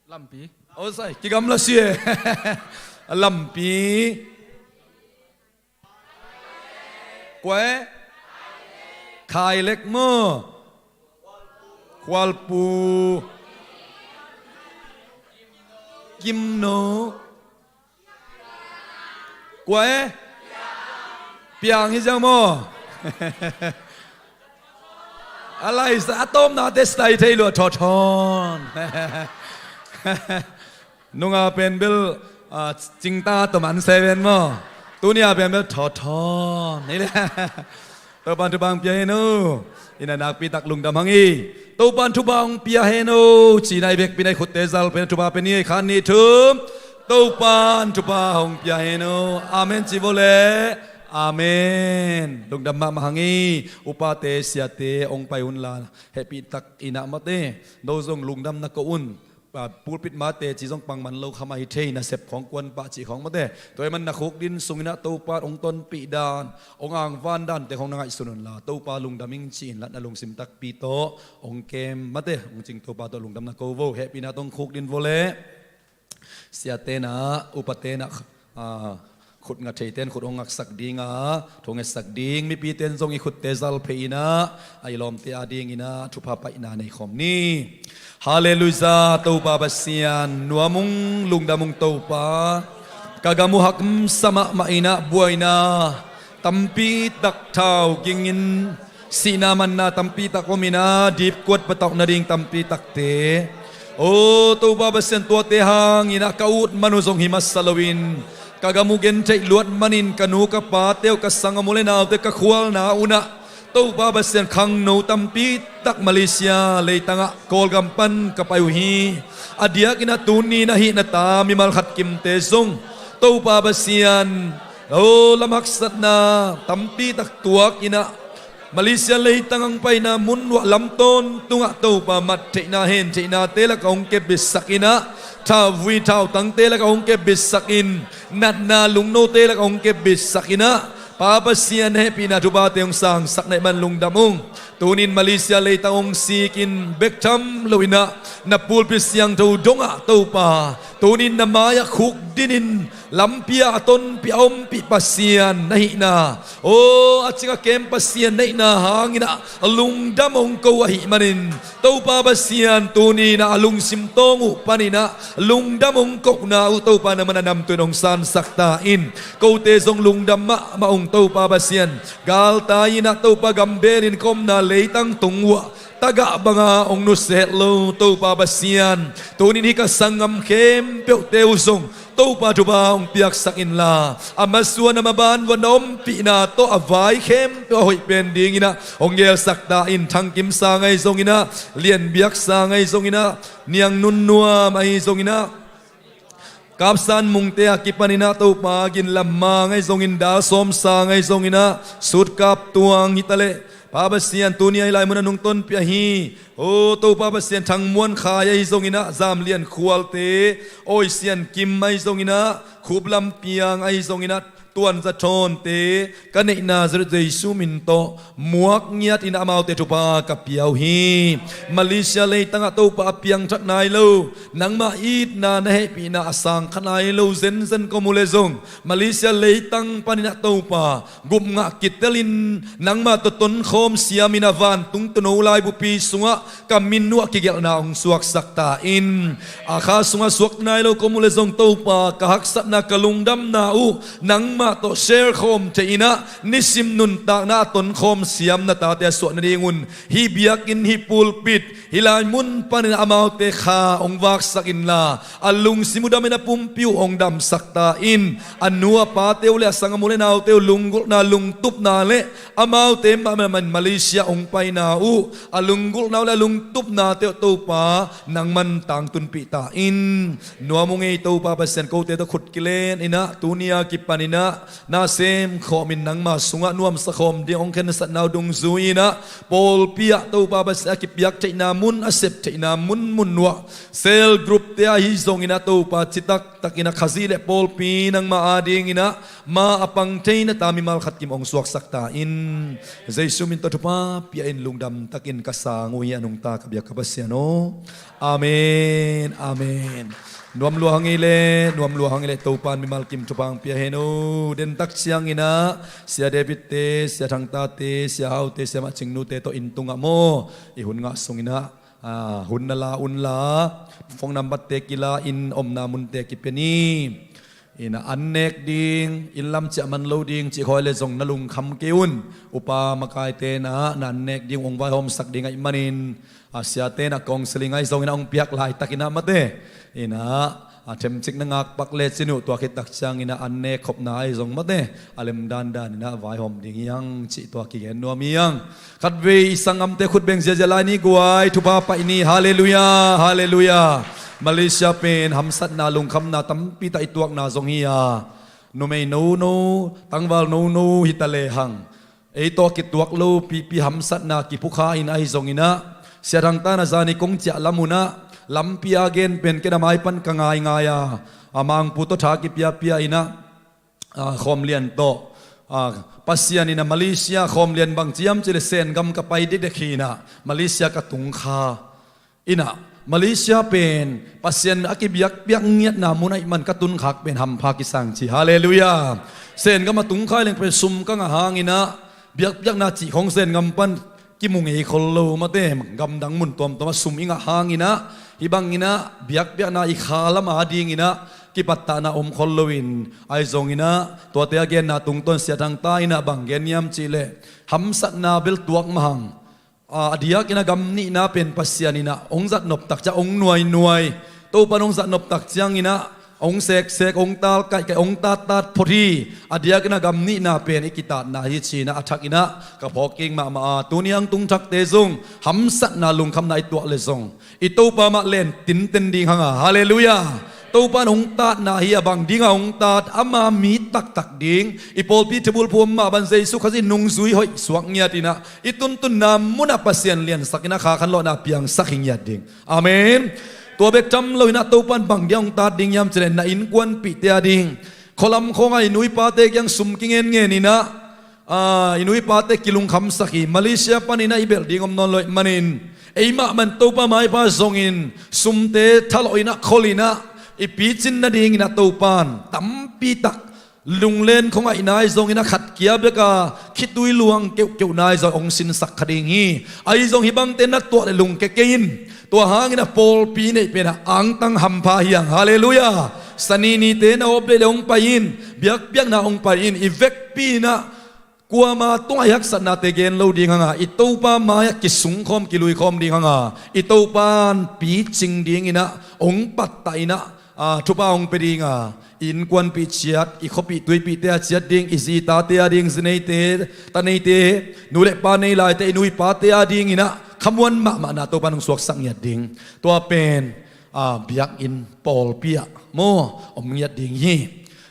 Lampi. Oh, sai, kigamla si e. Lampi. Kua e? Khai Lek maw? Khualpu. Kim No. Kua e? Piang hi ziau maw? A laisa, a tawpna te style thei lua, Thaw Thawn. Nunga pen bel, ah, Cingta tawh man seven maw? Tunia pen bel Thaw Thawn. Ni le. Topan thupha hong pia hen aw. Ina nakpi tak lungdam hang hi. Topan thupha hong pia hen aw. Cina i vekpi na i khutte zal pen thupha pen hi, khan ni thum. Topan thupha hong pia hen aw. Amen ci vua le. Amen. Lungdam mahmah hang hi. Upate, siate hong pai unla, hehpih tak ina mate. No zong lungdam na ko un. Ah, pulpit mate ci zong pang man lo kha mah hi thei, nasep khawng kuan pah cih khawng mate. Tua ahih man na khukdin sungin ah Topa hong tonpih dan, hong angvan dante khawng na ngaihsun unla, Topa lungdam ing ci-in latna lungsim takpi tawh hong kem mate, hong cing Topa tawh lungdam na ko vo, hehpihna tawh hong khukdin vua le. Siate na, upate na, ah, khut nga theite in khut hong ngaksak ding a, thu hong ngetsak ding, mipite in zong i khutte zal phei in ah, a i lawmte a dingin ah thupha paihna nei khawm ni. Halleluiah, Topa Pasian, nuam ung, lungdam ung Topa. Ka gam uh haksa mahmah in ah buaina tampi tak thau kingin, sihna manna tampi tak om in ah, dipkuat patauh nading tampi takte. O Topa Pasian, tuate hangin ah ka ut man uh zong hi masa loin, Ka gam uh gentheih luat manin ka nu ka pate uh, ka sanggam uh le naute, ka khualna un ah Topa Pasian, khangno tampi tak Malaysia leitangah Kawlgam pan ka pai uh hi. A diakin ah tuni in ahih na ta mimal khat kimte zong Topa Pasian, o, lamhaksatna tampi tak tuak in ah Malaysia leitang hong paina mun uah lam tawntungah Topa mat theihna, hen theihnate lakah hong kepbitsak in ah, thauvui thautangte lakah hong kepbitsak in, natna lungnote lakah hong kepbitsak in ah, Pa Pasian, na hehpihna thuphate hong sangsak na hih man lungdam ung. Tunin Malaysia leitang hong sikin bek tham lo in ah, na pulpit siangtho dongah Topa, tunin na mai-ah khukdinin lampi-ah a tonpih a ompih Pasian na hihna, o, a cik a kem Pasian na hihna hangin ah lungdam hong ko ahih manin, Topa Pasian, tuni in ah a lungsim tawng uh panin ah lungdam hong kohna uh Topa, nangman a namtui in hong sansak ta in. Kote zong lungdam mahmah ung Topa Pasian. Galtai in ah Topa, gam belin ka omna leitang tung uah tagah banga hong nusia het lo Topa Pasian, tunin hih ka sanggam khempeuhte uh zong Topa thupha hong piaksak inla, a masuan a maban uah na ompihna tawh a vai khempeuh a hoih pen dingin ah hong gelsak ta in. Thangkim sang ahi zongin ah, Lianbiak sang ahi zongin ah, Niang Nunnuam ahi zongin ah, Kapsan Mungte a kipanin ah Topa Ginlam Mang ahi zongin, Dal Sawm sang ahi zongin ah, Sutkap Tuang hi ta leh, Pa Pasian, tuni a hih lai mun a nungton pia hi. O Topa Pasian, Thang Muan Khai ahi zongin ah, Zam Lian Khualte, Oi Sian Kim ahi zongin ah, Khup Lam Piang ahi zongin ah, Tuan Za Thawnte, ka neihna Nazareth Jesu min tawh muak ngiatin amaute thupha ka pia uh hi. Malaysia leitangah Topa, a piangthak nai lo, nangmah itna, na hehpihna a sang kha nai lo zenzen ka om uh leh zong, Malaysia leitang panin ah Topa, gupngah kitelin nangmah tawh tonkhawm siamin a vantung tuuno laibupi sungah ka min uh a kigelhna hong suaksak ta in. A kha sungah suak nai lo ka om uh leh zong Topa, ka haksatna, ka lungdamna uh nangmah tawh share khawm thei in ah, nisim nuntakna a tonkhawm siam na tate a suah nadingun, hih biakinn, hih pulpit, hih lai mun panin amaute kha hong vaksak inla, a lungsim uh damin a pumpi uh hong damsak ta in. A nu a pate uh le a sanggam uh le naute uh lunggulhna, lungtupna le amaute mahmah in Malaysia hong paina uh a lunggulhna uh le a lungtupnate uh Topa, nangman tangtunpih ta in. Nuam ung ei Topa Pasian, kote tawh khut kilen in ah, tuni a kipanin ah na sem khawmin nangma sungah nuamsa khawm ding hong khensatna uh dungzui in ah, pawlpi ah Topa Pasian, a kipiak theihna mun, a sep theihna munmun uah, cell group te ahi zongin ah Topa, citak takin ah Khazih le pawlpi nangma adingin ah ma a pang thei na ta mimal khat kim hong suaksak ta in. Jesu min tawh thupha pia in, lungdam takin ka sang uh hi, a nungta ka biak ka Pasian aw. Amen, amen. Nuam lua hang ei le, nuam lua hang ei le, Topa'n mimal kim thupha hong pia hen aw. Dentak ciangin ah Sia David te, Sia Thang tate, Sia Hau te, Sia Mah Cing nu te tawh inn tungah maw, i hun ngah sungin ah, ah, hun na la un la, phone number te kila in, omna mun te kipia ni. In ah an nek ding, inn lam ciah man lo ding cih khawng le zong na lungkham kei un. Upa makaite in ah na an nek ding hong vaihawmsak ding ahih manin, a siate in ah counselling ahi zongin ah hong piak laitakin ah mate, in ah a themcik na ngakpak lecin uh, tua khit tak ciangin ah an nek khopna ahi zong mate, a lemdandan in ah vaihawm ding hi hang cih tua kigen nuam hi hang. Khatvei i sanggamte khut beng ziazia lai ni guai, thupha pai ni. Halleluiah, halleluiah. Malaysia pen hamsatna, lungkhamna tampi tak i tuakna zong hi a, numei nono, tangval nono hi ta lehang, ei tawh kituak lo pipi hamsatna kiphukha in ahi zongin ah, Sia Thang ta in ah zani kong ciah lam un ah, lampi a gen pen ken a mai pan ka ngaingai a, a Mangpu tawh tha kipiapia in ah, a, Khawm Lian tawh, a, Pasian in ah Malaysia, Khawm Lian bang ciam cih leh Sen gam ka pai dekdek hi in ah, Malaysia ka tungkha. In ah Malaysia pen Pasian a kibiakpiak ngiatna mun ahih man ka tunkhak pen hampha kisang ci. Halleluiah. Sen gam a tungkha leng pen sum ka ngah hangin ah, biakpiakna cih khawng Sen gam pan kimu ngei khol lo mate, gamdang mun tuamtuam ah sum i ngah hangin ah, hih bangin ah biakpiakna i kha lam adingin ah kipattahna om khol loin, ahi zongin ah tuate a genna tungtawn Sia Thang ta in ah bang gen hiam cih leh, hamsatna bel tuak mah hang, a, a diakin ah gam nihna pen Pasian in ah hong zatnop tak ciang, hong nuainuai, Topa'n hong zatnop tak ciangin ah, hong seksek, hong talkaihkaih, hong tattat phot hi. A diakin a gam nihna pen i kitatna hi ci-in ah a thakin ah ka phawk kik mahmah a, tuni hang tungthakte zong hamsatna lungkhamna i tuah leh zong i Topa mah len tinten ding hang a. Halleluiah. Topa in hong tatna hi a, bang dinga hong tat, ama mi taktak ding, i pawlpi thubulphu om mah bang Jesu Khazih nungzui hoih suak ngiat in ah i tuntunna munah Pasian liansak in ah kha khanlawhna piangsak hi ngiat ding. Amen. Tua bek tham lo in ah Topa in bang dia hong tat ding hiam cih leh na innkuanpihte a ding, khualam khawng ah i nu i pate kiang sum kingenngen in ah, ah, i nu i pate kilungkhamsak hi. Malaysia panin ah i belh ding om nawn lo ahih manin eimah mah in Topa maipha zongin sumte thalawh in ah khol in ah i picin nadingin ah Topa in tampi tak lunglen khawng ah i nai zongin ah khat kia bek a khitui luang keuhkeuh nai zong hong sinsak kha ding hi. Ahi zong hih bangte na tuah leh lungke kei in. Tua hangin ah pawlpi neih pen ah angtang hampha hi hang. Halleluiah. Saninite na awp deih leh hong pai in, biakpiakna hong pai in, i vekpi in ah kuama tungah i haksatnate gen lo ding hang a, i Topa mai-ah kisungkhawm kiluikhawm ding hang a, i Topa in picing dingin ah hong pattah in ah, ah, thupha hong pia ding a, i innkuanpih ciat, i khuapih tuipihte a ciat ding, i zi i tate a ding, zi neite, ta neite, nu le pa nei laite, i nu i pate a dingin ah khamuan mahmahna Topa in hong suaksak ngiat ding. Tua pen, ah, biakinn pawlpi ah maw, om ngiat ding hi.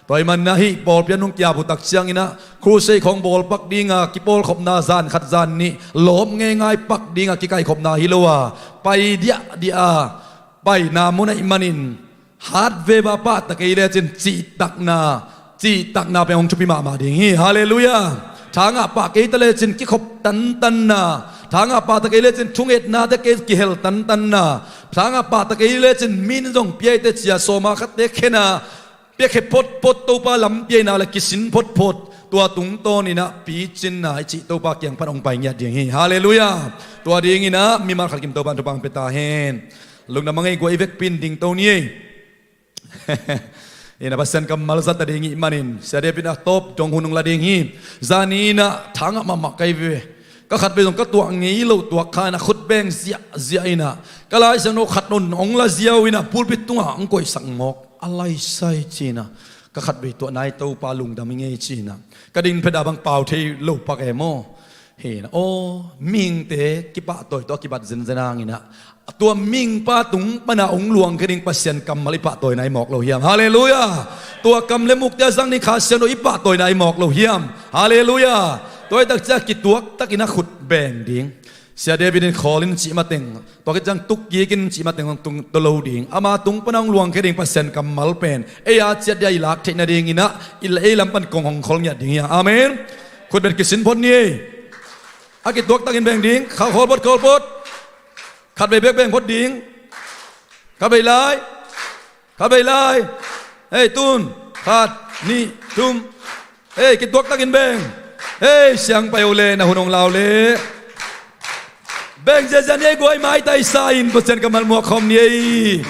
Tua ahih manin ah hih pawlpi ah nong ki-ap uh tak ciangin ah crusade khawng bawl pak ding a, kipawlkhopna zan khat zan nih lawp ngeingai pak ding a kikaihkhopna hi lo a, pai diahdiah a, paina mun ahih manin hat veve a pahtak kei lecin cihtakna, cihtakna pen hong thupi mahmah ding hi. Halleluiah. Thangah pah kei ta lecin kikhop tantanna, thangah pahtak kei lecin thungetnate kei kihel tantanna, thangah pahtak kei lecin mi in zong pia ei teh ci-a sawma khatte khen a, piakhia photphot, Topa lampi ahihna leh kisin photphot, tua tungtawnin ah picinna i cih Topa kiang pan hong pai ngiat ding hi. Halleluiah. Tua dingin ah mimal khat kim Topa in thupha hong pia ta hen. Lungdam a ngei guai, i vekpi in dingto ni ei. Ina Pasian kammal zat a ding i hih manin Sia David a tawp dong hun hong la ding hi. Zani in ah thangah mahmah ka hi ve. Ka khatvei zong ka tuak ngei lo tuak kha in ah khut beng ziahziah in ah ka Lai Siangtho khat hong la ziau in ah pulpit tungah hong koihsak mawk a laisai ci-in ah ka khatvei tuahna hi, Topa lungdam hi ngei ci-in ah ka ding phet a bang pau thei lo pak e maw. Hi na aw, mihingte kipahtawi tawh a kibat zenzen hangin ah tua mihingpa tung pana hong luangkhia ding Pasian kammal i pahtawina hi mawk lo hiam? Halleluiah. Tua kam le mukte a zang ding Kha Siangtho i pahtawina hi mawk lo hiam? Halleluiah. Tua hi tak ciang kituaktakin a khut beng ding. Sia David in khawl in cih mateng, tua khit ciang tuk kik in cih mateng hong tung to lo ding. Ama tung pana hong luangkhia ding Pasian kammal pen ei a ciat dia i lak theih nadingin ah i, ei lam pan kong hong khol ngiat ding hi hang. Amen. Khut beng kisin phot ni ei. A kituaktakin beng ding. Kha khawl phot, khawl phot. Khatvei bek beng phot ding. Khatvei lai. Khatvei lai. Hei, tun. Khat, nih, thum. Hei, kituaktakin beng. Hei, siang pai o le, na hun hong lau le. Beng ziazia ni ei guai, maitaisa in Pasian kammal muak khawm ni ei.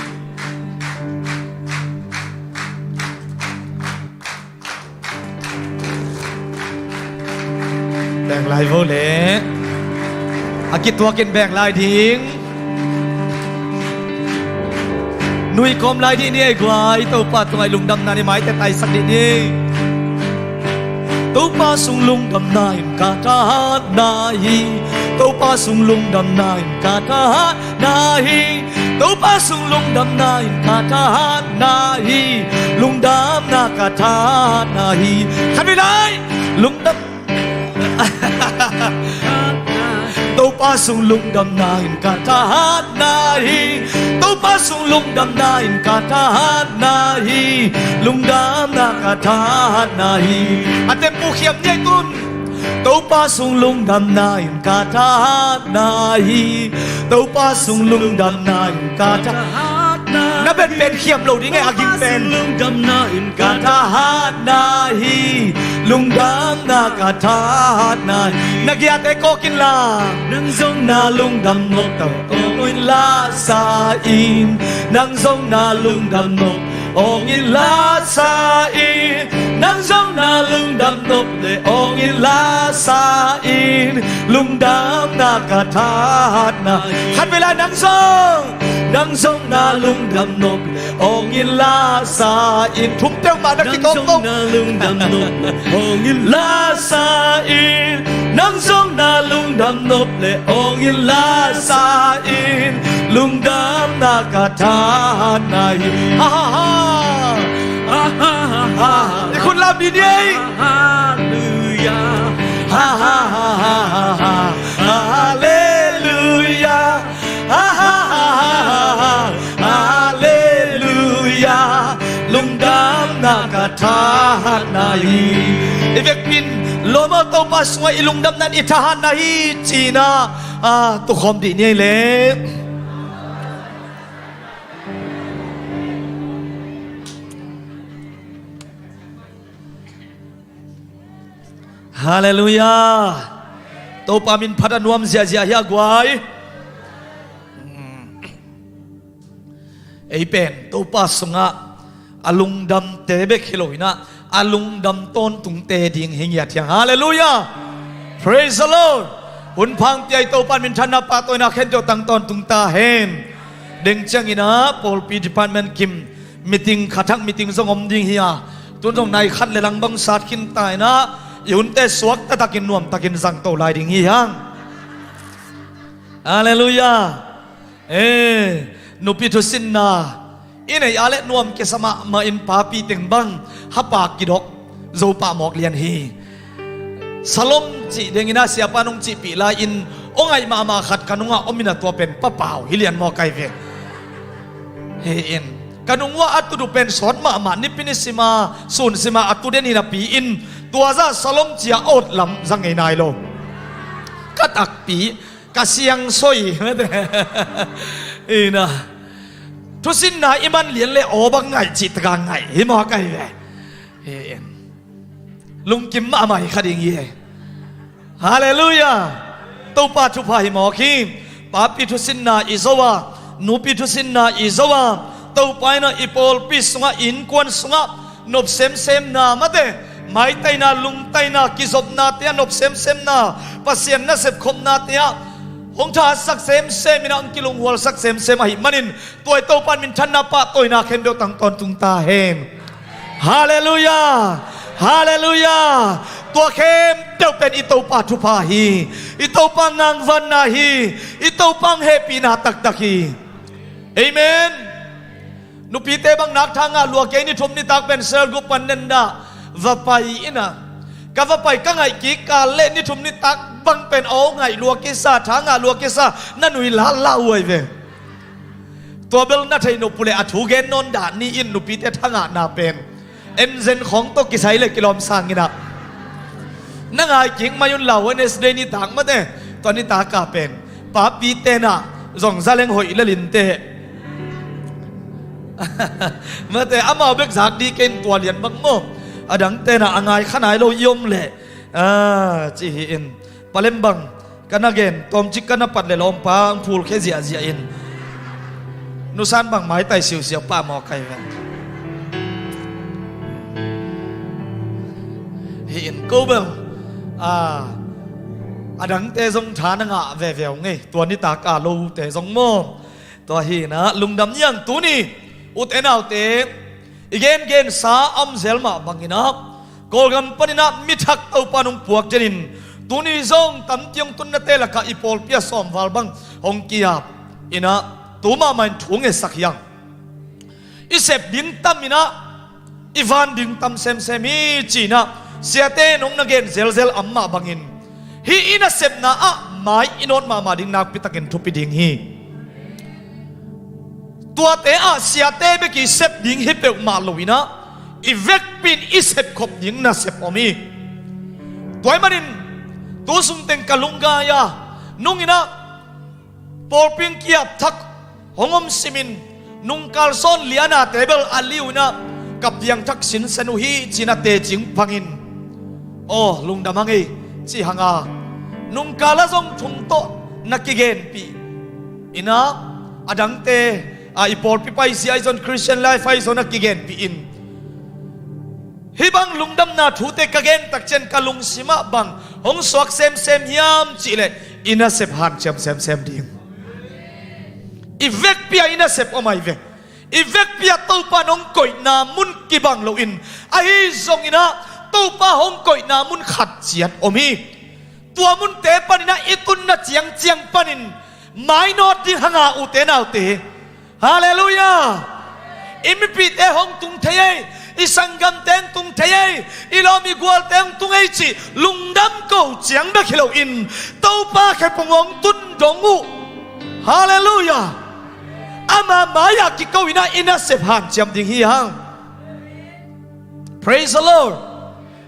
Beng lai vo le. A kituakin beng lai ding. Nui kawm lai dih ni ei guai, Topa tungah i lungdamna ni maite taisak dih ni. Topa sung lungdamna in ka thahatna hi. Topa sung lungdamna in ka thahatna hi. Topa sung lungdamna in ka thahatna hi. Lungdamna ka thahatna hi. Khatvei lai. Lungdam Topa sung lungdamna in ka thahatna hi. Topa sung lungdamna in ka thahatna hi. Lungdamna ka thahatna hi. A tempu khiam ni ei tun. Topa sung lungdamna in ka thahatna hi. Topa sung lungdamna in ka thahatna. Na benpen khiam lo ding e, a gim pen. Lungdamna in ka thahatna hi. Lungdamna ka thahatna hi. Na giate kawk inla. Nang zong na lungdam nop tawh ong in la sa in. Nang zong na lungdam nop ong in la sa in. Nang zong na lungdam nop le ong in la sa in. Lungdamna ka thahatna hi. Khat vei lai, nang zong, nang zong na lungdam nop le awng in lasa in. Thum peuhmah na kikawk ko. Nang zong na lungdam nop le awng in lasa in. Nang zong na lungdam nop le awng in lasa in. Lungdamna ka thahatna hi. Ha, ha, ha. Ha, ha, ha, ha. I khut lam ni ni ei. Halleluia. Ha, ha, ha, ha, ha, ha. Halleluia. Ha, ha, ha, ha, ha, ha. Halleluia. Lungdamna ka thahatna hi. I vekpi in lawm aw, Topa sungah i lungdamna in i thahatna hi ci-in ah, a, tukhawm dih ni ei leh. Halleluia. Topa min phat a nuam ziahziah hi a guai. Ei pen Topa sungah a lungdamte bek hi lo-in ah, a lungdam tawntungte ding hi ngiat hi hang. Halleluia. Praise the Lord. Hun pha hong pia i Topa min thanna pahtawina khempeuh tang tawntung ta hen. Deng ciangin ah pawlpi department kim meeting, kha thak meeting zong om ding hi a, tun zong nai khat le lang bang sat khin ta-in ah, i hunte suak taktakin nuam takin zangto lai ding hi hang. Halleluia. Eh, nupi thusinna i neih a leh nuam kisa mahmah in papi teng bang hapa kidok zo pah mawk lian hi. Salom cih dengin ah siapa nong cihpih lai-in aw ngaih mahmah khat ka nungah om in ah, tua pen Pa Pau hi lian mawk ai ve. Hi in, ka nung uah a tu duh pen sawt mahmah, nipi ni sim a, sun sim a, a tu den hi napi-in, tua zah salom ci-a a awt lam za ngei nai lo. Ka takpi, ka siang soi. Ina, thusinna i man lian le aw bang ngaih cih taka ngaih hi mawk ai ve. Hi in, lungkim mahmah hi kha ding hi. Halleluia. Topa thupha hi mawk hi. Papi thusinna i zo a, nupi thusinna i zo a, Topa in ah i pawlpi sungah, i innkuan sungah nop semsemna, mate, maitaina, lungtaina, kizopnate ah nop semsemna, Pasian nasep khopnate ah hong thahatsak semsem in ah, hong kilunghualsak semsem ahih manin, tua i Topa in minthanna, pahtawina khempeuh tang tawntung ta hen. Halleluia. Halleluia. Tua khempeuh pen i Topa thupha hi. I Topa ngangvanna hi. I Topa hong hehpihna taktak hi. Amen. Nupite bang nak tha ngah lua kei, ni thum nitak pen cell group pan nendah va pai in ah, ka va pai ka ngaih kik kal leh ni thum nitak bang pen aw ngaih lua kisa, tha ngah lua kisa, na nui lala uh ai ve. Tua bel na theih nop uh leh a thu gen nawn dah ni in, nupite tha ngahna pen enzen khawng tawh kisai leh kilawm sang in ah, na ngai kik mai un la, Wednesday nitak mate, tua nitak a pen papite in ah zong zaleng hoih lel in teh. Mate, amau bek zak dih kei in, tua lian bang maw, a dangte in ah a ngai kha nai lo i om leh, a, ci hi in. Palem bang ka na gen, tawmcik ka na pat leh lawmpa hong phulkhia ziahziah in. Nusan bang maitai siusiau pah mawk ai ve. Hi in, ko bel, a, a dangte zong tha na ngah veve uh ngei, tua nitak a lote zong maw. Tua hi in ah, lungdam ni hang. Tuni, ute naute, i gengensa a om zel mah bangin ah, Kawlgam panin ah mi thak Topa in hong puak den in, tuni zong tampi hong tunnate lakah i pawlpi ah sawmval bang hong ki-ap in ah, tu mahmah in thu ngetsak hi hang. I sep ding tam in ah, i van ding tam semsem hi ci-in ah, siate in hong na gen zelzel a om mah bangin, hih i nasepna ah mai i nawt mahmah ding nakpi takin thupi ding hi. Tuate ah siate bek i sep ding hi peuhmah lo-in ah, i vekpi in i sepkhop ding nasep om hi. Tua ahih manin tu sung teng ka lunggai a, nung in ah pawlpi hong ki-ap thak hong om simin, nungkal sawn lianate bel a liu in ah, ka piangthak sinsen uh hi ci-in ah teci hong pang in, aw lungdam hang ei, ci hang a, nungkal ah zong thu tawh na kigenpih in ah, a dangte, a, i pawlpi paizia ahi zong, Christian life ahi zong na kigenpih in. Hih bang lungdamna thute ka gen tak ciang ka lungsim ah bang hong suak semsem hiam cihleh i nasep hanciam semsem ding. I vekpi ah i nasep om ahi ve. I vekpi ah Topa in hong koihna mun kibang loin, ahi zongin ah Topa hong koihna mun khat ciat om hi. Tua munte panin ah i tunna ciangciang panin mainawt ding hang a, ute naute. Halleluiah. I mipihte hong tung thei ei, i sanggamte hong tung thei ei, i lawm i gualte hong tung ei cih lungdam ko ciang bek hi loin Topa khe pung hong tun dong uh. Halleluiah. Ama mai-ah kiko in ah i nasep hanciam ding hi hang. Praise the Lord.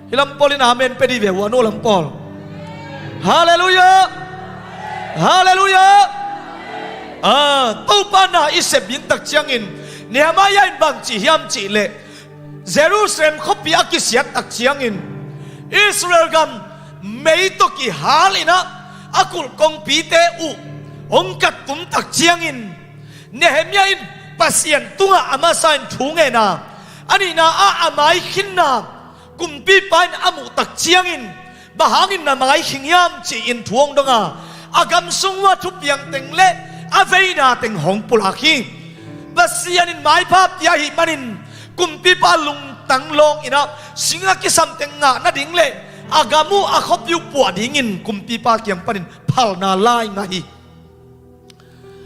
Hih lam pawl in amen pia dih ve, hua no lam pawl. Halleluiah. Halleluiah. Ah, Topa na i sep ding tak ciangin Nehemiah in bang ci hiam cihleh, Jerusalem khuapi a kisiat tak ciangin Israel gam mei tawh kihal in ah a kulh kongpite uh hong kat tum tak ciangin Nehemiah in Pasian tungah a masa in thu ngen a, a nihna ah a mai khinna kumpipa in a muh tak ciangin, bang hangin na mai khing hiam ci-in thu hong dong a, a gam sung uh a thupiang teng le a veina teng hong pulak hi. Pasian in maipha pia ahih manin kumpipa lungtang lawng in ah sing a kisam teng ngah nading le a gam uh a khuapi uh puah dingin kumpipa kiang panin phalna lai ngah hi.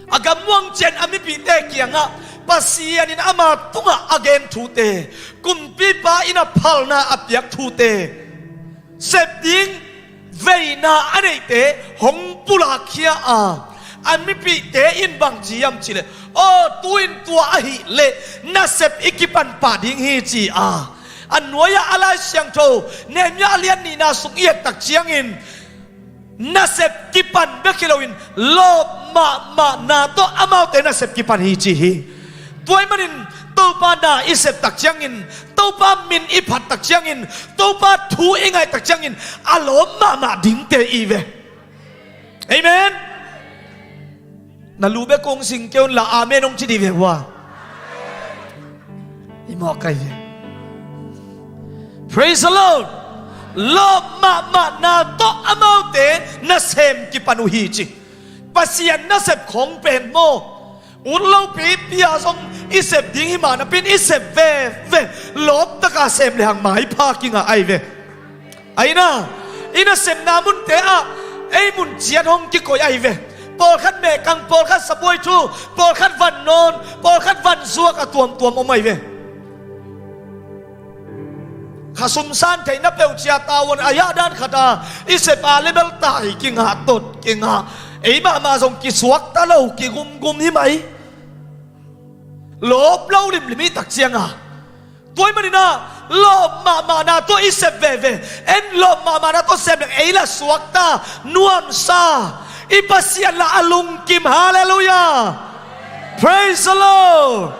A gam muang ciang a mipihte kiangah Pasian in ama tungah a gen thute, kumpipa in a phalna a piak thute, sep ding veina a neihte hong pulakkhia a, a mipihte in bang ci hiam cihleh, aw, tu-in tua ahih leh nasep i kipan pah ding hi, ci a, a nuai-ah a Lai Siangtho Nehemiah a lian nihna sung i et tak ciangin nasep kipan bek hi loin lawp mahmahna tawh amaute nasep kipan hi, ci hi. Tua ahih manin Topa na i sep tak ciangin, Topa min i phat tak ciangin, Topa thu i ngaih tak ciangin a lawp mahmah dingte i ve. Amen. Na lu bek kong sing kei un la, amen hong ci dih ve hua. I mawk kai ve. Praise the Lord. Lawp mahmahna tawh amaute nasem kipan uh hi, ci. Pasian nasep khong pen maw, ut lopi pia zong i sep ding hi mah napi-in i sep veve, lawp taka sem lehang maipha kingah ahi ve. Ahi na, i nasepna munte ah ei mun ciat hong kikoih ahi ve. Pawlkhat mehkang, pawlkhat sabuai thu, pawlkhat van nawn, pawlkhat van zuak a tuamtuam om ahi ve. Khasum san theihna peuh cia tavuan a yah dan khat a i sep a lebel tai kingah tot kingah, ei mahmah zong kisuakta lo, kigumgum hi mai. Lawp lo limlim i tak cianga, tua ahih manin ah lawp mahmahna tawh i sep veve. En lawp mahmahna tawh sem leng ei la suakta, nuamsa, i Pasian la a lungkim. Halleluiah. Praise the Lord.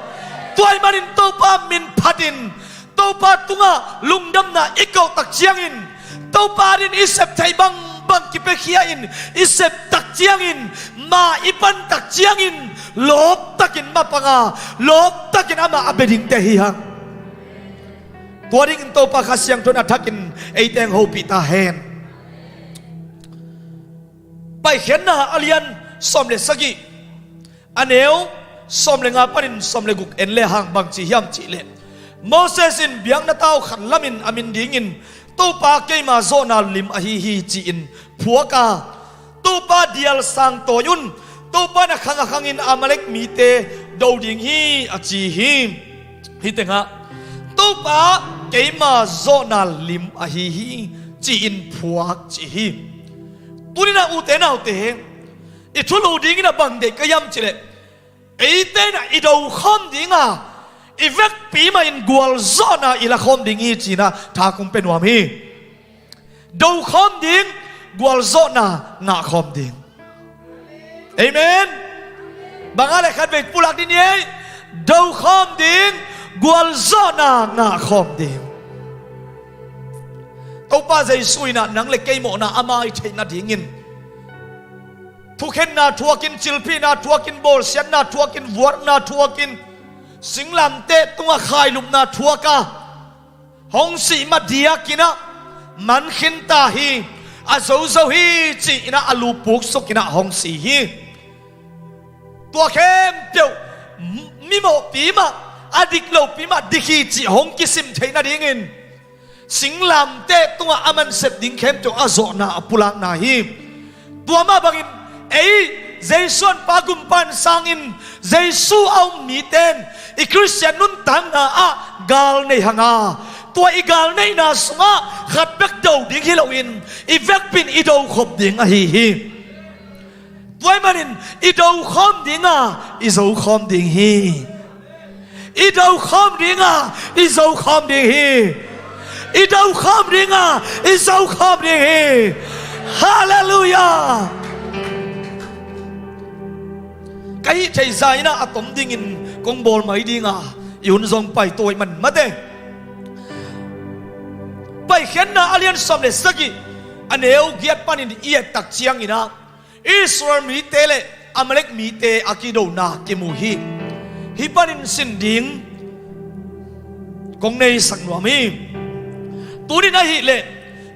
Tua ahih manin Topa min phatin, Topa tungah lungdamna i koh tak ciangin, Topa adingin i sep theih bangbang kipiakhia in i sep tak ciangin, ma i pan tak ciangin lawptakin mapanga, lawptakin amah a bia dingte hi hang. Tua dingin Topa Kha Siangtho in a thakin eite hong hopih ta hen. Paikhiatna a lian sawm le sagih, a neu sawm le nga panin sawm le guk en lehang bang ci hiam cihleh, Moses in biakna tau khat lamin a min dingin Topa keima zawhna lim ahi hi ci-in phuak a, Topa dial sang tawi un, Topa in a khang a khangin Amalek mite do ding hi a ci hi. Hih tengah Topa keima zawhna lim ahi hi ci-in phuak ci hi. Tuni-in ah ute naute, i thulu dingin a bang deih ka hiam cihleh, eite in ah i do khawm dinga, i vekpi mahin gualzawhna i la khawm ding hi ci-in ah tha kong pia nuam hi. Do khawm ding, gualzawhna ngah khawm ding. Amen. Bang a le khat vei pulak dih ni ei. Do khawm ding, gualzawhna ngah khawm ding. Topa Jesu in ah nang le kei mawhna a mai theih nadingin thukhenna thuakin, cilphihna thuakin, bawlsiatna thuakin, vuakna thuakin, singlamteh tungah khailupna thuak a, hong sih ma diakin ah man khin ta hi. a zozo hi ci-in ah a lu puksuk in ah hong si hi. Tua khempeuh mimawhpi mah, a dik lopi mah, dik hi cih hong kisim theih nadingin singlamteh tungah a mansep ding khempeuh a zawhna a pulakna hi. Tua mah bangin ei Jesu an pa gumpan sangin Jesu a um mite in i Khristian nuntakna ah gal nei hang a, tua i gal neihna sungah khat bek do ding hi loin i vekpi in i do khop ding ahi hi. Tua ahih manin i do khawm ding a, i zo khawm ding hi. I do khawm ding a, i zo khawm ding hi. I do khawm ding a, i zo khawm ding hi. Halleluiah. Ka hih theih zah in ah a tom dingin kong bawl mai ding a, i hun zong pai tuai man mate. Paikhiatna a lian sawm le sagih, a neu giat panin i et tak ciangin ah Israel mite le Amalek mite a kidona kimu hi. Hih panin sin ding kong neisak nuam hi. Tunin ahih leh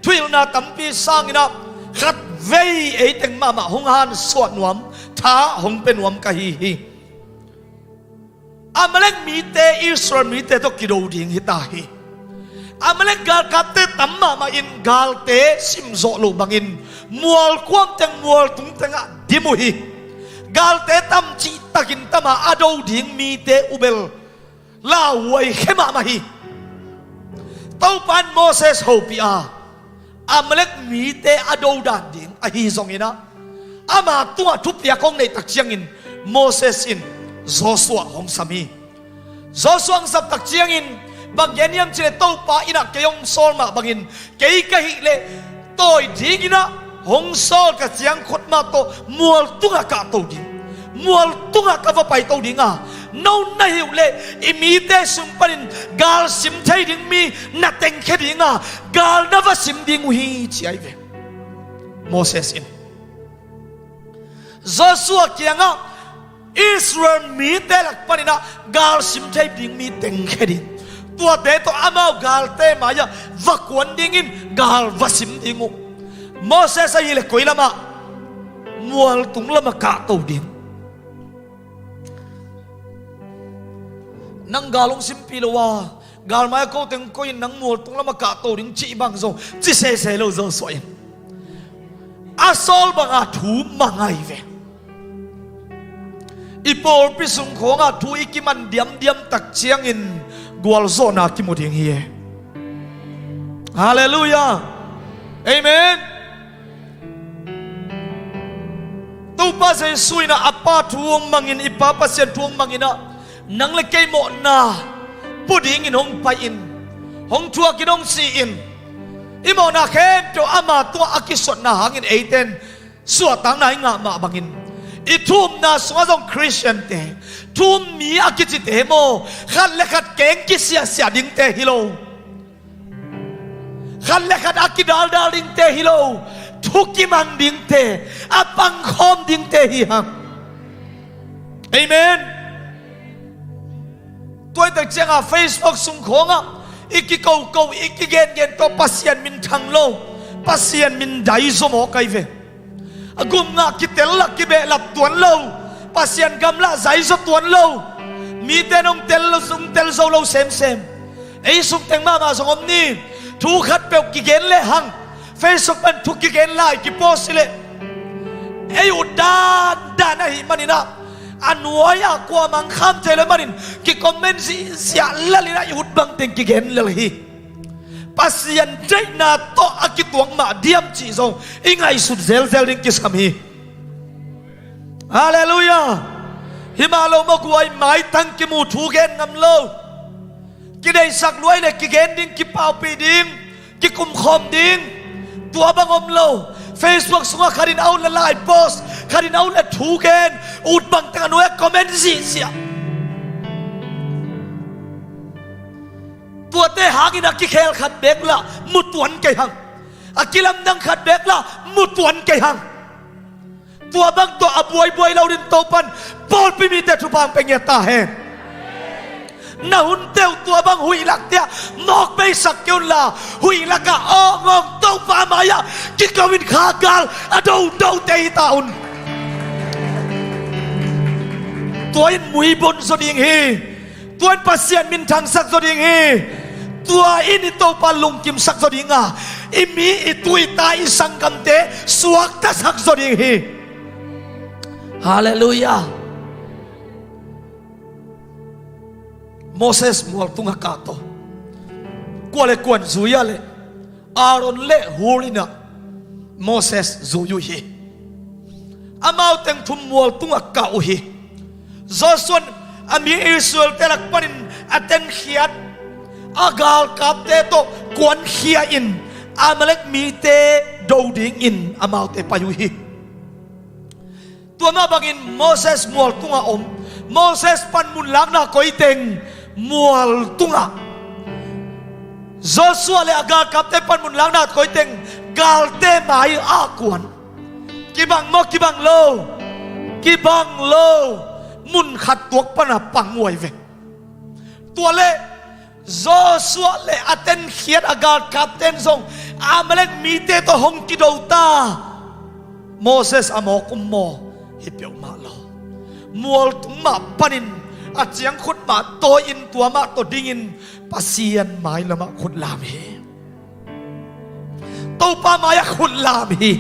thuhilhna tampi sangin ah khatvei eiteng mahmah hong hansuah nuam, tha hong pia nuam ka hi hi. Amalek mite Israel mite tawh kido ding hi ta hi. Amalek galkapte tam mahmah in galte simzawh loh bangin mual kuam teng mual tung tengah dim uh hi. Galte tam cihtakin tam a, a do ding mite uh bel lauhuai khia mahmah hi. Topa in Moses hopih a, Amalek mite a dodan ding ahi zongin ah ama tungah thupiak hong neih tak ciangin Moses in Joshua hong sam hi. Joshua hong sam tak ciangin bang gen hiam cih leh Topa in ah kei hong sawl mah bangin kei ka hih leh tawi dingin ah hong sawl ka ciangkhut mah tawh mual tungah kahto ding, mual tungah ka va paito ding a, no na hih uh leh i mite sung panin gal sim thei ding mi na tengkhia ding a, gal na va sim ding uh hi ci ahi ve. Moses in Joshua kiangah Israel mite lak panin ah gal sim thei ding mi tengkhia ding, tuate tawh amau galte mai-ah va kuan dingin gal va sim ding uh. Moses ahih leh koi lamah? Mualtung lamah kahto ding. Nang gal hong simpih lo a, gal mai-ah ko teng koi in nang mualtung lamah kahto ding cih bang zong ci sese lo Joshua in. A sawl banga thu mang ahi ve. I pawlpi sung khawngah thu i kiman diamdiam tak ciangin gualzawhna kimu ding hi e. Halleluiah. Amen. Topa Jesu in ah a Pa thu hong mangin, i Pa Pasian thu hong mangin ah nang le kei mawhna pu dingin hong pai-in, hong thuakin hong si-in, i mawhna khempeuh ama tungah a kisuanna hangin eite in suahtakna i ngah mah bangin i thu-umna sungah zong Khristiante, thu-um mi a kicite maw, khat le khat keng kisiahsiah dingte hi lo, khat le khat a kidaldal dingte hi lo, thu kimang dingte, a pangkhawm dingte hi hang. Amen. Tuaitak cianga Facebook sung khawngah i kikoko, i kigengen tawh Pasian minthang lo, Pasian mindai zaw mawk ahi ve. A gum ngah kitel lah kibehlap tuan lo, Pasian gamlah zaizaw tuan lo. Mite in hong tel lo, hong tel zo lo semsem. Ei sung teng mahmah zong om ni. Thu khatpeuh kigen lehang Facebook pan thu kigen lai kipost hi leh ei ut dandan ahih manin ah, a nuai-ah kuamah kham thei lo ahih manin kicomment zihziah lel in ah i ut bang teng kigen lel hi. Pasian deihna tawh a kituak mah diam cih zong i ngaihsut zelzel ding kisam hi. Halleluiah. Himah lo mawk uh a, i maitang kimu thu gen ngam lo. Kideihsak lua leh kigen ding, kipaupih ding, kikumkhawm ding, tua bang om lo. Facebook sungah khat in a ut leh like post, khat in a ut leh thu gen, ut bang teng a nuai-ah comment zihziah. Tuate hangin a kikhel khat beek lah mu tuan kei hang. A kilamdang khat beek lah mu tuan kei hang. Tua bang tawh a buaibuai lo ding, Topa'n pawlpi mite thupha hong pia ngiat ta hen. Na hun Teuh tua bang huih lak tiah mawk beisak kei unla, huih lakah awngawng Topa mai-ah kiko in khagal a dodote hi ta un. Tua in muibon zaw ding hi. Tua in Pasian minthangsak zaw ding hi. Tua in i Topa lungkimsak zaw ding a, i mi, i tu, i ta, i sanggamte suaktasak zaw ding hi. Halleluiah. Moses mualtung a kah tawh kua le kuan zui a le Aaron le Hur in ah Moses zui uh hi. Amau teng thum mualtung a kah uh hi. Joshua in a mi Israel-te lak panin a tenkhiat a galkapte tawh kuankhia in Amalek mite do dingin amaute pai uh hi. Tua mah bangin Moses mualtung a om. Moses panmun lakna koi teng mualtung a. Joshua le a galkapte panmun lakna koi teng galte mai-ah kuan. Kibang maw, kibang lo? Kibang lo. Mun khat tuak pana pang uh ai ve. Tua le Joshua le a tenkhiat a galkapten zong Amalek mite tawh hong kido ta. Moses a mawk um maw? Hi peuhmah lo. Mualtung mah panin a ciangkhut mah tawi-in tua mah tawh dingin Pasian mailamah khut lam hi. Topa mai-ah khut lam hi.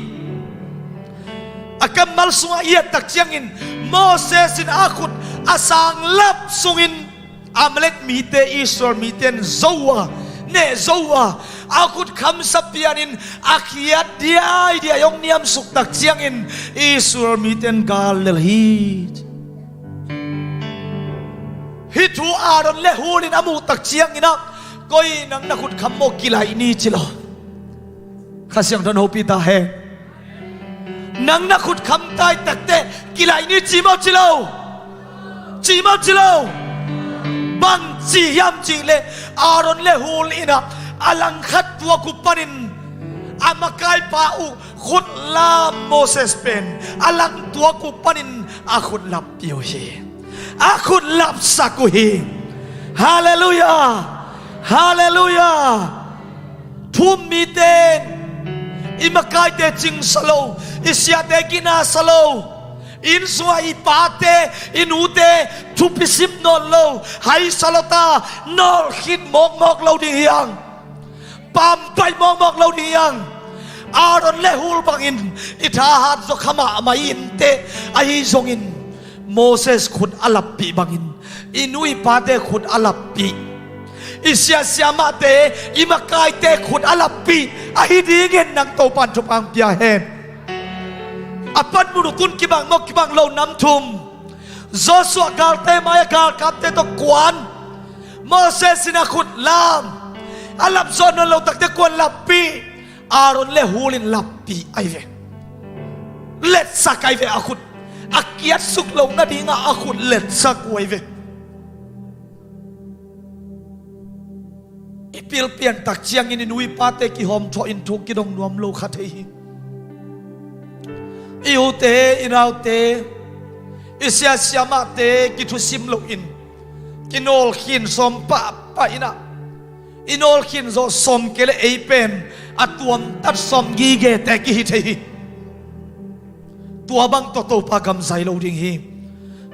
A kammal sungah i et tak ciangin Moses in a khut a sanglap sungin Amalek mite Israel mite in zo a, neh zo a, a khut khamsa pianin a khiat diaidiai hong niamsuk tak ciangin Israel mite in gal lel hi. Hih thu Aaron le Hur in a muh tak ciangin ah, koi nang na khut kham maw, kilaih ni ci lo. Kha Siangtho in hopih ta hen. Nang na khut kham tai takteh kilaih ni ci maw ci lo? Ci maw ci lo? Bang ci hiam cih leh Aaron le Hur in ah a langkhat tuak uh panin a makaipa uh khut lam Moses pen a lang tuak uh panin a khut lappi uh hi. A khut lapsak uh hi. Halleluiah. Halleluiah. Thu-um mite in i makaite cingsa lo, i siate ginasa lo, i inn sungah i pate, i nute thupi sim nawn lo, haisa lo ta, nawlkhin mawkmawk lo ding hi hang. Pampaih mawkmawk lo ding hi hang. Aaron le Hur bangin i thahat zaw kha mahmah i innteh ahi zongin, Moses khut a lappih bangin i nu i pate khut a lappih, i siasia mahte, i makaite khut a lappih ahi dingin nang Topan thupha hong pia hen. A panmun uh tun kibang maw, kibang lo? Nam thum. Joshua galte mai-ah galkapte tawh kuan. Moses in a khut lam. A lap zawh nawn lo takte kuan lappih. Aaron le Hur in lappih ahi ve. Letsak ahi ve a khut. A kiatsuk loh nadingah a khut letsak uh ahi ve. I pilpian tak ciangin i nu i pate kihawmthawh in thu kidong nuam lo kha thei hi. I ute, i naute, i siasia mahte kithusim loin kinawlkhin sawm pahpah in ah, i nawlkhin zawh sawm kei leh ei pen a tuamtat sawm gigete kihi thei hi. Tua bang tawh Topa gam zai lo ding hi.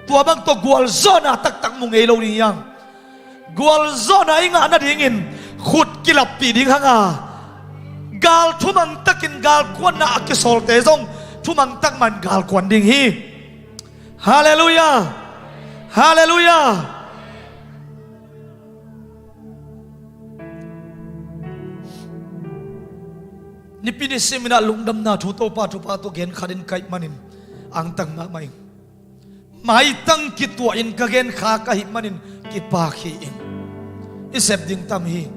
Tua bang tawh gualzawhna taktak mu ngei lo ding hi hang. Gualzawhna i ngah nadingin khut kilappih ding hang a, gal thumang takin galkuanna a kisawlte zong thumang tak man galkuan ding hi. Halleluiah. Halleluiah. Nipi ni sim in ah lungdamna thu Topa thupha tawh gen khat in ka hih manin angtang mahmah ing. Maitang kituahin ka gen kha ka hih manin kipak hi ing. I sep ding tam hi.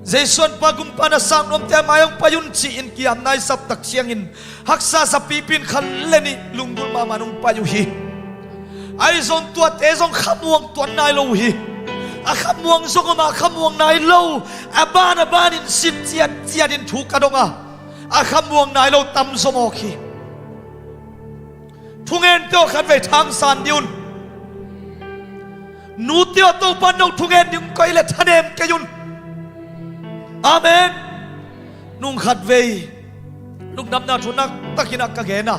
Jesuh in, Pa, gumpa na sang nuamte a mai hong pai un, ci-in kiamna i sap tak ciangin haksa sapipi in khat le nih lunggulh mahmah in hong pai uh hi. Ahi zong tuate zong khamuang tuan nai lo uh hi. A khamuang zong om a, khamuang nai lo, a ban a banin sin ciatciat in thu ka dong a, a khamuang nai lo tam zaw mawk hi. Thungente aw, khatvei thangsan dih un. Nute aw, Topa no thungen ding koih le thanem kei un. Amen. Nung khat vei lungdamna thu naktakin ah ka gen a,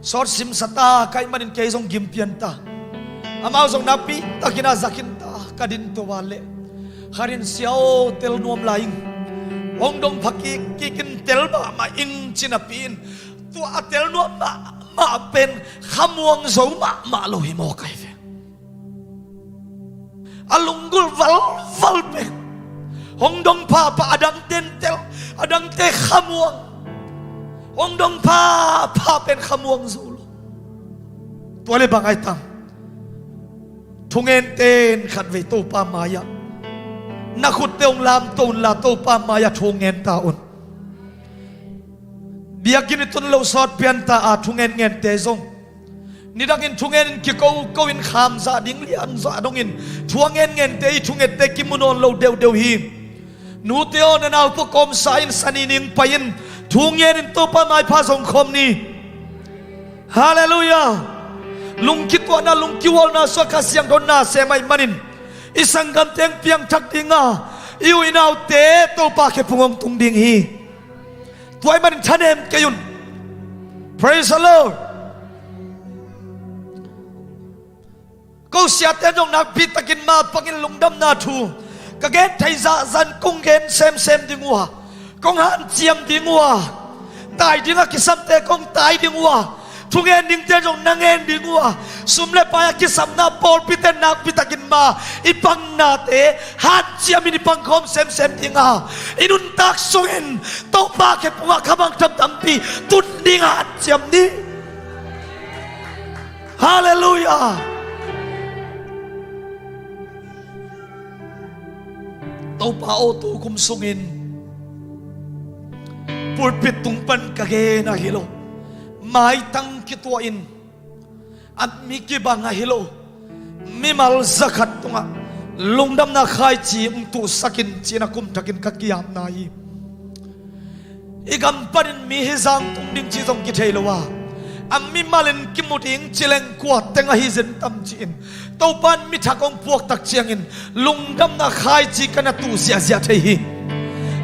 sawt simsa ta ka hih manin kei zong gim pian ta. Amau zong nakpi takin ah za khin ta, ka din to a leh khat in, "Sia aw, tel nuam lai ing. Hong dong pha kik kik in, tel mahmah ing," ci napi in, tua a tel nuam mahmah pen khamuang zo mahmah lo hi maw, ka hi ve. A lunggulh valval pen hong dong phapha, a dangte in tel, a dangte khamuang. Hong dong phapha pen khamuang zo lo. Tua le bang ai tam? Thungente in khat vei Topa mai-ah na khutte hong lamto unla, Topa mai-ah thu ngen ta un. Biakinn i tun loh sawt pian ta a, thungen ngente zong nidangin thungen in kiko ko in, khamzah ding lianzah dongin thu a ngen ngente i thungente kimu nawn lo deuhdeuh hi. Nute aw, na nau pua kawmsa in, sani ning pai in, thungen in Topa maipha zong khawm ni. Halleluiah. Lungkituahna, lungkihualna suak, Kha Siangtho na sem ahih manin i sanggamte hong piangthak ding a, i u i naute Topa khe phung hong tung ding hi. Tua ahih manin thanem kei un. Praise the Lord. Ko siate zong nakpi takin mapangin lungdamna thu ka gen thei zahzah in kong gen semsem ding uh a, kong hanciam ding uh a, tai ding a kisamte kong tai ding uh a, thungen dingte zong na ngen ding uh a, sum le pai a kisapna pawlpite nakpi takin ma i pangnate hanciamin i pangkhawm semsem ding a, i nuntak sungin Topa khe phungah kha bang tam tampi tun ding a hanciam ni. Halleluiah. Topa aw, tu kum sungin pulpit tung pan ka gen ahi lo, maitang kituah in a mi kibang ahi lo mimal zakhat tungah lungdamna khaici hong tuhsak in ci-in a kum thakin ka ki-apna hi. I gam panin mi hi zang tung ding ci zong kithei lo a, a mimal in kimu ding ci leng kua teng ahi zen tam ci-in Topa in mi thak hong puak tak ciangin lungdamna khaici ka na tuh ziahziah thei hi.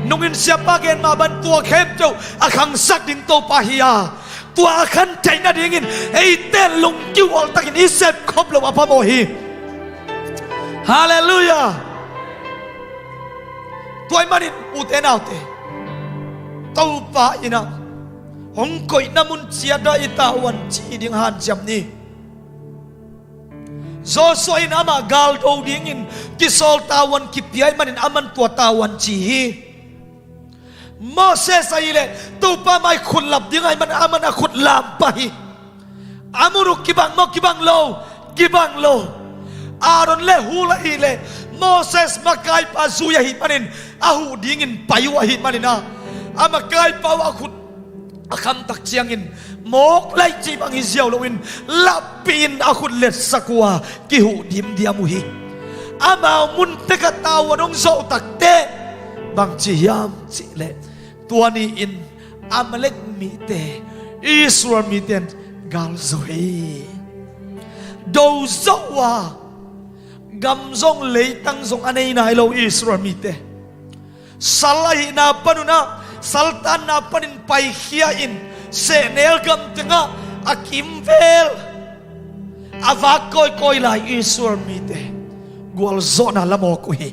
Nungin siapa gen mah bang tua khempeuh a khangsak ding Topa hi a, tua a khan theih nadingin eite lungkihual takin i sepkhop loh a phamawh hi. Halleluiah. Tua ahih manin ute naute, Topa in ah hong koihna mun ciat ah i tavuan ci ding hanciam ni. Joshua in amah galdo dingin kisawl tavuan kipia ahih manin aman tua tavuan ci hi. Moses ahih leh Topa mai khut lap ding ahih manin aman a khut lam pah hi. A mun uh kibang maw, kibang lo? Kibang lo. Aaron le Hur ahih leh Moses makaipa zui ahih manin a huh dingin pai uh ahih manin a, a makaipa uh a khut a kham tak ciangin mawk laih cih bang hi ziau loin lappihin a khut letsak uh a, kihuh dimdiam uh hi. Amau mun tek ah tavuan hong zawh takteh bang ci hiam cih leh, tua ni-in Amalek mite Israel mite in gal zo hi. Do zo uh a, gam zong leitang zong a nei nai lo Israel mite. Sal ahihna panun ah, saltanna panin paikhia in sehnel gam tengah a kimvel a vak kawikawi lai Israel mite gualzawhna la mawk uh hi.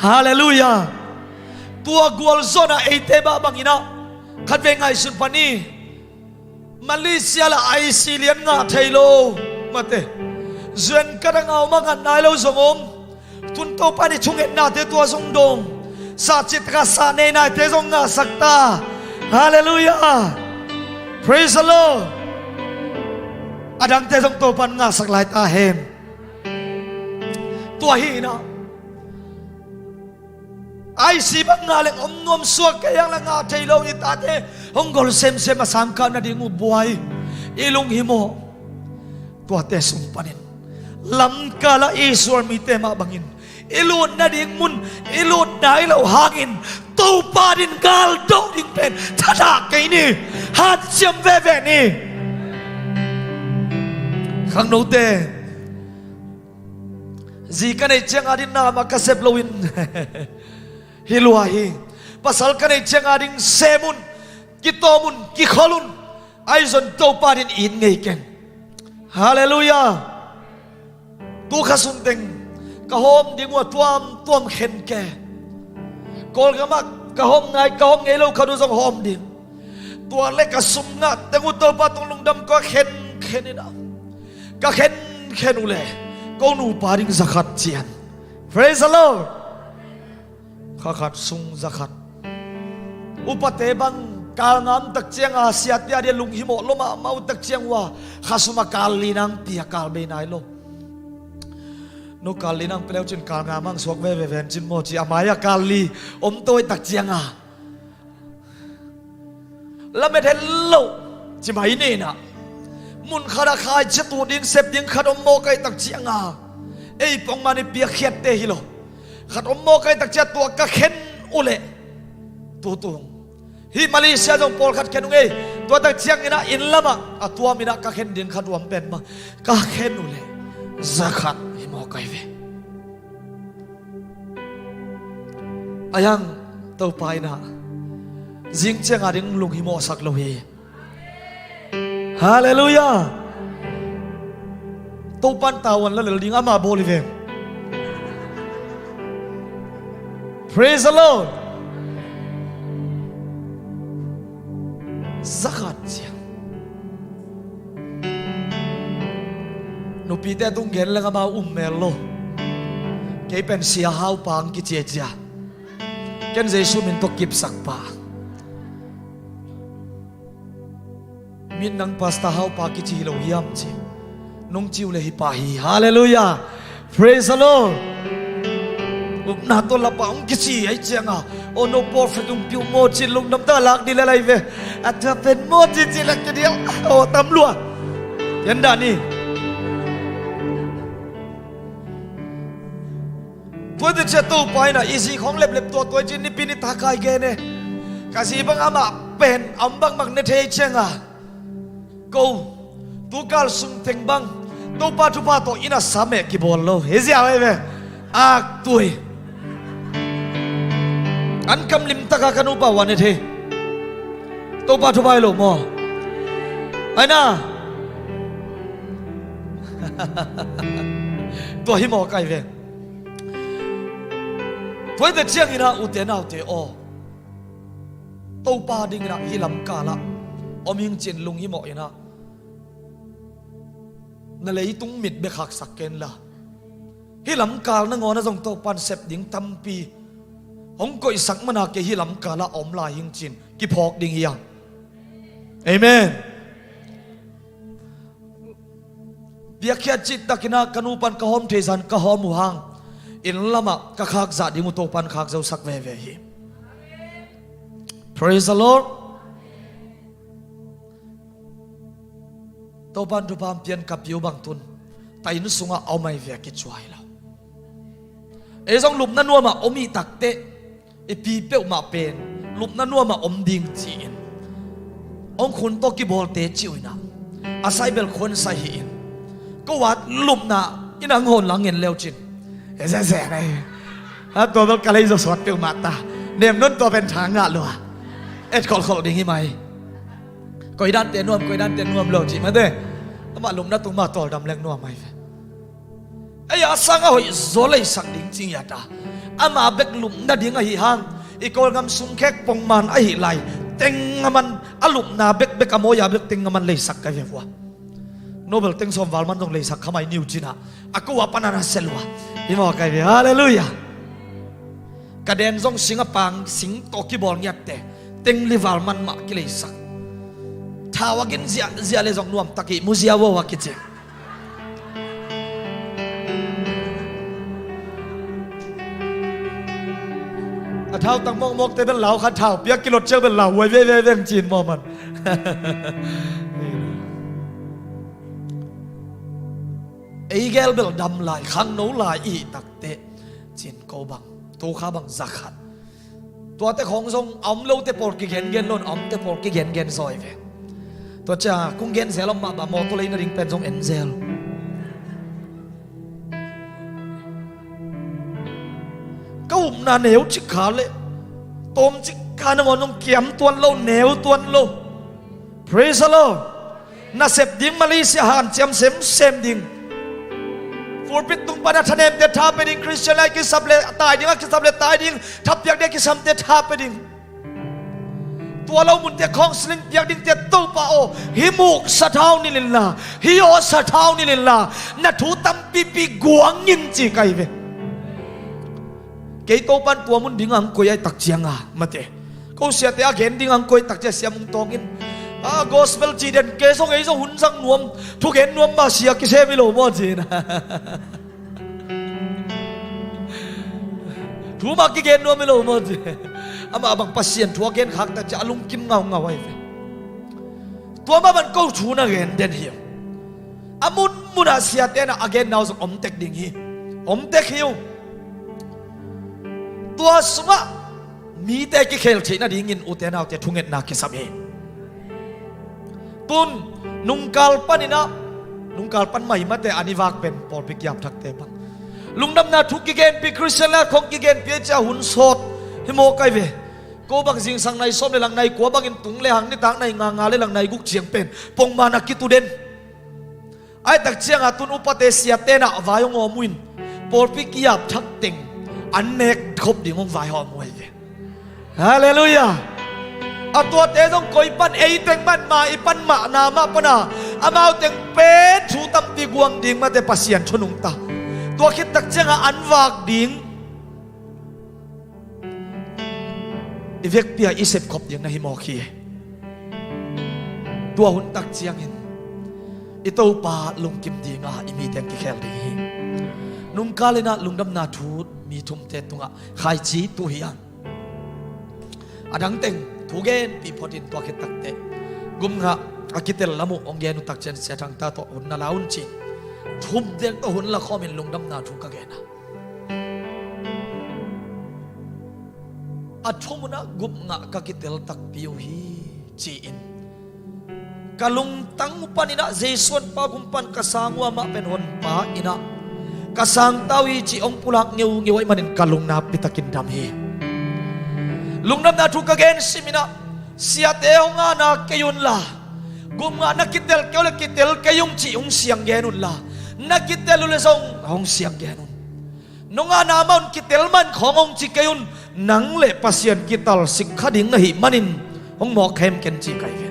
Halleluiah. Tua gualzawhna eite mah bangin ah khatvei ngaihsun pah ni. Malaysia lah I C lian ngah thei lo mate. U N khat ah ngah om a, ngah nai lo zong om. Tun Topa in i thungetnate tua zong dong, sahcih tak a sah nei naite zong ngahsak ta. Halleluiah. Praise the Lord. A dangte zong Topa in ngahsak lai ta hen. Tua hi in ah, I C bang ngah leng om nuam suak, kei hang lah ngah thei lo, i tate hong gol semsem a, sangkah nading uh buai, i lunghimawh. Tuate sung panin lamkal ah Israel mite mah bangin i lut nading mun i lut nai loh hangin Topa adingin galdo ding pen thadah kei ni. Hanciam veve ni. Khangnote, Zi ka neih ciang a ding na mah ka sep loin hi lua hi. Pasal ka neih ciang a ding sem un, kitawm un, kikhol un. Ahi zong Topa ding it ngei keng. Halleluiah. Tu kha sung teng ka hawm ding uh a tuamtuam khen ke. Kawlgam ah ka hawm nai, ka hawm ngei lo khat uh zong hawm ding. Tua le ka sum ngah teng uh Topa tung lungdam ka khenkhen in ah, ka khenkhen uh leh ko nupa ding za khat cian. Praise the Lord. Kha khat sung za khat. Upate bang kal ngam tak ciang a, siate a dia lunghimawh lo mahmah uh tak ciang uh a, kha sum a kal li nang pia, kal bei nai lo. No kal li nang pia leu cin kal ngam ang suak veve ven cin maw ci, a mai a kal li om toi tak ciang a, lamet het lo ci mai ni in ah, mun khat ah khaici tu ding, sep ding khat om mawk ahih tak ciang a, ei pongman i piakkhiatte hi lo. Khat om mawk ahih tak ciang tua ka khen uh leh tutung. Hih Malaysia zong pawlkhat khen uh ngei. Tua tak ciang in ah inn lam ah a tuam in ah ka khen ding khat uh om pen mah, ka khen uh leh za khat hi mawk ahi ve. Ahi hang Topa in ah zing ciang a ding lunghimawhsak lo hi. Halleluiah. Topan tavuan la lel ding ama bawl hi veng. Praise the Lord. Za khat ciang. Nupite tung gen leng amau um mel lo. Kei pen Sia Haupa ang kici a cia. Ken Jesu min tawh kipsak pa. Min nang Pastor Haupa kici hi lo hiam ci. Nong ci uh leh hi pa hi. Halleluiah. Praise the Lord. Upna tawh lapa hong kici ahi ciang a, oh no prophet hong piu maw ci lungdam ta lak dih lel ahi ve. A tua pen maw ci ci lak kidial. Oh tam lua. Yan dah ni. Tua teh cia Topa in ah i zi khong leplep tua tua i ci nipi ni ta kai gen e. Ka zi bang amah pen a om bangbang ne thei ciang a, ko tu kal sung teng bang Topa thupha tawh in a sa meh kibawl lo hi ziau hi ve. Aktui an kam limtak a ka nupa uh a ne thei. Topa thupha hi lo maw? Aina. Tua hi maw kai ve. Tua hi teh ciang in ah ute naute aw, Topa ding in ah hih lamkal ah om ing cin lunghimawh in ah na leitung mit bek haksak ken la, hih lamkal nangawn ah zong Topan sep ding tampi hong koihsak man a, kei hih lamkal ah a om lai hing cin kiphawk ding hi hang. Amen. Piakkhiat cihtak in ah ka nupan ka hawm thei zan ka hawm uh hang, inn lam ah ka khak zah ding uh Topan khak zosak veve hi. Praise the Lord. Topan thupha hong pian ka pi uh bang tun ta inn sungah a om ahi ve, a kicuai lo. Ei zong lupna nuam ah om i tak teh i pi peuhmah pen lupna nuam ah om ding ci-in hong khun tawh kibawlte ci uh in ah, a sai bel khuan sai hi in, ko a lupna in hong hawn lang ngen leu cin. E zeze nai. A tua bel ka lei zawsuat peuhmah ta. Nem non tua pen tha ngah lua. Et kholhkholh ding hi mai. Koi dante nuam, koi dante nuam lo cih mate. Amah lupna tung mah tawldam leng nuam ahi ve. Ei a sang a hoih zaw leisak ding cing hi a ta. Ama bek lupna ding ahi hang, i Kawlgam sungkhek pongman ahi lai, teng a man a lupna bekbek a mawi a bek teng a man leisak ka hi ve vua. Nobel teng sawm val man zong leisak kha mai niu cin ah, a ko a pan a na sel uh a. Hi maw kai ve. Halleluiah. Ka den zong sing a pang sing tawh kibawl ngiatte, teng li val man mah kileisak. Thau a gin ziahziah le zong nuamtak i mu zia uh a kici. A thau tang mawkmawkte bel lau kha, thau piak kilot ciang bel lau huai veve veng cin maw man. Ei gel bel dam lai, khangno lai i hih takteh cin ko bang, tu kha bang za khat. Tuate khawng zong a om lote pawl kigengen lo in, a omte pawl kigengen zaw hi ve. Tua cia kong gen zel om mah bah, mawtaw lei nading pen zong en zel. upna neu cik kha le, tawm cik kha nangawn hong kiam tuan lo, neu tuan lo. Praise the Lord. Nasep ding, Malaysia hanciam semsem ding. Pulpit tung pan a thanemte tha pe ding, Christian lai kisap le tai ding, a kisap le tai ding, thapiak ding a kisamte tha pe ding. Tua lo munte counseling piak dingte, Topa aw, hih muk sathau nilh inla, hih aw sathau nilh inla, na thu tampipi guang in ci ka hi ve. Kei Topan tua mun ding ang koi ai tak cianga mate. Ko siate a gen ding ang koi tak cia siam ung tawngin. A gospel ci den kei zong ei zong hun zang nuam, thugen nuam ma sia kisem hi lo maw ci na. Thu ma kigen nuam hi lo maw ci. Amah bang Pasian thu a gen khak tak cia a lungkim ngaungau ai ve. Tua mah ban ko thu na gen den hi. A munmunah siate na a gen nau zong om tek ding hi. Om tek hi uh. Tua sungah mite kikhel theih nadingin ute naute thungetna kisam hi. Tun nungkal paninah, nungkal pan maimate an i vak pen pawlpi kiapthakte bang lungdamna thu kigenpi, Christian la khong kigenpi a cia hun sawt hi maw kai ve. Ko bang zingsang nai sawm le lang nai kua bangin tung le hang nitak nai nga nga le lang nai guk ciang pen pongmana kitu den. Ai tak cianga tun upate siate na vai hong awm uh in pawlpi kiap thak teng an nek khop ding hong vai hawm uh ahi ve. Halleluiah. A tuate zong koi pan ei teng man ma i pan mahna mah pana amau teng pen thu tampi guang ding mate Pasian thunung ta. Tua khit tak cianga an vak ding i vekpi-a i sepkhop ding na hi mawk hi. Tua hun tak ciangin i Topa lungkim dinga i mi teng kikhel ding hi. Nungkalinah lungdamna thu mi thumte tungah khaici tu hi a, a dang teng thu genpi photin tua khit takteh gumngah a kitel lam uh hong gen uh tak cian sia thangta tawh hun na la un ci. Thum deng tawh hun la khawmin lungdamna thu ka gen a. A thum unah gupngah ka kitel takpi uh hi ci-in ka lungtang uh paninah Jesuh honpa gum pan ka sang uh amah pen honpa inah ka sangta uh hi ci hong pulak ngeungeu ahih manin ka lungna pitakin dam hi. Lungdamna thu ka gen siminah siate hong ana kei unla, gupngah na kitel kei uh le kitel kei ung ci hong siang gen unla, na kitel uh le zong hong siang gen un. Nong ana mah un kitel man khawng hong ci kei un. Nang le Pasian kitalsik kha ding na hih manin hong mawk khem ken ci kai ve.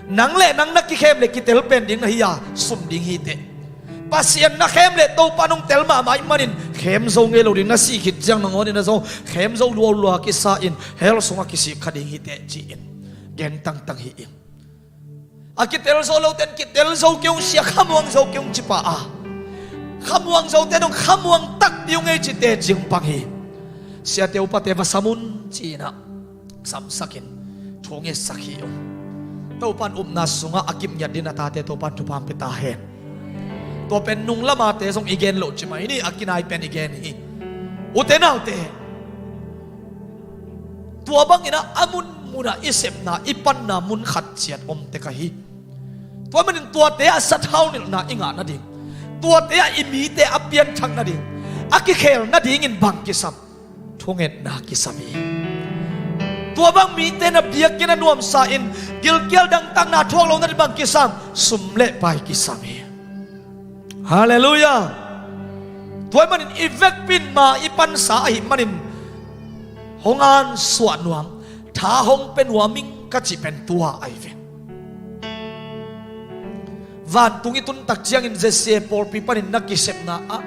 Nang le nang na kikhem le kitel pen ding na hi a, sum ding hi teh. Pasian na khem le Topa nong tel mahmah ahih manin khem zo ngei lo ding, na sih khit ciang nangawnin a zo khem zo lualua kisa in hell sungah kisik kha ding hi teh ci-in gen tangtang hi ing. A kitel zo loten kitel zo kei ung sia, khamuang zo kei ung ci pah a, khamuang zote dong khamuang takpi ung ei ci teci ung pang hi. Siate upate va sam un ci-inah samsakin thu ngetsak hi ung. Topan upna sungah a kipngiat din a tate Topan thupha hong pia ta hen. Tua pen nung lamate zong i gen loh ci mai ni, a kinai pen i gen hi. Ute naute, tua banginah a munmunah i sepna i panna mun khat ciat om tek ahi. Tua manin tuate ah sathau nilhna i ngah nading, tuate ah i mite a pianthak nading, a kikhel nadingin bang kisam? Thungetna kisam hi. Tua bang mite na biakinn a nuamsa in gilkial dangtakna thuak lo nading bang kisam? Sum le pai kisam hi. Halleluiah. Tua ahih manin i vekpi in ma i pansa ahih manin hong ansuah nuam, tha hong pia nuam ing ka cih pen tua ahi ve. Vantung i tun tak ciangin Z C A pawlpi panin na kisepna ah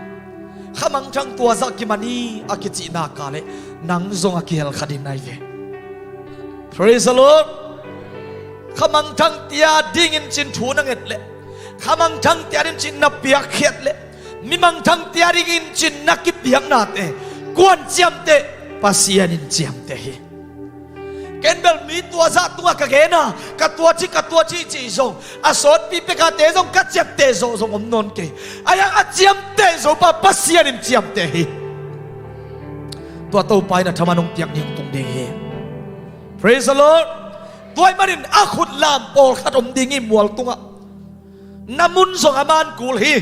khamangthang tua zah kiman hi a kicihna ka le nang zong a kihel kha ding ahi ve. Praise the Lord. Khamangthang tia dingin cin thu na nget le, khamangthang tia dingin cin na piakkhiat le, mimangthang tia dingin cin na kipiaknate kuan ciamteh? Pasian in ciamteh hi. Ken bel mi tua zah tungah ka gen a, ka tua ci, ka tua ci cih zong a sawtpi pekate zong ka ciapteh zawh zong om nawn kei. Ahi hang a ciamteh zo pa Pasian in ciamteh hi. Tua Topa in a thaman hong piak ni hong tung ding hi. Praise the Lord. Tua ahih manin a khutlam pawlkhat om ding hi mual tungah. Na mun zong a man kul hi.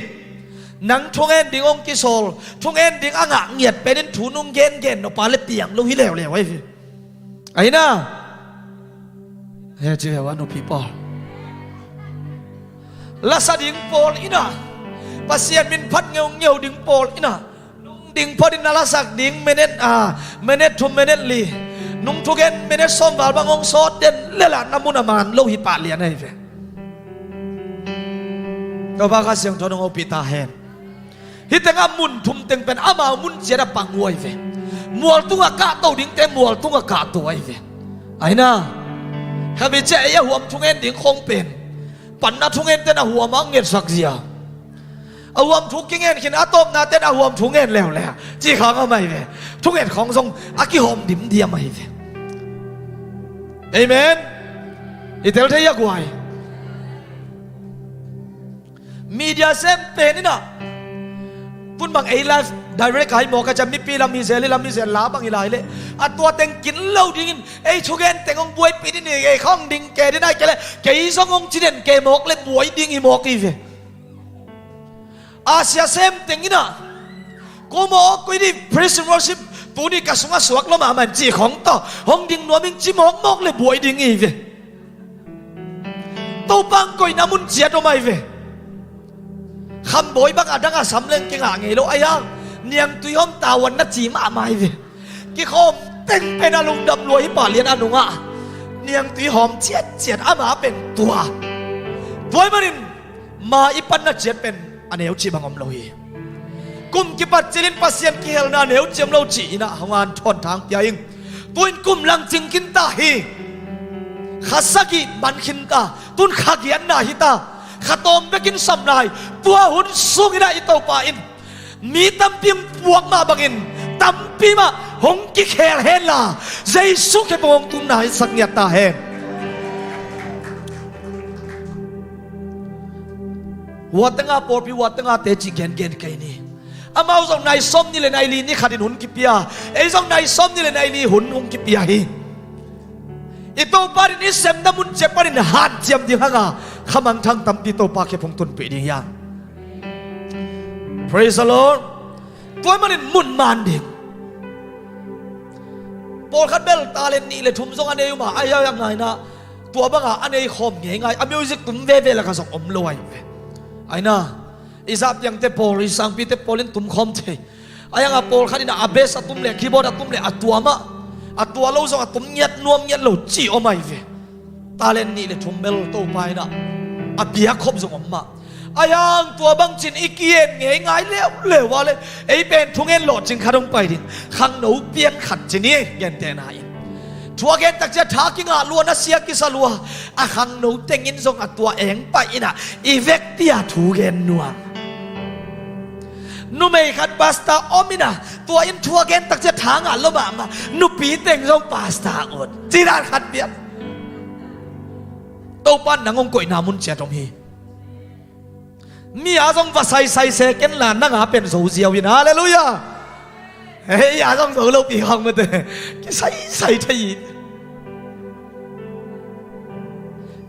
Nang thungen ding hong kisawl, thungen ding a ngah ngiat pen in thu nong gengen nop a le piang lo hi leuleu ahi ve. Ahi na? He ci ve ua nupi pawl, lasa ding pawl in ah, Pasian min phat ngeungeu ding pawl in ah, nung ding phat in na lasak ding minute, a, minute thum, minute li, nung thugen minute sawm val bang hong sawt den le lah na mun a man lo hi pah lian ahi ve. Topa Kha Siangtho nong hopih ta hen. Hih tengah mun thum teng pen amau mun ciat a pang uh ahi ve. Mual tungah kahto dingte mual tungah kahto ahi ve. Ahi na, kha bia ciah ei a huam thungen ding khong pen panna thungente na huam a ngetsak zia, a huam thu kingen khin a tawpnate na huam thungen leuleu cih khang a mai ve. Thungen khong zong a kihawm dimdiam ahi ve. Amen. I tel thei a guai. Media sem pen in ah, tun bang ei live direct a hi mawk a, ciah mipi lam hi zel, hih lam hi zel, la bang hi lai leh a tua teng kin lo dingin ei thugen teng hong buaipih ding hi, ei khong ding ke ding a, hi kei leh kei zong hong ci den ke mawk leh buai ding hi mawk hi ve. Asia sem teng in ah, ko mawk koi ding praise and worship tuni ka sungah suak lo mahmah in cih khong tawh hong ding nuam ing ci mawkmawk leh buai ding hi ve. Topa hong koihna mun ciat om ahi ve. Khambawi bang a dang a sam leng kingah ngei lo ahi hang, niangtui hawm tavuan na ci mahmah ahi ve. Kikhawm teng pen a lungdam lua hi pah lian a nungah niangtui hawm ciatciat ama pen tua. Tua ahih manin ma i panna ciat pen a neu cih bang om lo hi. Kum kipat cilin Pasian kihelna a neu cih om lo cih in ah hong an thawn thang pia ing. Tu-in kum lang cing khin ta hi. Kha sagih man khin ta. Tun kha giatna hi ta. Kha tawm bekin sam lai. Tua hun sungin ah i Topa in mi tampi hong puak mah bangin tampi mah hong kikhel henla, Jesu khe pong hong tunna hi sak ngiat ta hen. Hua tenga pawlpi, hua tenga teci gengen kei ni. Amau zong nai sawm ni le nai li ni khatin hun kipia, ei zong nai sawm ni le nai li hun hong kipia hi. I Topa in i semna mun ciat panin hanciam ding hanga khamangthang tampi Topa khe phung tunpih ding hi hang. Praise the Lord. Tua ahih manin mun man ding. Pawlkhat bel talent nih le thum zong a nei uh mah, a hiau hiau ngaina tua banga a nei khawm ngeingai, a music tum veve laka zong om lo ahi ve. Aina, i zahpiangte pawl, i sangpite pawl in tum khawm thei. A hianga pawlkhat in a bass a tum le keyboard a tum le a tua mah, a tua lo zong a tum ngiat nuam ngiat lo ci om ahi ve. Talent nih le thum bel Topa in a, a piak khop zong om mah. A hiang tua bangcin i ki-en ngeingai leuleu a le ei pen thungen lawhcing khat hong pai ding. Khangno pian khat ci ni, gentehna in. Thu a gen takcia tha kingah lua, nasia kisa lua. A khangno tengin zong a tua eng pai in a i vekpi-a thu gen nuam. Numei khat pastor om in a, tua in thu a gen takcia tha ngah lo mahmah, nupi teng zong pastor ut. Ci dan khat pian. Topa in nang hong koihna mun ciat om hi. Mi a zong va saisai se ken la, nang a pen zo ziau in. Halleluiah. Ei a zong zo lopi khawng mate kisaisai thei hi.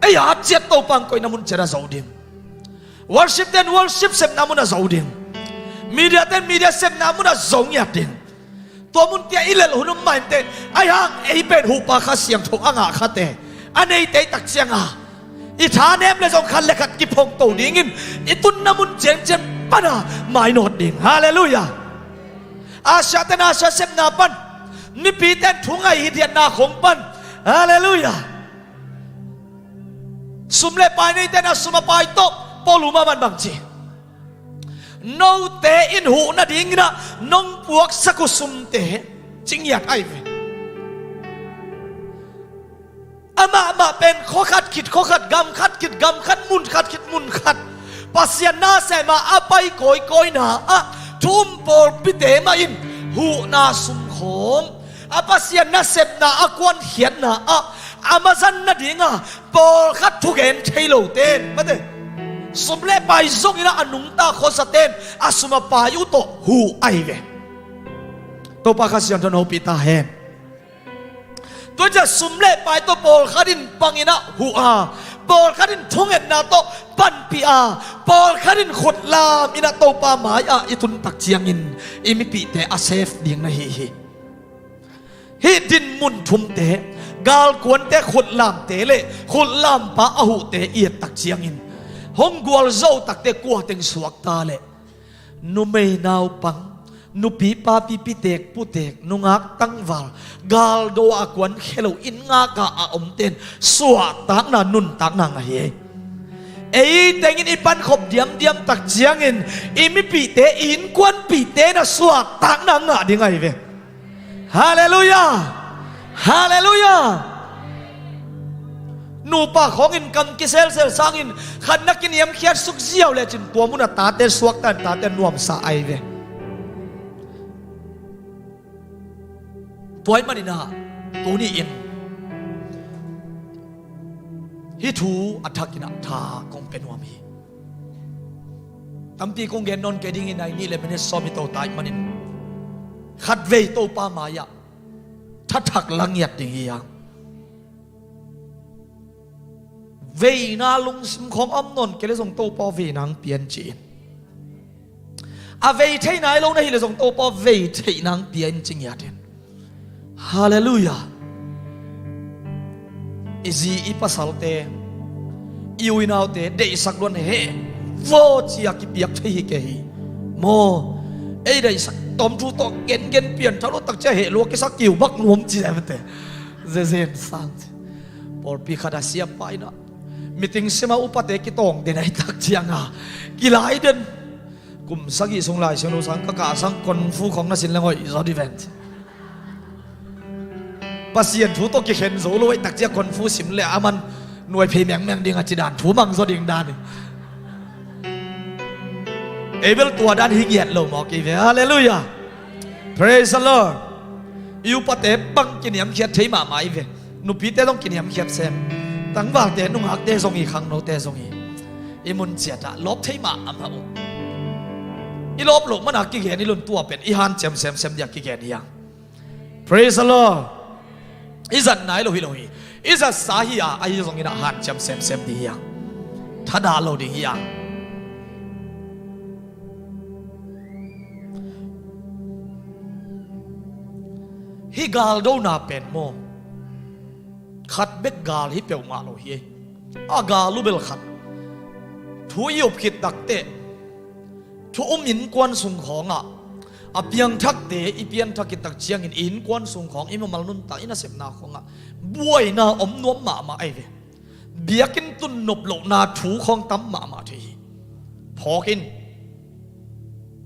Ei a ciat Topa hong koihna mun ciat a zo ding. Worship ten worship sepna mun a zo ding. Media ten media sepna mun a zo ngiat ding. Tua munte i lelh hun om mah inteh. A hiang ei pen huhpa Kha Siangtho a ngah khate, a neite i tak cianga i thanem le zong khat le khat kiphongto dingin i tunna mun ciancian pana mainawt ding. Halleluiah. Asia ten Asia sepna pan, mipite in thu ngaih hithiatna khong pan. Halleluiah. Sum le pai neite in a sum a pai tawh Paul um a man bang ci, note in huh nadingin a nong puaksak uh sumte ci ngiat ahi ve. Amahmah pen khua khat khit khua khat, gam khat khit gam khat, mun khat khit mun khat, Pasian nasem a a pai kawikawina ah thu um pawlpite mah in huhna sum khawng, a Pasian nasepna a kuankhiatna ah a mazan nadinga pawlkhat thugen thei lote in, mate, sum le pai zongin a nungta khuasate'n a sum a pai uh tawh huh ahi ve. Topa Kha Siangtho in hopih ta hen. Tua ciah sum le pai tawh pawlkhat in pang in ah huh a, pawlkhat in thungetna tawh panpih a, pawlkhat in khutlam in ah Topa mai-ah i tun tak ciangin i mipihte a safe ding na hi hi. Hih dinmun thumte, galkuante khutlamte le khutlampa a huhte i et tak ciangin hong gualzo takte kua teng suakta leh numei naupang, nupi papi, pitek putek, nungak tangval, galdo a kuankhia lo inn ngaka a omten suahtakna nuntakna ngah hi. Ei tengin i pankhop diamdiam tak ciangin i mipihte, i innkuanpihte na suahtakna ngah ding ahi ve. Halleluiah. Halleluiah. Nupa khawngin kam kiselsel sangin khat na kiniamkhiat suk ziau lecin tua mun a tate suakta in tate nuamsa ahi ve. Tua ahih manin ah tuni-in hih thu a thakin ah tha kong pia nuam hi. Tampi kong gen nawn kei dingin a i nih le minit sawm hi to ta ahih manin khatvei Topa mai-ah thathak la ngiat ding hi hang. Veina lungsim khawng a om nawn kei le zong Topa aw veina hong pia in ci-in, a vei theihna hi lo na hih le zong Topa aw vei theihna hong pia in ci ngiat in. Halleluiah. I zi i pasalte, i u i naute deihsak luat na heh vaw ci-a kipiak thei hi kei hi. Maw, ei deihsak tawm thu tawh gengen pianthak luat tak ciah heh lua kisak kiu bak nuam ci a vete. Zezen sang ci. Pawlpi khat a siapa in ah meeting sim a upate kitawng den ahi tak ciang a kilai den. Kum sagih sung Lai Siangtho sang ka kah sang kung fu khawng na sin leng hoih zaw dih ven ci. Pasian thu tawh kikhen zo lo ahi tak ciah kung fu sim le aman nuai phei mengmeng ding a ci dan thu mang zaw ding dan hi. Ei bel tua dan hi ngiat lo mawk hi ve. Halleluiah. Praise the Lord. I upate bang kiniamkhiat thei mahmah hi ve. Nupite zong kiniamkhiat sem. Tangvalte, nungakte zong hi, khangnote zong hi. I mun ciatah lawp thei mahmah uh. I lawp loh mana kigen i lun tua pen i hanciam semsem dia kigen hi hang. Praise the Lord. I zat nai lo hi lo hi. I zatsa hi a, ahi zongin ah hanciam semsem ding hi hang. Thadah lo ding hi hang. Hih galdona pen maw, khat bek gal hi peuhmah lo hi. A gal uh bel khat. Thu i up khit takteh thu um innkuan sung khawngah a piangthakte i pianthak khit tak ciangin i innkuan sung khawng i mumal nuntak i nasepna khawngah buaina om nuam mahmah ahi ve. Biakinn tun nop lohna thu khawng tam mahmah thei hi. Phawk in.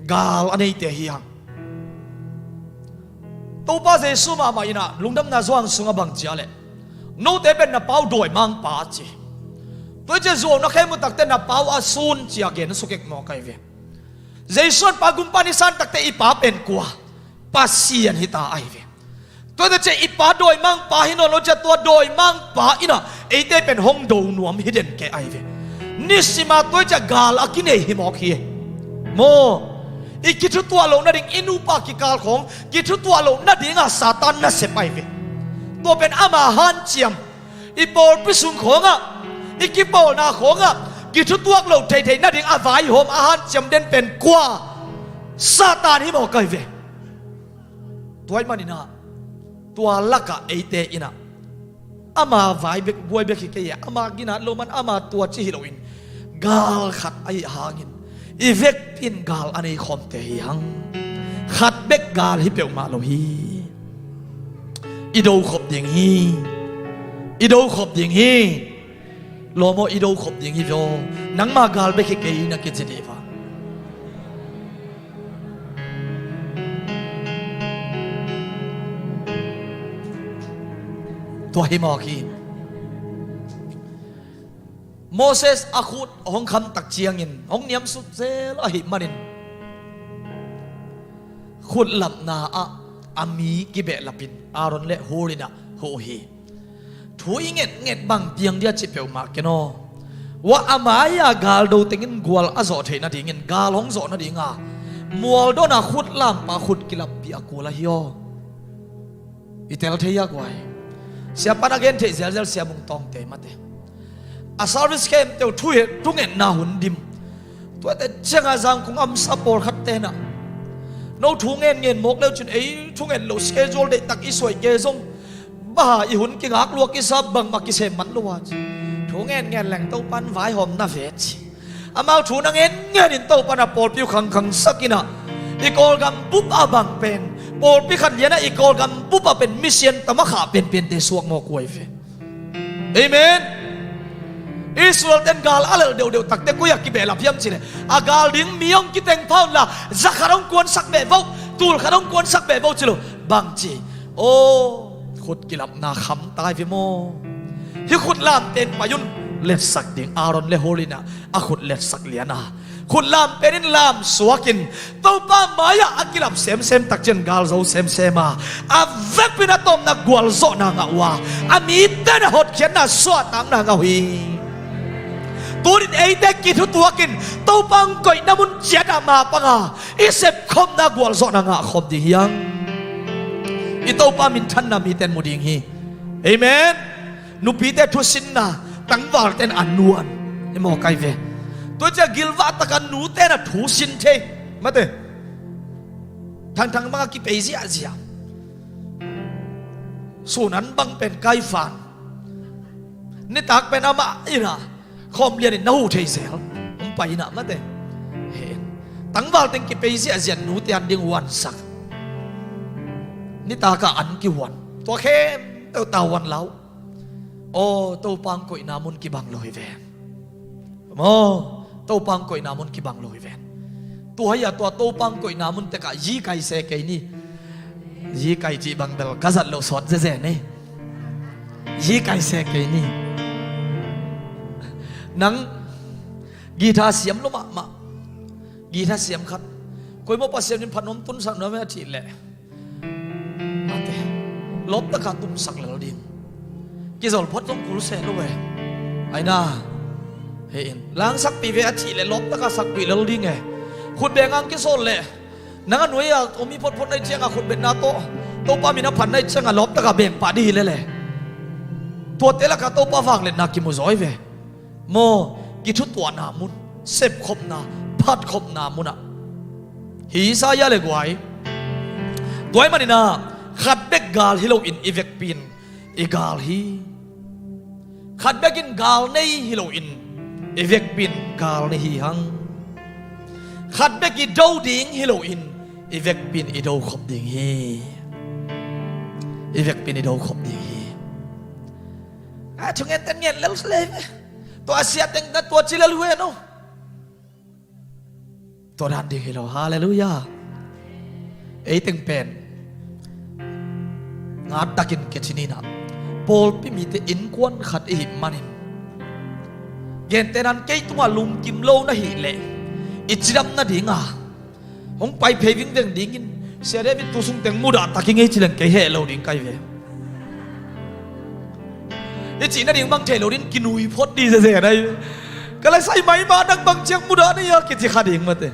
Gal a neite hi hang. Topa Jesu mahmah in ah Lungdamna Johan sungah bang ci a leh, note pen na pa uh dawimangpa a ci. Tua hi ciah zuau na khem uh takte na pa uh a sun ci a gen suk ek mawk ahi ve. Jesu in pa gumpa ni san takte i pa pen kua? Pasian hi ta ahi ve. Tua hi ciah i pa dawimangpa hi nawn lo ciah tua dawimangpa in ah eite pen hong do nuam hi den kei ahi ve. Nisima tua hi ciah gal a kinei hi mawk hi. Maw, i kithutuah loh nading, i nupa kikal khawng kithutuah loh nadingah Satan nasep ahi ve. Tua pen ama hanciam. I pawlpi sung khawngah, i kipawlna khawngah kithutuak loh theithei nading a vaihawm a hanciam den pen kua? Satan hi mawk ahi ve. Tua ahih manin ah tua lakah eite in ah ama vai bek buai bek hi kei e, ama ginat lo man ama tua ci hi loin gal khat ahih hangin i vekpi in gal a nei khawmte hi hang. Khat bek gal hi peuhmah lo hi. I do khop ding hi. I do khop ding hi. Lawm aw, i do khop ding hi ve aw. Nangma gal bek hi kei na kici dih va. Tua hi mawk hi. Moses a khut hong kham tak ciangin hong niamsut zel ahih manin khut lapna ah a mi kibehlapin Aaron le Hur in ah huh hi. Thu i ngetnget bang piang dia ci peuhmah ken aw. Wah, a mai-a galdo tengin gual a zawh theih nadingin gal hong zawh nadinga mualdona khut lampa khut kilappih a kul ahi aw. I tel thei a guai. Siapa na gen theih zialzial Sia Mung Tawngte mate. A service khempeuh thu he, thungetna hun dim. Tuate cianga Zangkong amsa pawlkhat tenah no thu ngen ngen mawk leu cin ei thunget loh schedule deihtak i suaih kei zong baha i hun kingak lua kisa bangmah kisem man lua ci. Thu ngen ngen leng Topan vaihawm na ve ci. Amau thu na ngen ngenin Topan a pawlpi uh khangkhang sakinah i Kawlgam bup a bang pen pawlpi khat lianah i Kawlgam bup a pen misian tama khah penpente suak mawk uh ai ve. Amen. Israel ten gal a lel deuhdeuh takte koi a kibehlap hiam cileh a gal ding mi hong kiteng pha unla zakhat hong kuansak beh voh tulkhat hong kuansak beh voh ci lo bang ci. Aw, khut kilapna kham tai ve maw? Hi khut lam teng pai un. Letsak ding Aaron le Hur inah a khut letsak liana khut lam penin lam suakin Topa mai-ah a kilap semsem takcian gal zo semsem a a vekpin a tawpna gualzawhna ngah uh a a mite na hotkhiatna suahtakna ngah uh hi. Tunin eite kithutuakin Topa hong koihna mun ciatah mapanga i sepkhopna gualzawhna ngah khop ding hiang. I Topa minthanna miten mu ding hi. Amen. Nupite thusinna tangvalten a nuan i mawkai ve. Tua cia gilvah taka nuten a thusin thei mate. Thangthang banga kipei ziahziah sunan bang pen kaifan nitak pen amah ina khawm lianin na huh thei zel hong pai inah mate. He tangval teng kipei ziahziah nute an ding huansak nitaka an kihuan tua khempeuh tauhuan lau. Aw, Topa hong koihna mun kibang lo hi ven. Maw, Topa hong koihna mun kibang lo hi ven. Tua hi a tua Topa hong koihna mun tekah yikai se kei ni. Yikai cih bang bel ka zat loh sawt zeze ni. Yikai se kei ni. Nang guitar siam lo mahmah. Guitar siam khat koi maw Pasian in phatnuam tunsak nuam e a thih leh mate lawptaka tumsak lel ding. Kizol phot zong kul se lo e. Aina he in langsakpih ve a thih leh lawptaka sakpih lel ding e. Khutbengang kisawl leh nang a nuai a om i photphot nai cianga khutbetna tawh Topa min a phat nai cianga lawptaka bengpah dih hi lele. Tuate laka Topa vangliatna kimu zawi ve. Maw, kithutuahna mun, sepkhopna, phatkhopna munah hi Isaiah le guai. Tuai maninah khat bek gal hi loin i vekpin i gal hi. Khat bekin gal nei hi loin i vekpin gal nei hi hang. Khat bek i do ding hi loin i vekpin i do khop ding hi. I vekpin i do khop ding hi. A thungen ten ngen lel le ve. Tua a siateng na tua ci lel hue no. Tua dan ding hi lo. Halleluia. Eiteng pen ngat takin kecininah pawlpi mite innkuan khat i hih manin gentehnan kei tungah lungkim lo na hih leh i cidam nadinga hong pai phei vingveng dingin Sia David tu sungteng mudah takin ngei cileng kei heh lo ding kai ve. I cih nading bang thei lo din kinui phot di zeze nai. Ka lai sai mai ma dang bang ciang mudah ni a kici kha ding mate.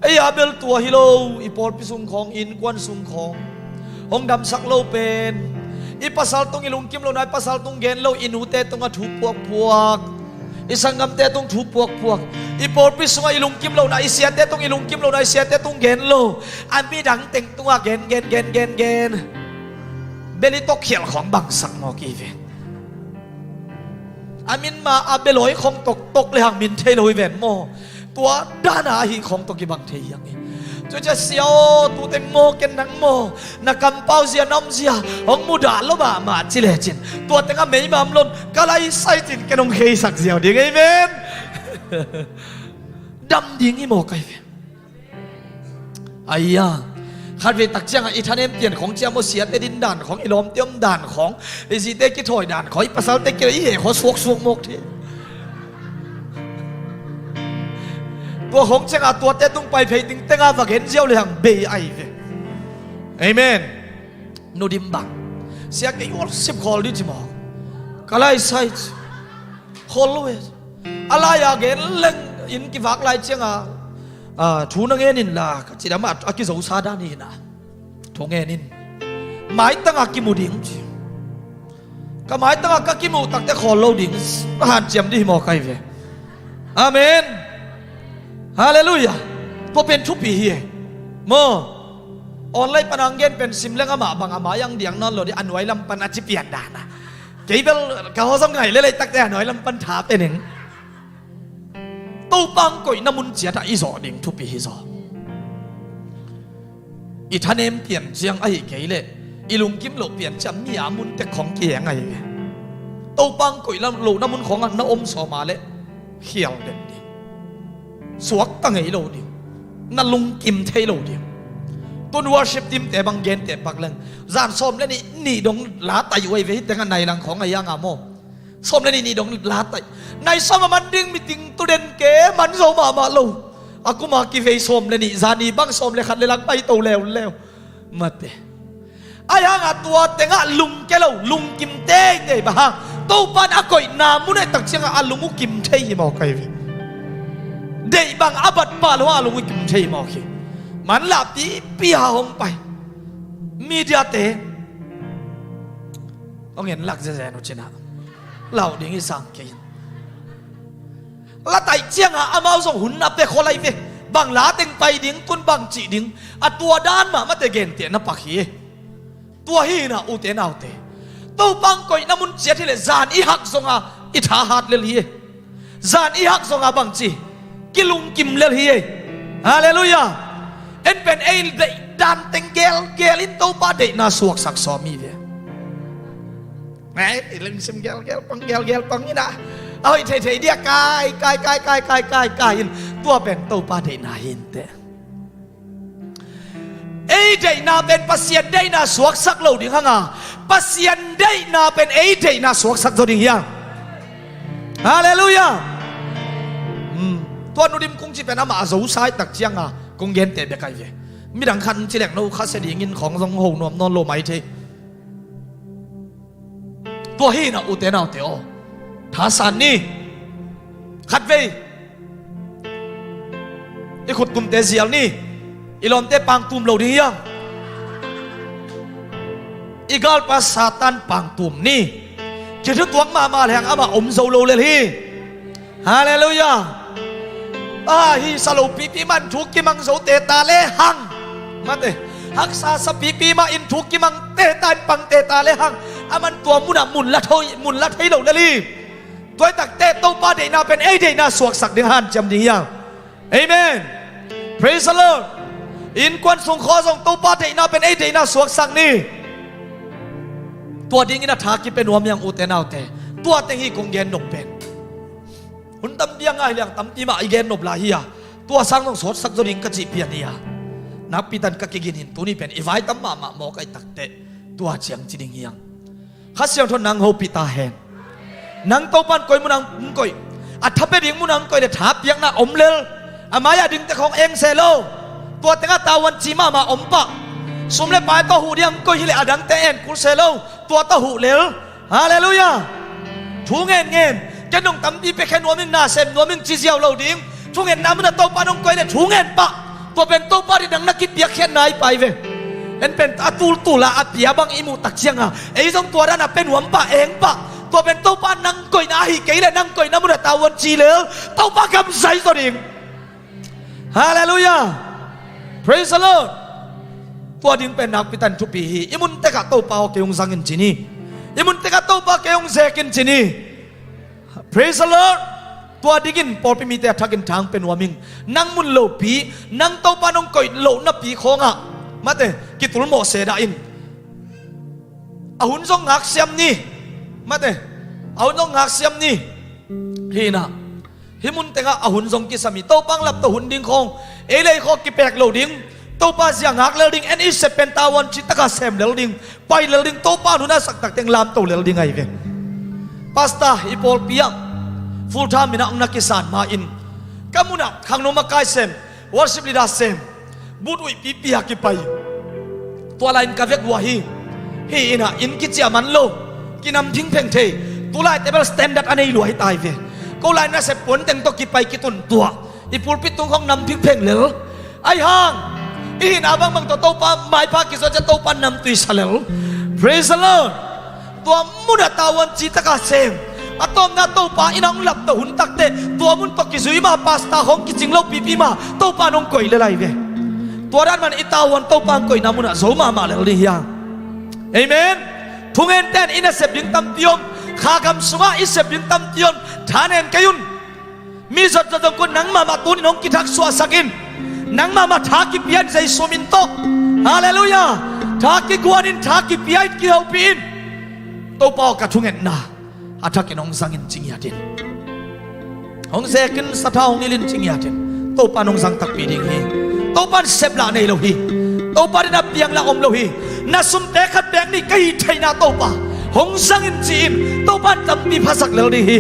Ei a bel tua hi lo i pawlpi sung khawng innkuan sung khawng hong damsak lo pen i pasal tung i lungkim lo nai pasal tung gen lo i nute tungah thu puakpuak. I sanggamte tung thu puakpuak. I pawlpi sungah i lungkim lo nai i siate tung i lungkim lo nai i siate tung gen lo. A midang teng tungah gen gen gen gen gen. Beli tawk khial khawng bangsak maw ki ve. A min ma a belawi khawng toktok le hang min thei lo i ven maw. Tua dana ahi khawng tawh kibang thei hiang hi. Cucia sia aw tuteng maw ken nang maw na kampau zia na om zia hong mudah lo mahmah ci lecin tua tengah meimam lon ka lai sai cin ken hong kheisak ziau ding amen. Dam ding hi maw kai ve. Aia khatvei tak ciangah i thanem tian khawng ciam aw siate din dan khawng i lawmte om dan khawng i zite kithawi dan khawng i pasalte kilo i heh khawng suaksuak mawk thei. Tua khawng ciangah tuate tung pai phei ding tengah va gen ziau le hang bei ai ve. Amen. Nudim bang sia kei worship khawl di ci mawk ka lai sai ci khawl lo e. A lai-a gen leng in kivak lai cianga thu na ngen inla ka ci dama a kizosa dan hi na thu ngen in. maitangah kimu ding ci. Ka maitangah ka kimuh takte khawl lo ding. Hanciam dih hi maw kai ve. Amen. Halleluiah. Tua pen thupi hi e. Maw. Online pan ang gen pen sim leng amah bang a mai ang diang nawn lo dih, a nuai lam pan a ci pian dan a. Kei bel ka haw zong ngai lelei takte a nuai lam pan tha pe ning. Topa ang koihna mun ciatah i zawh ding thupi hi zaw. I thanem pian ciang ahi kei leh i lungkim loh pian ciang mi a mun tek khong kiheng ahi ve. Topa ang koih lohna mun khongah na om sawma leh khial den ding. Suakta ngei lo ding. Na lungkim thei lo ding. Tun worship team te bang gente pak leng zan sawm le nih, nih dong la tai uh ahi ve, hi tengah nai lang khong ahi a nga maw. Sawm le nih nih dong la tai. Nai sawm a man ding meeting tu den ke, man zo mahmah lo. A kuma kivei sawm le nih, zani bang sawm le khat le lang pai to leuleu. Mate. Ahi hangah tua tengah lungke lo, lungkim teitei bang hang. Topa in a koihna mun a i tak ciangah a lung uh kim thei hi maw kai ve. Deih bang a bat pah lo a lung uh kim thei hi maw khi. Man lah pipi a hong pai. Media te hong en lak zezen uh cinah lau ding i sang kei in. La taih ciangah amau zong hun a pia khol ahi ve. Bang la teng pai ding, tun bang cih ding. A tua dan mahmah te gente na pak hi. Tua hi inah ute naute. Topa ang koihna mun ciat hileh zan i hak zonga i tha hat lel hi. Zan i hak zonga bangci kilungkim lel hi. Halleluiah. En pen ei deih dan teng gelgel in Topa deihna suaksak sawm hi ve. Ngai, i lungsim gelgel pang, gelgel pang inah a hoih theithei dia kai, kai, kai, kai, kai, kai, kai in tua pen Topa deihna hi inteh. Ei deihna pen Pasian deihna suaksak lo ding hanga, Pasian deihna pen ei deihna suaksak zo ding hiang. Halleluiah. Hmm. Tua Nu Dim Kung ci pen amah a zosa i tak cianga kong gente bek ahi ve. Midang khat ci leng no khasia dingin khong zong ho nuam nawn lo mai thei. Tua hi inah ute naute aw, thasan ni. Khatvei i khuttumte zial ni. I lawmte pangtum lo ding hiang. I galpa Satan pangtum ni. Kithutuak mahmah lehang amah om zo lo lel hi. Halleluiah. A, hisa lo pipi mah in thu kimang zo teta lehang, mate, haksa sa pipi mah in thu kimang teta in pang teta lehang, aman tua munah mun la thei, mun la thei lo lel hi. Tua i takte Topa deihna pen ei deihna suaksak ding hanciam ding hiang. Amen. Praise the Lord. Innkuan sung khaw zong Topa deihna pen ei deihna suaksak ni. Tua dingin a tha kipia nuam hiang ute naute. Tua teng hi kong gen nop pen. Hun tampi a ngai liang tampi mah i gen nop lai hi a, tua sang zong sawtsak zo ding ka cih pian hi a, nakpi tan ka kigin in tuni pen i vai tam mahmah mawk a i takteh tua ciang ci ding hiang. Kha Siangtho nang hopih ta hen. Nang Topa in koi munah hong koih, a tha pia ding munah hong koih le tha piakna om lel. A mai-ah dingte khawng eng se lo. Tua tengah tavuan ci mahmah om pah. Sum le pai tawh huh ding hong koih hileh a dangte en kul se lo. Tua tawh huh lel. Halleluiah. Thu ngen ngen. Ken dong tampi pia khe nuam ing, na sem nuam ing ci ziau lo ding. Thungetna munah Topa in hong koih leh thu ngen pah. Tua pen Topa ding nang na kipiakkhiatna hi pah hi ve. En pen a tultul a a pia bang i muh tak cianga ei zong tua dan a pia nuam pah, eng pah. Tua pen Topa nang koihna ahih kei leh nang koihna munah tavuan ci lel. Topa gam zai zaw ding. Halleluiah. Praise the Lord. Tua ding pen nakpi tan thupi hi. I mun tekah Topa aw kei hong zang in ci ni. I mun tekah Topa kei hong zek in ci ni. Praise the Lord. Tua dingin pawlpi mite a thakin tha hong pia nuam ing. Nang mun lopi, nang Topa in hong koih loh napi khawngah, mate, kitulmawh se dah in. A hun zong ngaksiam ni. Mate, a hun zong ngaksiam ni. Hi inah, hih mun tengah a hun zong kisam hi. Topa hong lap tawh hun ding khawng ei le ei khawng kipek lo ding. Topa zia ngak lel ding. En i sep pen tavuan cih takah sem lel ding. Pai lel ding. Topa in hun a sak tak teng lamto lel ding ahi ve. Pastor, i pawlpi ah full time in ah hong na kisan ma-in ka munah khangno makai sem, worship leader sem, but uih pipi a kipai. Tua lai-in ka vek uh ahi. Hih inah inn kiciah man lo, kinam phingpheng thei. Tulaite bel standard a nei lua hi ta hi ve. Ko lai nasep puan teng tawh kipai kitun tuah. I pulpit tung khawng nam phingpheng lel. Ahi hang i hihna bangbang tawh Topa maipha kizuan ciah Topa namtui sa lel. Praise the Lord. Tua munah tavuan citaka sem, a tawpna Topa in a hong laptoh hun takteh tua mun tawh kizui ma, pastor hong kicing lo pipi ma, Topa in hong koih lel lai ve. Tua dan man i tavuan Topa hong koihna munah zo mahmah lel ding hi hang. Amen. Thungen ten i nasep ding tampi om. Kha gam sungah i sep ding tampi om. Thanen kei un. Mi zot zot zong ko nangmah mah tunin hong kithak suahsak in. Nangmah mah tha kipia in Jesu min tawh. Halleluiah. Tha kiguan in, tha kipia in, kihopih in. Topa aw ka thungetna a thakin hong zang in ci ngiat in. Hong zek in sathau hong nilh in ci ngiat in. Topa in hong zang takpi ding hi. Topa in seplah nei lo hi. Topa in a pianglah om lo hi. Na sumte khat pek ni ka hih theihna Topa hong zang in ci-in Topa in tampi phasak lel ding hi.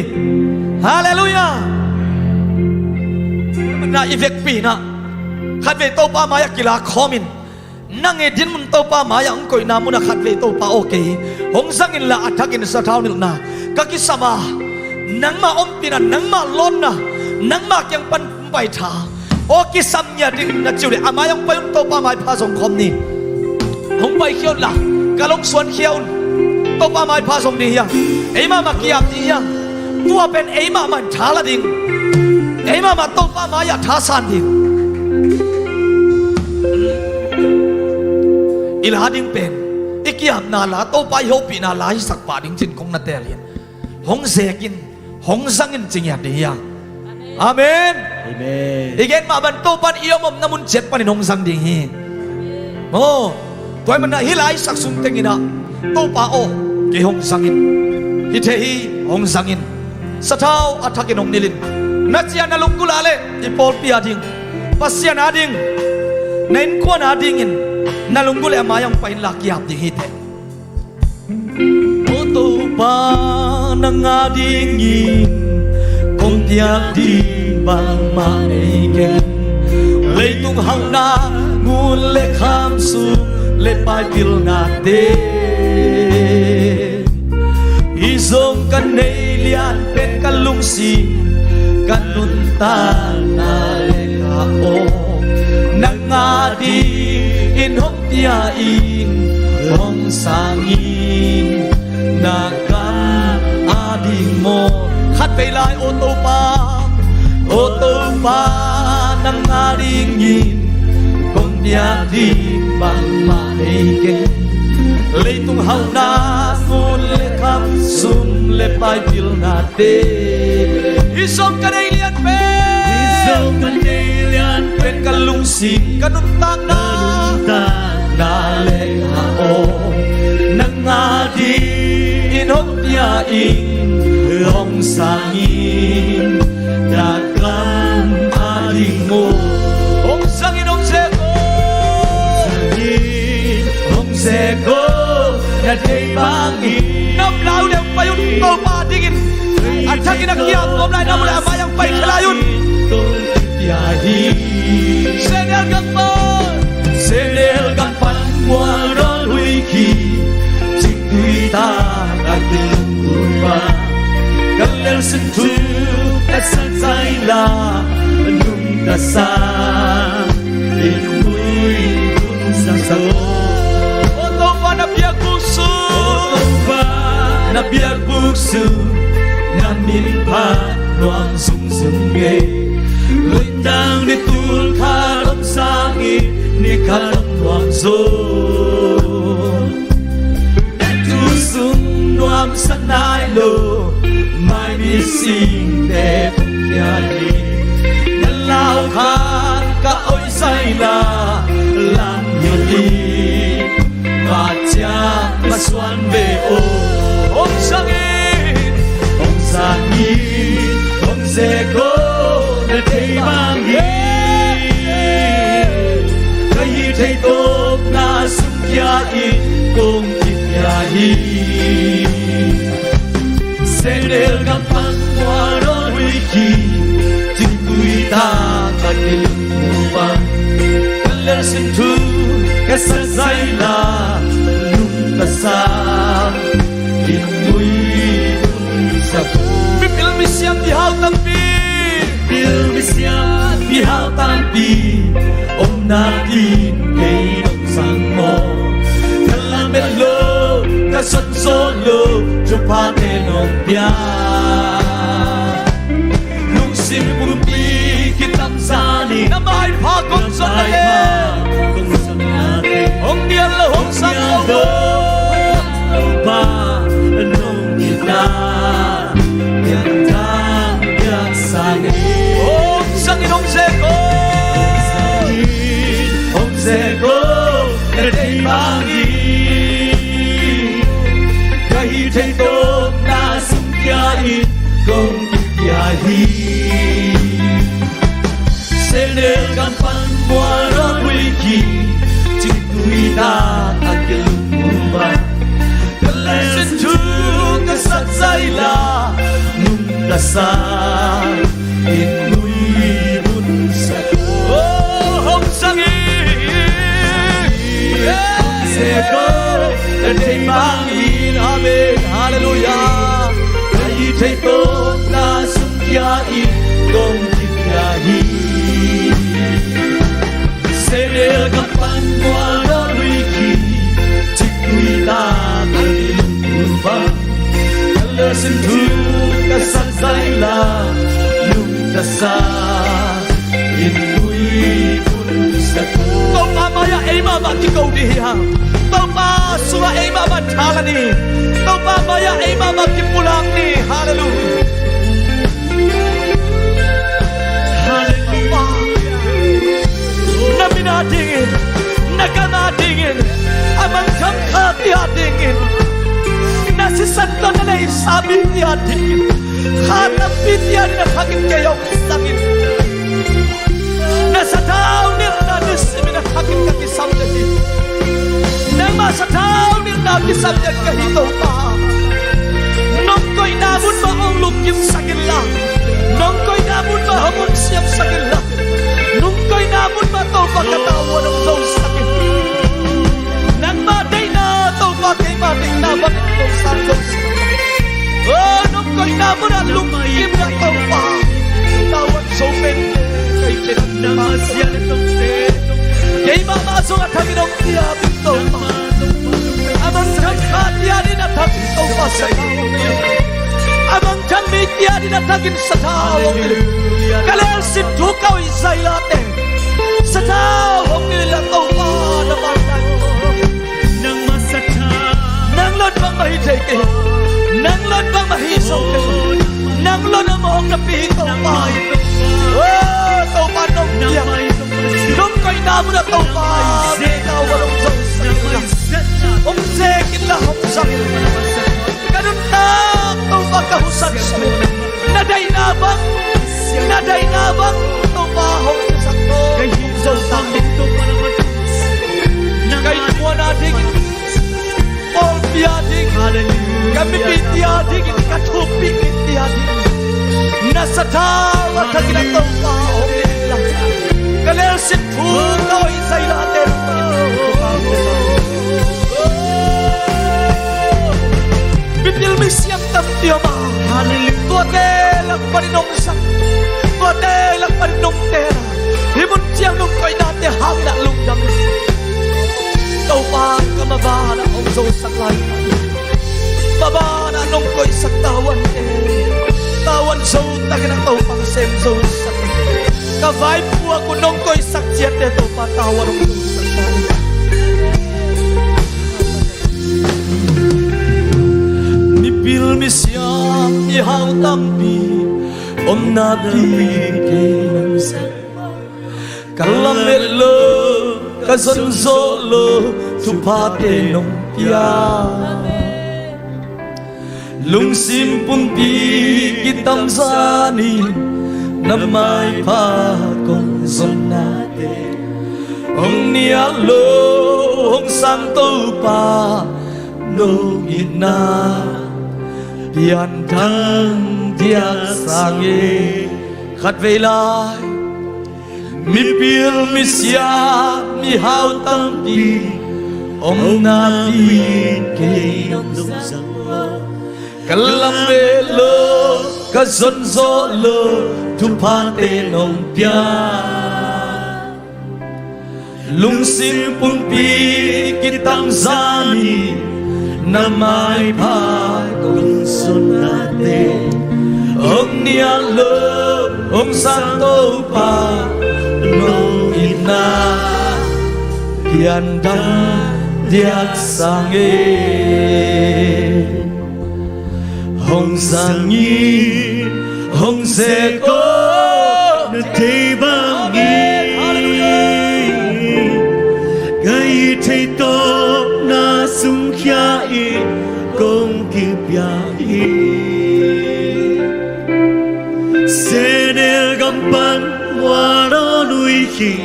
Halleluiah. Na i vekpi inah khatvei Topa mai-ah kila khawm in. Nang i dinmun Topa mai-ah hong koihna munah khatvei Topa aw kei hong zang inla a thakin sathau nilhna ka kisam a, nangmah ompihna, nangmah lawnna, nangmah kiang pan hong pai tha aw kisam ngiat ding na ci uh leh a mai hong pai un. Topa maipha zong khawm ni. Hong paikhia unla ka lungsuan khia un. Topa maipha zong ding hi hang. Ei mahmah ki-ap ding hi hang. Tua pen ei mahmah in tha la ding. Ei mahmah Topa mai-ah tha san ding. I la ding pen i ki-apna la, Topa i hopihna la hisak pah ding cin kong na teel hi. Hong zek in, hong zang in ci ngiat ding hi hang. Amen. Amen. I gen mah bang Topa in i om omna mun ciat panin hong zang ding hi. Maw, tua ahih manin hih la i sak sung teng inah Topa aw kei hong zang in. Hi thei hi, hong zang in. Sathau a thakin hong nilh in. Na ciah na lunggulh a leh i pawlpi a ding, Pasian a ding, na innkuan a dingin na lunggulh leh a mai-ah hong pai inla ki-ap ding hi teh. O Topa, nang a dingin kong piak ding bangmah nei keng. Leitung hauhna, ngun le kham, sum le pai pilnate. Hih zong ka nei lian pen ka lungsim, ka nuntakna le ka awng. Nang a dingin hong pia in, hong sang in, na gam a ding maw. Khatvei lai, O Topa, O Topa, nang a dingin kong piak ding bangmah nei keng. Leitung hauhna, ngun le kham, sum le pai pilnate. Hih zong ka nei lian pen, hih zong ka nei lian pen ka lungsim, ka nuntakna, ka nuntakna le ka awng. Nang a dingin hong pia in, hong sang in, na gam a ding maw. Hong sang in, hong zek aw. Sang in, hong zek aw, na thei bangin. Na om lai uh leh hong pai un, Topa dingin. A thakin a ki-ap nuam lai na om leh a mai-ah hong paikhia lai un. Kong pia hi. Sehnel gam pan, Sehnel gam pan mual dawn huih khi, cingtui tak a kilungkul pa. Ka lelsin thu ka sa zaila, nung ka sa in mui kun sa sa. O Topa na biakbuk sung, O Topa na biakbuk sung, na min phat nuam zungzung ngei. Luitang ni tul khat om sangin, ni khat om nuam zaw. Thu sung nuamsa nai lo, mai mi singte pukkhia hi. Na lau khat ka oi zaila, lam hi hi. Ka ciah ka suan ve aw. Hong sang in, hong sang in, hong zek aw, na thei bang hi. Ka hih theih tawpna sung kia in kong kipia hi. Sehnel gam pan mual dawn huih khi, cingtui tak a kilungkul pa. Ka lelsin thu ka sa zaila, nung ka sa in mui kun sa. Mipil misiam mihau tampi, mipil misiam mihau tampi om napi-in kei nong sang maw. Ka lamet lo, Solo, thuphate nong pia. Lungsim pumpi kitamzan in na maipha kong zon na e. Hong nial lo hong sang lo pa nong itna. Piangthak piaksang e. Hong sang in hong ze ko. Hong ze ko. Na deih bangin ka hih theih tawpna sungkhia in kong kipia hi. Sehnel gam pan mual rawn huih ki, cingtui tak a kilum bang. Ka lungsim thu ka sak zaila, nung ka sa in mui bun sa. Oh, hong sang hi. Hong ze ko, na deih bangin. Amen. Halleluiah. Ka hih theih tawpna sungkhia in kong kipia hi. Sehnel gam pan mual rawn huih ki, cingtui tak a kilum bang. Ka lungsim thu ka sak zaila, nung ka sa in mui bun sa. Topa mai-ah ei mahmah kiko ding hi hang. Topa sungah ei mahmah tha la ni. Topa mai-ah ei mahmah kipulak ni. Halleluiah. Halleluiah. Na min adingin, na gam adingin, a mangthang khate adingin, na sisan tawh na neihsa mite adingin, kha tampite adingin a thakin kei hong sang in. Na sathau nilhna nisimin a thakin ka kisam den hi. Nangmah sathau nilhna kisam den ka hi Topa. Nong koihna mun mah hong lungkimsak inla, nong koihna mun mah hong hun siamsak inla, nong koihna mun mah Topa ka tavuan hong zosak in. Nangmah deihna Topa keima deihna bangin hong sang zosak in. Oh, nong koihna munah lungkimna Topa, tavuan zo pen kei pen nangmah sian. Keimah mah zong a thakin hong piak in Topa. A mangthang khate adingin a thakin Topa sathau hong nilh. A mangthang mite adingin a thakin sathau hong nilh. Ka lungsim thu ka hoih zailate sathau hong nilh la Topa na bangtan. Nang lon bangmah hi thei kei. Nang lon bangmah hi zo kei. Nang lon a mawng napi hi Topa. Oh, Topa nong piak. Nong koihna munah Topa. Nang tavuan hong zosak inla, hong zek inla, hong zang inla. Ka nuntak Topa ka husan sung. Na deihna bang, na deihna bang Topa hong sak ko. Hong zosak in. Ka innkuan adingin, pawlpi adingin, ka mipite adingin, ka thupi mite adingin na sathau a thakin a Topa hong nilh la. Ka lungsim thu ka hoih zailate mipil misiam tampi om a. Halleluiah. Tuate lak panin hong zang, tuate lak panin hong teel a, hih mun ciang nong koihnate hangin ah lungdam hi. Topa ka mabanah hong zosak lai, mabanah nong koihsak tavuante, tavuan zo takin ah Topa sem zosak. Ka vaipuak uh nong koihsak ciatte Topa tavuan hong zosak lai. Mipil misiam mihau tampi om napi kei nong zang, ka lamet lo ka zon zawh lo thuphate nong pia. Lungsim pumpi kitamzan in na maipha kong zonnate, hong nial lo hong sang Topa nong itna pianthak diak sang e. Khatvei lai. Mipil misiam mihau tampi om napi kei nong zang, ka lamet lo ka zon zawh lo thuphate nong pia. Lungsim pumpi kitamzan in Na maipha kong sunnate hong nial lo, hong sang Topa nong itna piandang diak sang e. Hong zangin hong zek aw, na thei bangin ka it thei tawh na sungkhia in kong kipia hi. Sehnel gam pan mual aw nui hi.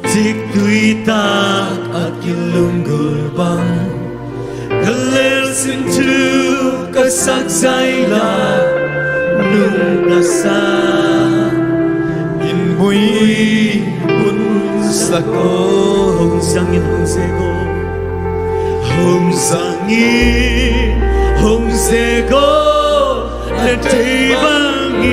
Ciktui tak a kilunggulh bang, ka lelsin thu ka sak zaina nungta sa, in muibun sak aw. Hong zangin hong zek aw, hong zangin hong zek aw, na thei bangin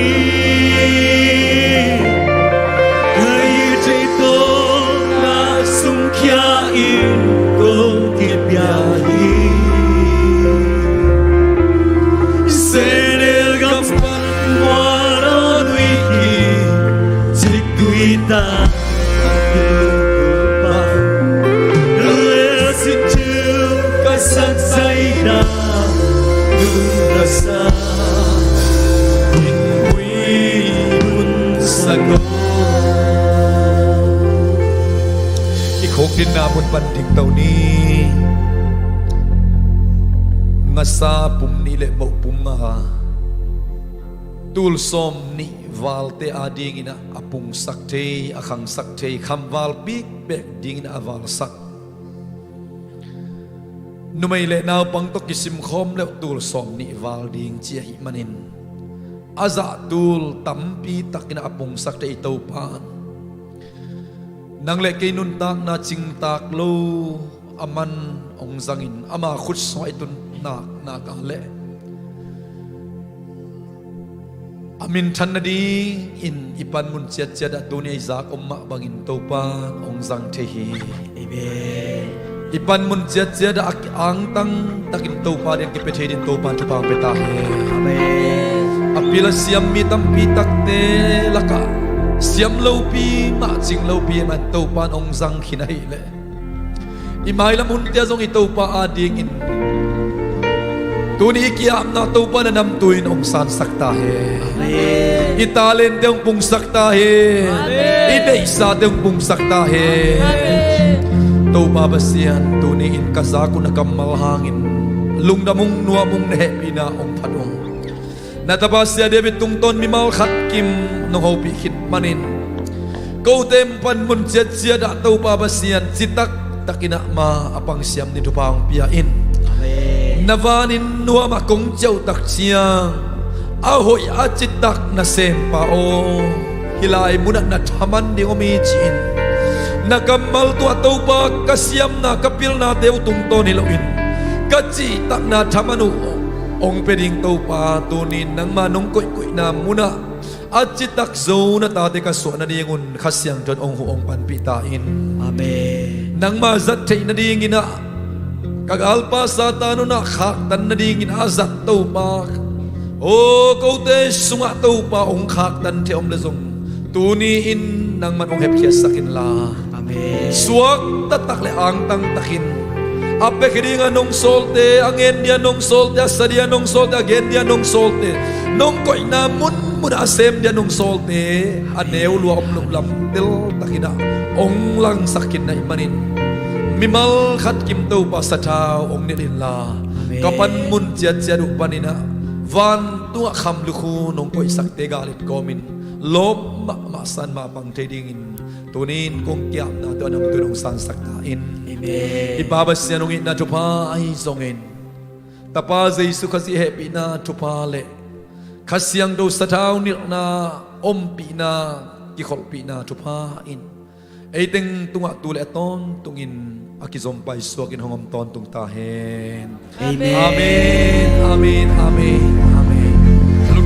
ka it thei tawh na sungkhia in kong kipia hi. Sehnel gam pan mual aw nui hi. Ciktui tak I khukdinna mun pan dingto ni. Ngasa pum nih le moh pum nga, tul sawm nih valte adingin a pungsak thei, a khangsak thei, khamval bikbek dingin a valsak. Numei le naupang tawh kisimkhawm leuh tul sawm nih val ding ci ahih manin, a zah tul tampi takin a pungsak thei Topa. Nang le kei nuntakna cingtak lo a man hong zangin ama khutsuah i tun nak nak a leh a minthan nadingin i panmun ciatciat ah tuni a i zak om mah bangin Topa hong zang thei hi. Amen. I panmun ciatciat ah a angtang takin Topa ding kipia thei ding Topa thupha hong pia ta hen. Amen. A pil a siam mi tampi takte lakah siam lopi mah, cing lopi mah Topa hong zang khin ahih leh i mailam hunte ah zong i Topa adingin tuni i ki-apna Topa na namtui in hong sansak ta hen. Amen. I talente hong pungsak ta hen. Amen. I deihsate hong pungsak ta hen. Amen. Topa Pasian, tuni in ka zak uh na kammal hangin lungdam ung, nuam ung, na hehpihna hong phat ung. Na tapa Sia David tungtawn mimal khat kim nong hopih khit manin kote panmun ciatciat ah Topa Pasian citak takin ah ma a pangsiam ni thupha hong pia in. Amen. Na vanin nuam a kong ciauh tak ciang a hoih a citak na sempa aw, hih lai munah na thaman ding om hi ci-in na kammal tungah Topa ka siamna ka pilnate uh tungtawn hi loin ka cihtakna thaman uh hong pia ding Topa, tuni nangma nong koihkoihna munah a citak Zo na tate ka suah nadingun Kha Siangtho in hong huh hong panpih ta in. Amen. Nangma zat theih nadingin ah ka galpa Satan un ah khaktan nadingin a zat Topa aw, kote sungah Topa hong khaktan thei om leh zong tuni in nangman hong hepkhiatsak inla. Amen. Suak taktak le angtang takin a pek hi dinga nong sawlte, a ngen dia nong sawlte, a sa dia nong sawlte, a gen dia nong sawlte, nong koihna munmun a sem dia nong sawlte, a neu lua om loh lam teltakin ah hong langsak khin na hih manin mimal khat kim Topa sathau hong nilh inla. Amen. Ka panmun ciatciat uh panin ah vantungah kham lukhu nong koihsakte gallet kawmin lawp mahmah san mah pang thei dingin tunin kong ki-apna tawh a namtui in hong sansak ta in. Amen. I Pa Pasian hong itna thupha ahi zongin Tapa Jesu Khazih hehpihna thupha le Kha Siangtho sathau nilhna ompihna kikholhpihna thupha in ei teng tungah tu le a tawntungin a kizom paisuakin hong om tawntung ta hen. Amen. Amen. Amen. Amen.